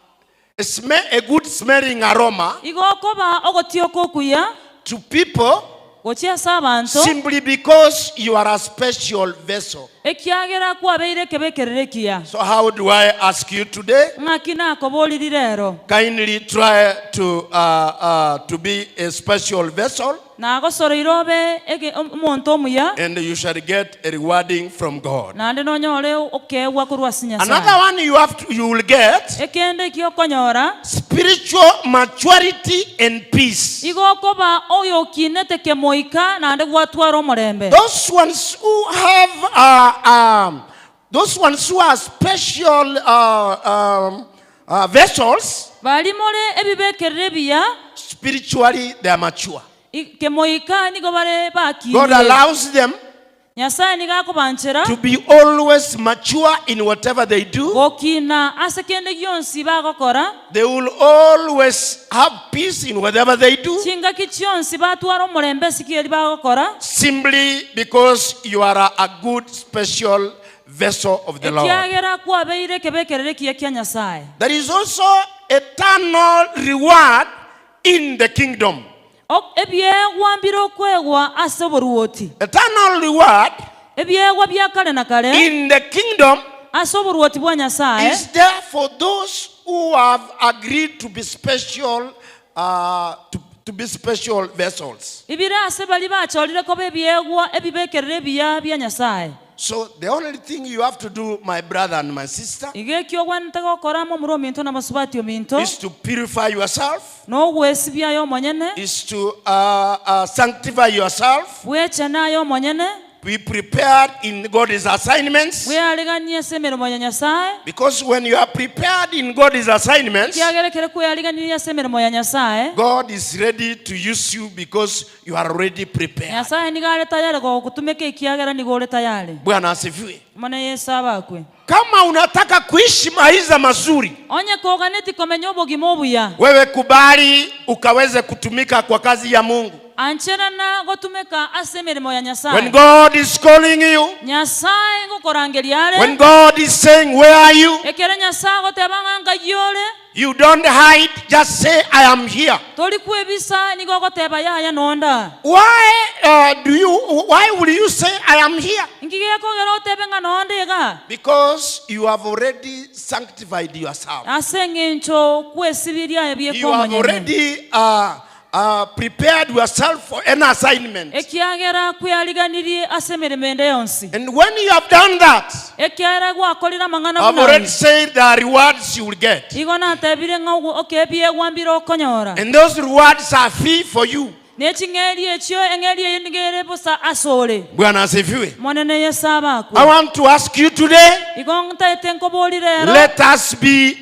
a good smelling aroma Igo okoba ogotioka okuya to people gochia ase abanto simply because you are a special vessel. Ekiagera kwabeire ekebekerero ekiya. So how do I ask you today? Ng'aki nakoboriri rero? Kindly try to be a special vessel. Nagosoroire obe ege- omonto omuya. And you shall get a rewarding from God. Naende nonyore okeegwa korwa ase Nyasaye. Another one you will get Ekende eki okonyora spiritual maturity and peace. Igo okoba oyokinete kemoika naende gwatwara omorembe. Those ones who have those ones who are special vessels, Bari more ebibekerero ebiya, spiritually they are mature. Kemoika nigo bare bakinire. God allows them Nyasaye nigo akobanchera to be always mature in whatever they do. Gokina ase kende gionsi bagokora. They will always have peace in whatever they do. Chingaki chionsi batwara omorembe ase kieri bagokora. Simply because you are a good special vessel of the Lord. Ekiagera kwabeire ekebekerero ekiya kia Nyasaye. There is also eternal reward in the kingdom. Ebiegwa mbire okoegwa ase oboruoti. Eternal reward Ebiegwa bia kare na kare in the kingdom ase oboruoti bwa Nyasaye is there for those who have agreed to be special, to be special vessels. Ibire ase bari bachorire koba ebiegwa ebibekerero ebiya bia Nyasaye. So the only thing you have to do, my brother and my sister, Iga ekio ogwenerete gokora amo omoro ominto na abasubati ominto, is to purify yourself, nogwesibia aye omonyene, is to sanctify yourself, bwechene aye omonyene, be prepared in God's assignments. bweariganie ase emeremo ya Nyasaye. Because when you are prepared in God's assignments, Ekiagera ekero kweariganirie ase emeremo ya Nyasaye, God is ready to use you because you are already prepared. Nyasaye nigo are tayari gogotumeka ekiagera nigo ore tayari. Bwana asifiwe. Mone Yesu abakwe. Kama unataka kuishi maisha mazuri, Onye koganeti komenya obogima obuya, wewe kubali ukaweze kutumika kwa kazi ya Mungu. Ancherana gotumeka ase emeremo ya Nyasaye. When God is calling you, Nyasaye ngokorangeria are, when God is saying, where are you? Ekero Nyasaye agoteba ng'a ngai ore, You don't hide, just say, I am here. Tori kwebisa nigo ogoteba yaya nonda. Why will you say I am here? Ngige kogera otebe ng'a nonda iga. Because you have already sanctified yourself. Ase ng'encho kwesibiria aye You have biekomonyene. already prepared yourself for an assignment. Ekiagera kweariganirie ase emeremo ende yonsi. And when you have done that, Ekiagera gwakorire amang'ana I've buna already aye. said there are rewards you will get. Igo natebire ng'a okebiegwa mbire okonyora. And those rewards are free for you. Neching'eri echio eng'eri eye nigo ere bosa ase ore. Bwana asifiwe. Monene Yesu abakwe. I want to ask you today, Igo ntaete nkobori rero. let us be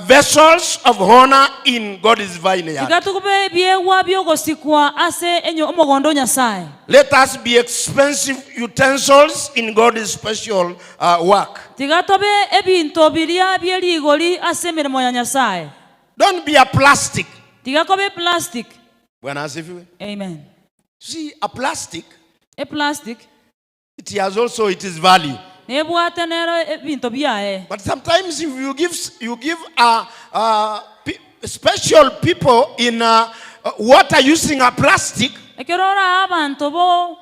vessels of honor in God's vineyard. Iga tukube ebiegwa biogosikwa ase enyo omogondo Nyasaye. Let us be expensive utensils in God's special work. Tiga tobe ebinto biria bie rigori ase emeremo ya Nyasaye. Don't be a plastic. Tiga kobe plastic. Bwana asifiwe. Amen. See, a plastic, A plastic. it has also its value. Nebwate nero ebinto biaye. But sometimes if you give, you give special people in water using a plastic, Ekero ora abanto bo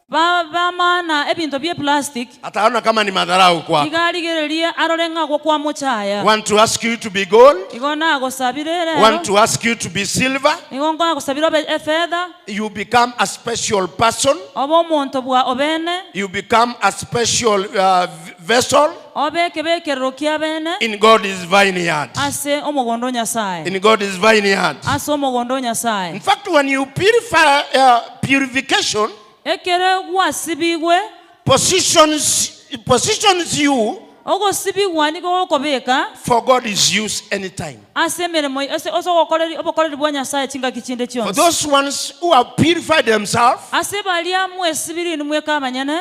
Ba bamana ebinto bie plastic. Ataona kama ni madharau kwako. Iga arigererie arore ng'a agwo kwamochaya. Want to ask you to be gold. Igo nagosabire rero. Want to ask you to be silver. Nigo nkogosabire obe efetha. You become a special person. Obe omonto bwa obene. You become a special uh, vessel. Obe ekebekerero kia bene. In God's vineyard. Ase omogondo o Nyasae. In God's vineyard. Ase omogondo o Nyasae. In fact, when you purify, uh, purification. Ekero gwasibigwe. Positions, positions you. Ogosibigwa nigo gokobeka. For God's use anytime. Ase emeremo ase ase ogokoreri obokoreri bwa Nyasae chingaki chinde For chionsi. those ones who have purified themselves. Ase baria mwesibirie inwe mweka abanyene.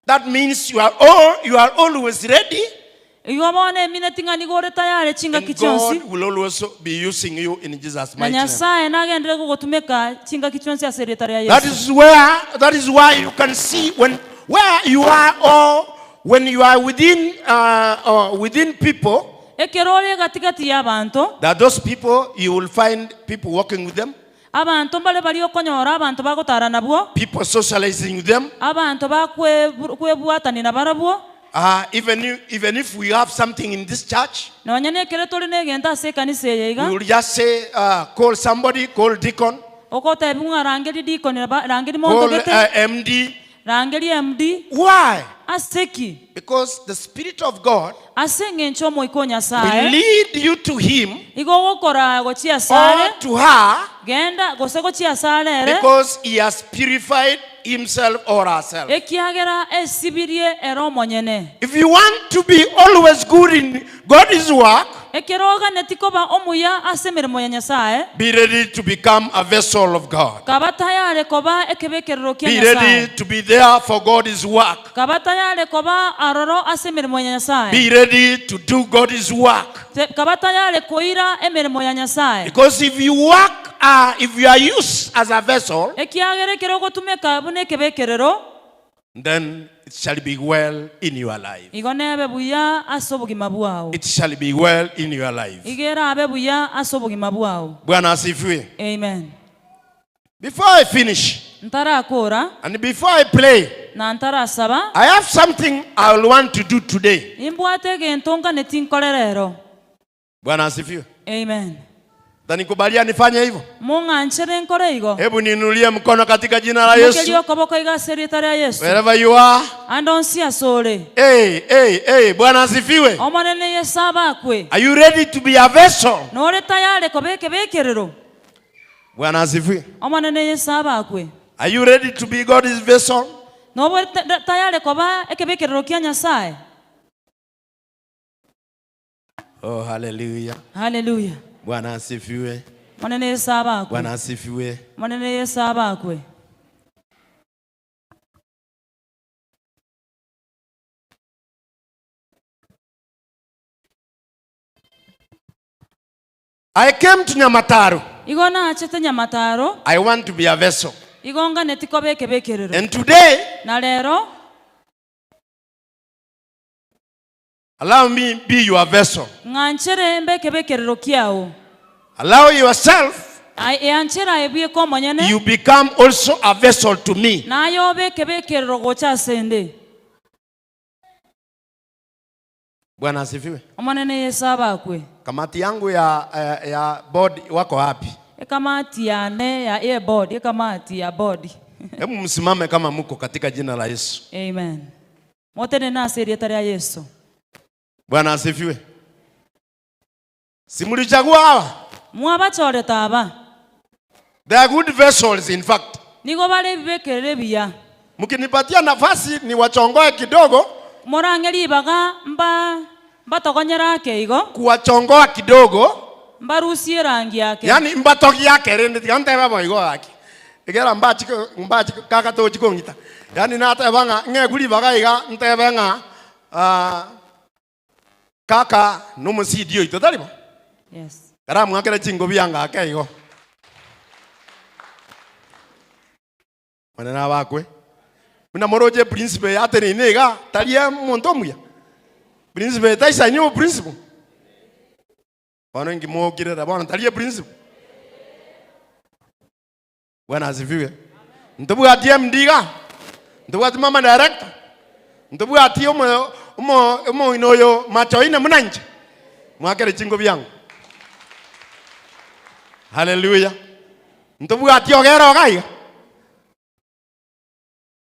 That means you are all, you are always ready. Igo bono emineti ng'a nigo ore tayare chingaki And chionsi. God will always be using you in Jesus' Na mighty name. Nyasae nagenderere gogotumeka chingaki chionsi ase erieta ria That Yeso. is where that is why you can see when where you are or when you are within uh, uh, within people. Ekero ore egati-gati y'abanto. That those people you will find people walking with them. Abanto mbare baria okonyora abanto bagotara nabwo. People socializing with them. Abanto bakwebwatania nabarabwo. Uh, even, if, even if we have something in this church, Nonya nekere tore negento ase ekanisa eye iga. we will just say, uh, call somebody, call deacon, Ogotebiwa ng'a rangeria deacon, rangeria monto call gete, uh, MD. rangeria MD. Why? Ase ki? Because the Spirit of God Ase engencho Omoika o will Nyasae lead you to him igo ogokoraa gochia asare, or to her genda gose gochia asare ere, because he has purified himself or herself. ekiagera esibirie ere omonyene. If you want to be always good in God's work, Ekero oganeti koba omuya ase emeremo ya Nyasae, be ready to become a vessel of God. kaba tayare koba ekebekerero kia Be Nyasae. ready to be there for God's work. Kaba tayare koba aroro ase emeremo ya Nyasae. Be ready to do God's work. Te- Kaba tayare koira emeremo ya Nyasae. Because if you work, uh, if you are used as a vessel, Ekiagera ekero ogotumeka buna ekebekerero, then it shall be well in your life. igo nebe buya ase obogima bwao. It shall be well in your life. Igo erabe buya ase obogima bwao. Bwana asifiwe. Amen. Before I finish Ntarakora and before I play, na ntarasaba, I have something I will want to do today. nimbwate egento nganeti nkore rero. Bwana asifiwe. Amen. Mtanikubalia nifanye hivyo? Mong'anchere nkore igo. Hebu niinulie mkono katika jina la Yesu. Imokeria okoboko iga ase erieta ria Yesu. Wherever you are. Ande onsi ase ore. Hey, hey, hey, Bwana asifiwe. Omonene Yesu abakwe. Are you ready to be a vessel? Nore tayare koba ekebekerero? Bwana asifiwe. Omonene Yesu abakwe. Are you ready to be God's vessel? Nobe tayare koba ekebekerero kia Nyasae? Oh, hallelujah. Haleluya. Bwana asifiwe. Omonene Yesu abakwe. Bwana asifiwe. Omonene Yesu abakwe. I came to Nyamataro. Igo nachete Nyamataro. I want to be a vessel. Igo nganeti koba ekebekerero. And today, Na rero, allow me be your vessel. ng'anchere mbe ekebekerero kiao. Allow yourself, Ai- Eanchere aye bweka omonyene, you become also a vessel to me. naye obe ekebekerero gocha asende. Bwana asifiwe. Omonene Yeso abakwe. Kamati yangu ya, ya, ya board wako wapi? Ekamati yane ya ye board, ekamati ya board. Hebu msimame kama mko katika jina la Yesu. Amen. Motenene ase erieta ria Yeso. Bwana asifiwe. Si mlichagua hawa? Mwabachorete aba. They are good vessels in fact. Nigo bare ebibekerero ebiya. Mkinipatia nafasi niwachongoe kidogo. Morang'e ribaga mba mbatogonyere ake igo. Kuwachongoa kidogo. Mbarusie erangi ake. Yaani mbatogie ake rende tiga ntebe bo igo gaki. Egera mbachi mbachi kaka tochi kong'ita. Yaani nateba ng'a ng'eku ribaga iga ntebe ng'a ah, Kaka nomosidi oito, tari bo? Yes. Karamwakere chingobi anga ake igo. Onye nabakwe. Buna moroche principle yateneine iga, tari omonto omuya. Principle etaisaini oboprinciple. Bono inki mokirera bono tari eprinciple. Bwana asifiwe. Ntobwati MD iga? Ntobwati mama director? Ntobwati omo omo omong'ina oyo macho ine buna inche? Mwakere chingo biango. Haleluya. Ntobwati ogera oga iga?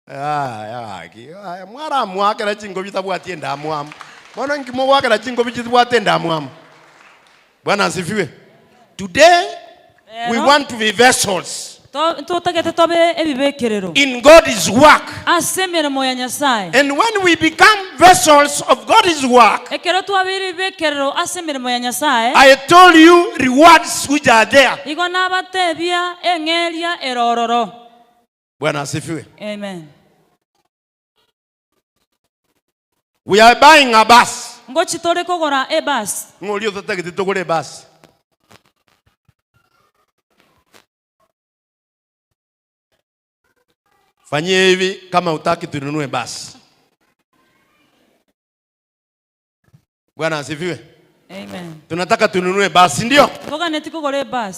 Yaya gaki, aya mwaramwakera chingobi chitabwati endamwamu. Bono inki mogwakera chingobi chibwate endamwamu? Bwana asifiwe. Today we Rero. want to be vessels To- totagete tobe ebibekerero in God's work. ase emeremo ya Nyasaye. And when we become vessels of God's work, Ekero twabeire ebibekerero ase emeremo ya Nyasaye, I told you rewards which are there. igo nabatebia eng'eria erororo. Bwana asifiwe. Amen. We are buying a bus. Ngochi tore kogora ebus. Ng'ori ototagete togore ebus. Fanyie hivi kama utaki tununue basi. Bwana asifiwe. Amen. Tunataka tununue basi, ndio? Toganeti kogora ebus.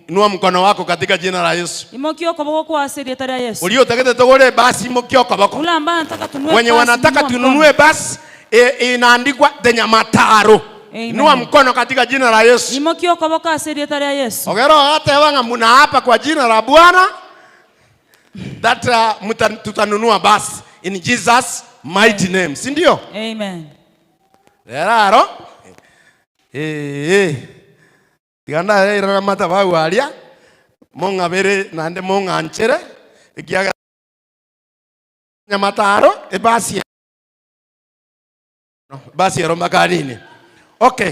Inua mkono wako katika jina la Yesu. Imokia okoboko kwa ase erieta ria Yesu. Uliotagete togore basi imokia okoboko. Ule ambaye anataka tununue Wenye basi, wanataka inua mkono. tununue basi e, inaandikwa Nyamataro. Amen. Inua mkono katika jina la Yesu. Imokia okoboko ase erieta ria Yesu. Ogero ateba ng'a mnaapa kwa jina la Bwana that tutanunua basi in Jesus mighty name, si ndio? Amen. Rero eh tiga ndareirana madhabahu aria mong'abere naende mong'anchere ekiagera Nyamataro ebasi no, basi ero mpaka nini. Okay,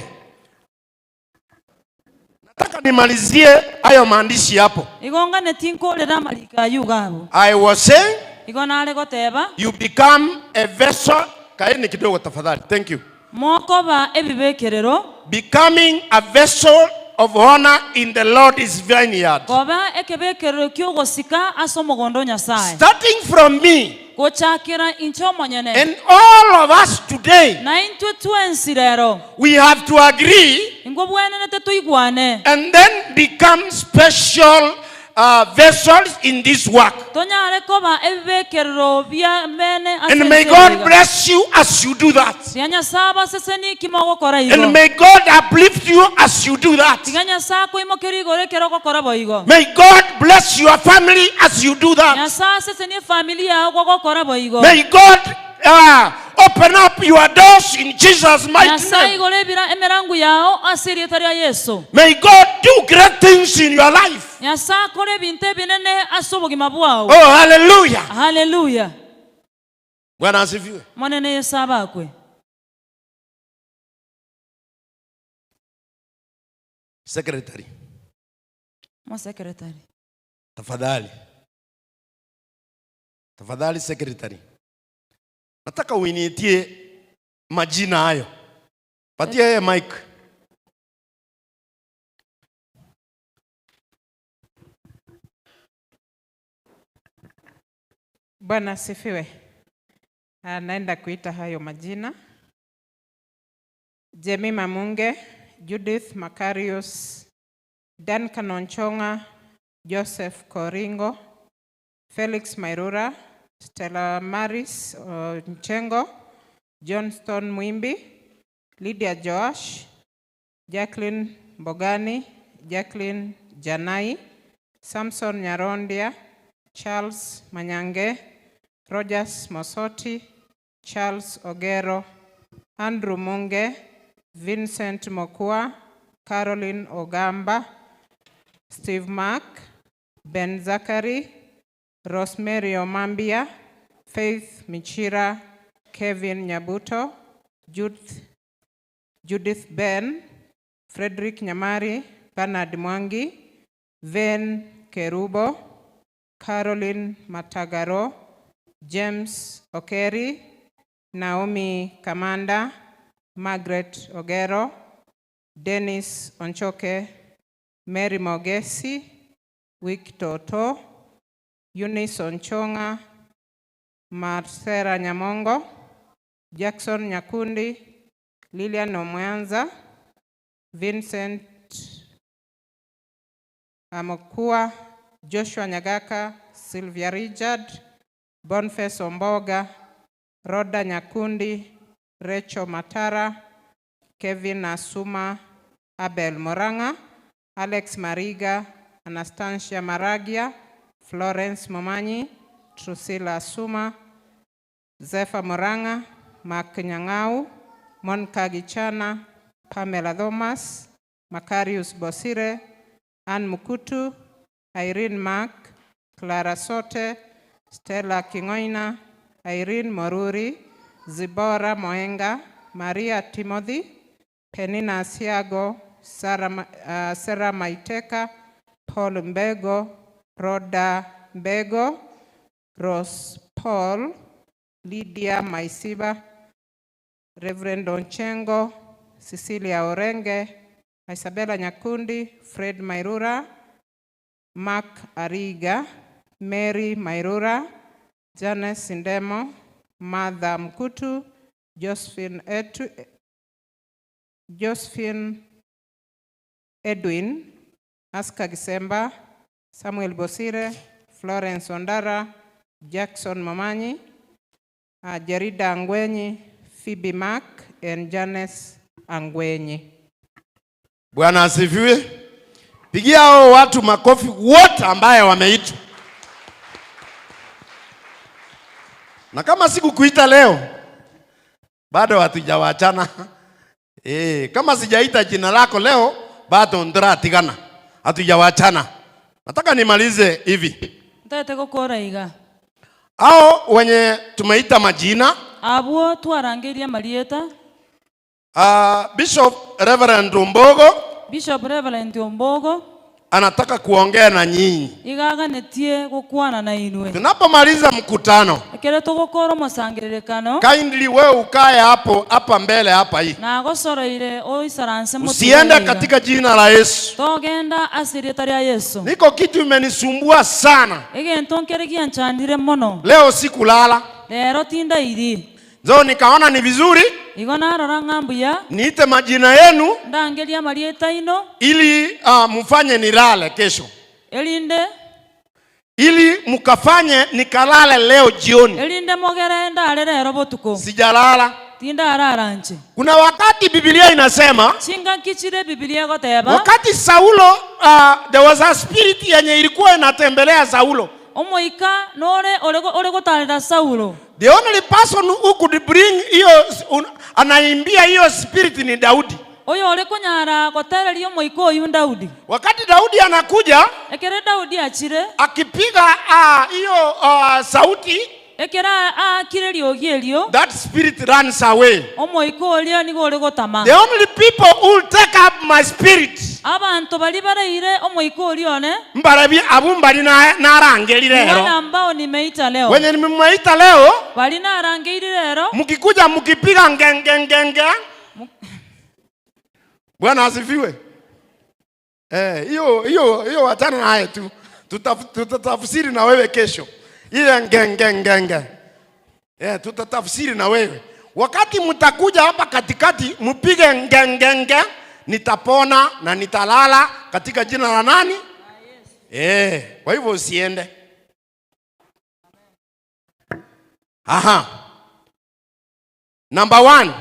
nataka nimalizie hayo maandishi hapo. Igo nganeti nkorera amariko aywo gabo. I was saying Igo nare goteba you become a vessel. Kaeni kidogo tafadhali. Thank you. mokoba ebibekerero Becoming a vessel of honor in the Lord's vineyard. koba ekebekerero kiogosika ase omogondo Nyasaye. Starting from me Gochakera inche omonyene. and all of us today, Na intwe twensi rero. we have to agree Ingo bwenenete toigwane. and then become special vessels in this work. Tonyare koba ebibekerero bia mene ase And may ense God iga. bless you as you do that. Tiga Nyasaye abaseseni kimogokora igo. And may God uplift you as you do that. Tiga Nyasaye akoimokeria igoro ekero ogokora boigo. May God bless your family as you do that. Nyasaye asesenie efamily yago gogokora boigo. May God open up your doors in Jesus' mighty Nyasaye name. igoro ebira emerango yao ase erieta ria Yesu. May God do great things in your life. Nyasaye akore ebinto ebinene ase obogima bwao. Oh, hallelujah. Hallelujah. Bwana asifiwe. Mwanene Yesu abakwe. Secretary, Mo secretary. tafadhali. Tafadhali secretary. Nataka uinitie majina hayo. Patia yeye mic. Bwana asifiwe. Naenda kuita hayo majina. Jemima Munge, Judith Makarius, Duncan Onchonga, Joseph Koringo, Felix Mairura, Stella Maris Nchengo, Johnston Mwimbi, Lydia Joash, Jacqueline Mbogani, Jacqueline Janai, Samson Nyarondia, Charles Manyange, Rogers Mosoti, Charles Ogero, Andrew Munge, Vincent Mokua, Caroline Ogamba, Steve Mark, Ben Zachary, Rosemary Omambia, Faith Michira, Kevin Nyabuto, Judith Ben, Frederick Nyamari, Bernard Mwangi, Ven Kerubo, Caroline Matagaro, James Okeri, Naomi Kamanda, Margaret Ogero, Dennis Onchoke, Mary Mogesi, Wick Toto, Eunice Onchonga, Marcela Nyamongo, Jackson Nyakundi, Lilian Omwanza, Vincent Amokua, Joshua Nyagaka, Sylvia Richard, Boniface Omboga, Rhoda Nyakundi, Rachel Matara, Kevin Asuma, Abel Moranga, Alex Mariga, Anastasia Maragia, Florence Momanyi, Trusila Asuma, Zepha Moranga, Mark Nyang'au, Monica Gichana, Pamela Thomas, Macarius Bosire, Ann Mukutu, Irene Mark, Clara Sote, Stella Kingoina, Irene Moruri, Zibora Moenga, Maria Timothy, Penina Asiago, Sarah, Sarah Maiteka, Paul Mbego, Rhoda Mbego, Rose Paul, Lydia Maisiba, Reverend Onchengo, Cecilia Orenge, Isabella Nyakundi, Fred Mairura, Mark Ariga, Mary Mairura, Janice Sindemo, Martha Mkutu, Josephine, Etu, Josephine Edwin, Aska Gisemba, Samuel Bosire, Florence Ondara, Jackson Momanyi, Jerida Angwenyi, Phoebe Mark, and Janice Angwenyi. Bwana asifiwe. Pigia hao watu makofi wote ambaye wameitwa. Na kama sikukuita leo, bado hatujawachana. Kama sijaita jina lako leo, bado ndiratigana. Hatujawachana. Nataka nimalize hivi. Ntaete gukora iga. Hao wenye tumeita majina, Abwo twarangeria marieta. Bishop Reverend Ombogo Bishop Reverend Ombogo anataka kuongea na nyinyi. Igaganetie gukwana na inwe. Tunapomaliza mkutano, Ekere tugukora omosangererekano, kindly wewe ukae hapo hapa mbele hapa hii. Na gosoroire oisaranse Usiende katika jina la Yesu. Togenda asirieta ria Yesu. Niko kitu imenisumbua sana. Egento nkere gianchandire mono. Leo sikulala. Lero tindairi. Zo nikaona ni vizuri Igo narora ng'ambuya niite majina yenu ndangeria marieta ino ili mfanye nilale kesho. Elinde ili mkafanye nikalale leo jioni. Elinde mogere ndale lero botuko. Sijalala. Tindarara nche. Kuna wakati Biblia inasema Chinga kichire Biblia goteba. Wakati Saulo, there was a spirit yenye ilikuwa inatembelea Saulo. Omoika nore ore gotarera Saulo. The only person who could bring hiyo anaimbia hiyo spirit ni Daudi. Oyo ore kunyara gotereria omoika oyu Daudi. Wakati Daudi anakuja, Ekere Daudi achire, akipiga hiyo sauti, Ekere aakire riogi erio, that spirit runs away. Omoika oria nigo ore gotama. The only people who will take up my spirit, Abanto bari bareire omoika oria one, mbarabi abu mbari narangerire Wale leo. ambao nimeita leo. Wenye nimemuita leo, Bari narangeire lero. Mkikuja mkipiga ngengengenge. Bwana asifiwe. Hiyo hiyo hiyo achana naye tu. Tutatafsiri na wewe kesho. Ile ngengengenge. Tutatafsiri na wewe. Wakati mtakuja hapa katikati mpige ngengenge, nitapona na nitalala katika jina la nani? Kwa hivyo usiende. Aha. Number 1.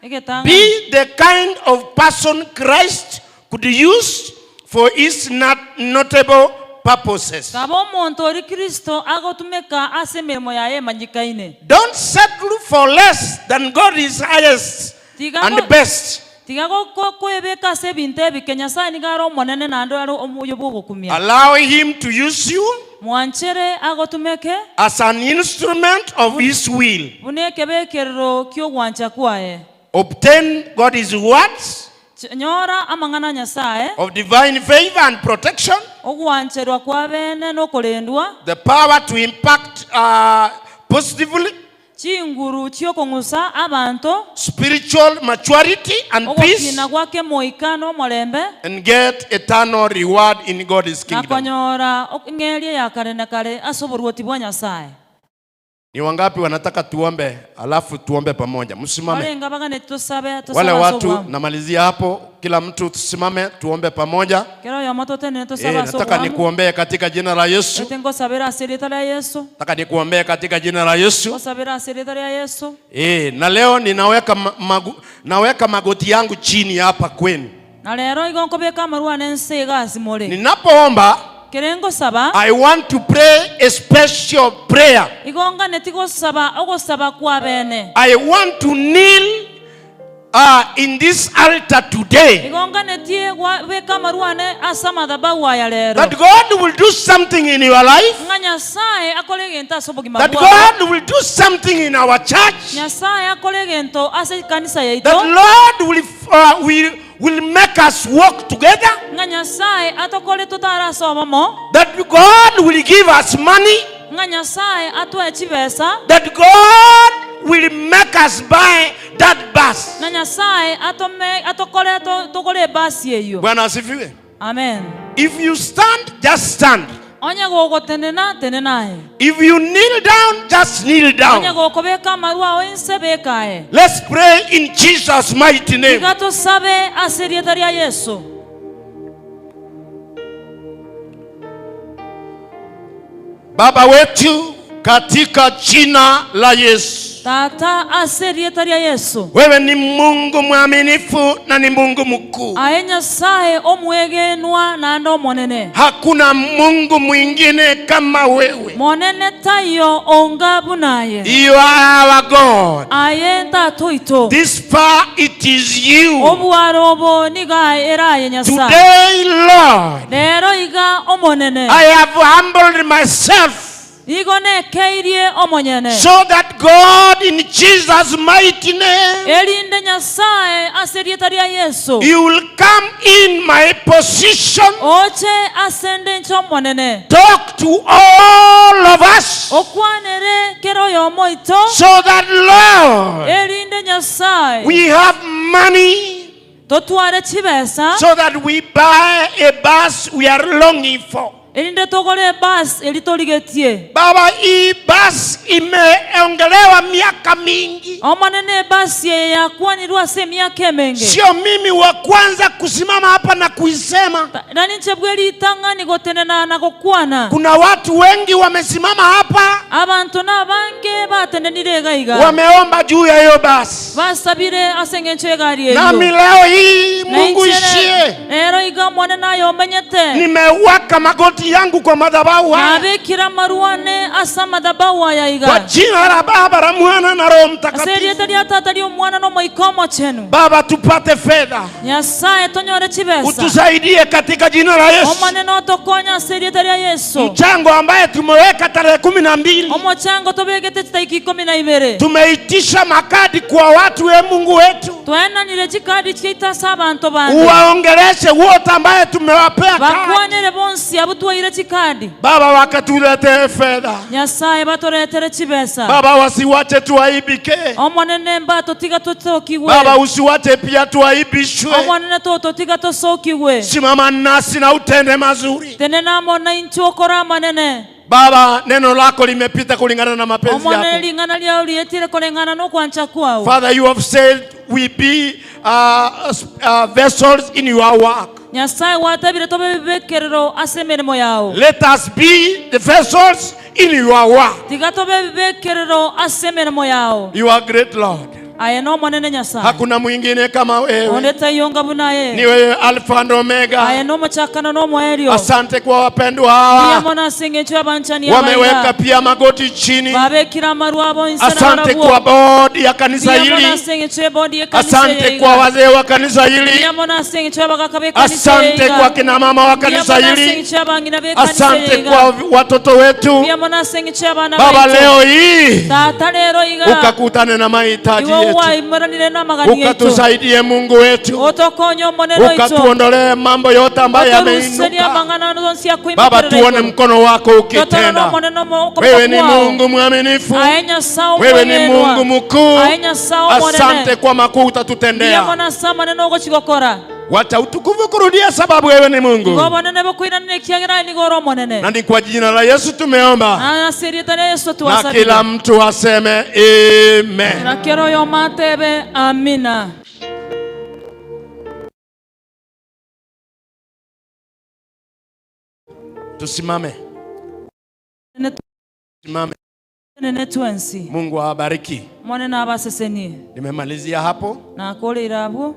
Egetanga. Be the kind of person Christ could use for his not notable purposes. Kaba omonto ori Kristo agotumeka ase emirimo yaye emanyikaine. Don't settle for less than God is highest Tiga and best. Tiga kwebeka ase ebinto ebike, Nyasaye nigo are omonene naende are omoyo bw'ogokumia. Allow him to use you Mwanchere agotumeke as an instrument of his will. Buna ekebekerero ki'ogwancha kwaye. Obtain God's words Nyora amang'ana Nyasaye of divine favor and protection. Ogwancherwa kwa bene n'okorendwa. The power to impact positively. Chinguru chiokong'usa abanto. Spiritual maturity and peace. Ogokina gwake moika n'omorembe. And get eternal reward in God's kingdom. Nakonyora ng'eria ya kare na kare ase oboruoti bwa Nyasaye. Ni wangapi wanataka tuombe alafu tuombe pamoja? Msimame. Barenga baganeti tosabe Wale tosabe ase watu obwamo. namalizia hapo, kila mtu tusimame tuombe pamoja. Kera oyomo totenene tosabe Eh, ase nataka obwamo. nikuombee katika jina la Yesu. Ete ngosabera ase erieta ria Yesu. Nataka nikuombee katika jina la Yesu. Ngosabera ase erieta ria Yesu. Eh, na leo ninaweka ma- magu, naweka magoti yangu chini hapa kwenu. Na rero igo nkobeka amarwa ane ense iga ase more. Ninapoomba Kere ngosaba. I want to pray a special prayer. Igo nganeti gosaba ogosaba kwa bene. I want to kneel uh, in this altar today Igo nganetie beka amarwa ane ase amadhabahu aya rero. that God will do something in your life, Ng'a Nyasaye akore egento ase obogima that bwao. God will do something in our church, Nyasaye akore egento ase ekanisa yaito. that Lord will, uh, will, will make us walk together, Ng'a Nyasaye atokore totare ase obomo. that God will give us money, Ng'a Nyasaye atoe chibesa. that God will make us buy that bus. Na Nyasaye atome atokore to- togore ebasi eyio. Bwana asifiwe. Amen. If you stand, just stand. Onye gogotenena tenena aye. If you kneel down, just kneel Onye down. gokobeka amarwa ao inse beka aye. Let's pray in Jesus' mighty name. Tiga tosabe ase erieta ria Yeso. Baba wetu katika jina la Yesu. Tata ase erieta ria Yeso. Wewe ni Mungu mwaminifu na ni Mungu mkuu. Aye Nyasaye omwegenwa naende omonene. Hakuna Mungu mwingine kama wewe. Monene taiyo onga buna aye. You are our God. Aye Tata oito. This far it is you. Obwaro obo nigo aye ere aye Nyasaye. Today, Lord, Rero iga Omonene. I have humbled myself Nigo nekeirie omonyene. so that God in Jesus' mighty name, Erinde Nyasae ase erieta ria Yeso. you will come in my position. Oche ase ende inche Omonene. Talk to all of us. Okwanere kera oyomo oito. So that, Lord, Erinde Nyasae. we have money. Totware chibesa. So that we buy a bus we are longing for. Erinde togore ebus eria torigetie. Baba, hii bus imeongelewa miaka mingi. Omonene ebus eye yakwanirwe ase emiaka emenge. Sio mimi wa kwanza kusimama hapa na kuisema. Na ninche bwe ritang'ani gotenena na gokwana. Kuna watu wengi wamesimama hapa. Abanto nabange batenenire iga iga. Wameomba juu ya hiyo basi. Basabire ase engencho y'egari eyio. Nami leo hii Na Mungu inchere, ishie. Rero iga Omonene aye omenyete. Nimeweka magoti yangu kwa madhabahu haya. Nabekire amarwa ane ase amadhabahu aya iga. Kwa jina la Baba la Mwana na Roho Mtakatifu. Ase erieta ria Tata ria Omwana na Omoika Omochenu. Baba tupate fedha. Nyasae tonyore chibesa. Utusaidie katika jina la Yesu. Omonene otokonye ase erieta ria Yeso. Mchango ambaye tumeweka tarehe 12. Omochango tobegete chitaiki 12. Tumeitisha makadi kwa watu we Mungu wetu. Twaenanire chikadi chiaito ase abanto bande. Uwaongeleshe wote ambaye tumewapea kadi. Bakwanere bonsi abwo twaire chikadi. Baba wakatuletee fedha. Nyasae batoretere chibesa. Baba wasiwache tuaibike. Omonene mbatotiga totokigwe. Baba usiwache pia tuaibishwe. Omonene tototiga tosokigwe. Simama nasi na utende mazuri. Tenena amo naintwe okore amanene. Baba, neno lako limepita kulingana na mapenzi Omonene yako. ring'ana riao rietire koreng'ana nokwancha kwao. Father, you have said we be uh, uh, vessels in your work. Nyasae gwatabire tobe ebibekerero ase emeremo yao. Let us be the vessels in your work. Tiga tobe ebibekerero ase emeremo yao. You are great Lord. Aye n'Omonene Nyasae. Hakuna mwingine kama wewe. Onde taiyo onga buna aye. Ni wewe Alfa and Omega. Aye n'omochakano n'omoerio. Asante kwa wapendwa hawa. Mbuya mono ase engencho y'abanchani aba iga. Wameweka pia magoti chini. Babekire amarwa abo inse na Asante barabwo. kwa bodi ya kanisa Mbuya mono hili. ase engencho y'ebodi y'ekanisa eye Asante iga. kwa wazee wa kanisa hili. Mbuya mono ase engencho y'abagaka b'ekanisa eye Asante iga. kwa kina mama wa Mbuya kanisa mono ase hili. engencho y'abang'ina b'ekanisa eye Asante iga. kwa watoto wetu. Mbuya mono ase engencho y'abana Baba, baito. leo hii Tata rero iga. ukakutane na mahitaji Iwe yetu, waimeranire n'amagani yaitu. ukatusaidie Mungu wetu, Otokonye Omonene oito. ukatuondolee mambo yote ambayo Otoruserie yameinuka. amang'ana onsi Baba, akoimokerera tuone igoro. mkono wako Totorore ukitenda. Omonene omo- okoboko Wewe ni kwao. Mungu mwaminifu, Aye Nyasaye wewe ni omwegenwa. Mungu mkuu. Aye Nyasaye Omonene. Asante kwa makuu Mbuya utatutendea. mono ase amanene ogochi gokora. Wacha utukufu kurudia, sababu wewe ni Mungu. Igo obonene bokoiranera ekiagera aye nigo ore Omonene. Na ni kwa jina la Yesu tumeomba, Na ase erieta ria Yeso na twasabire. kila mtu aseme amen. Na kera oyomo atebe, Amina. Tusimame, simame. Tenene twensi. Mungu awabariki. Omonene abasesenie. Nimemalizia hapo. Nakoreire abwo.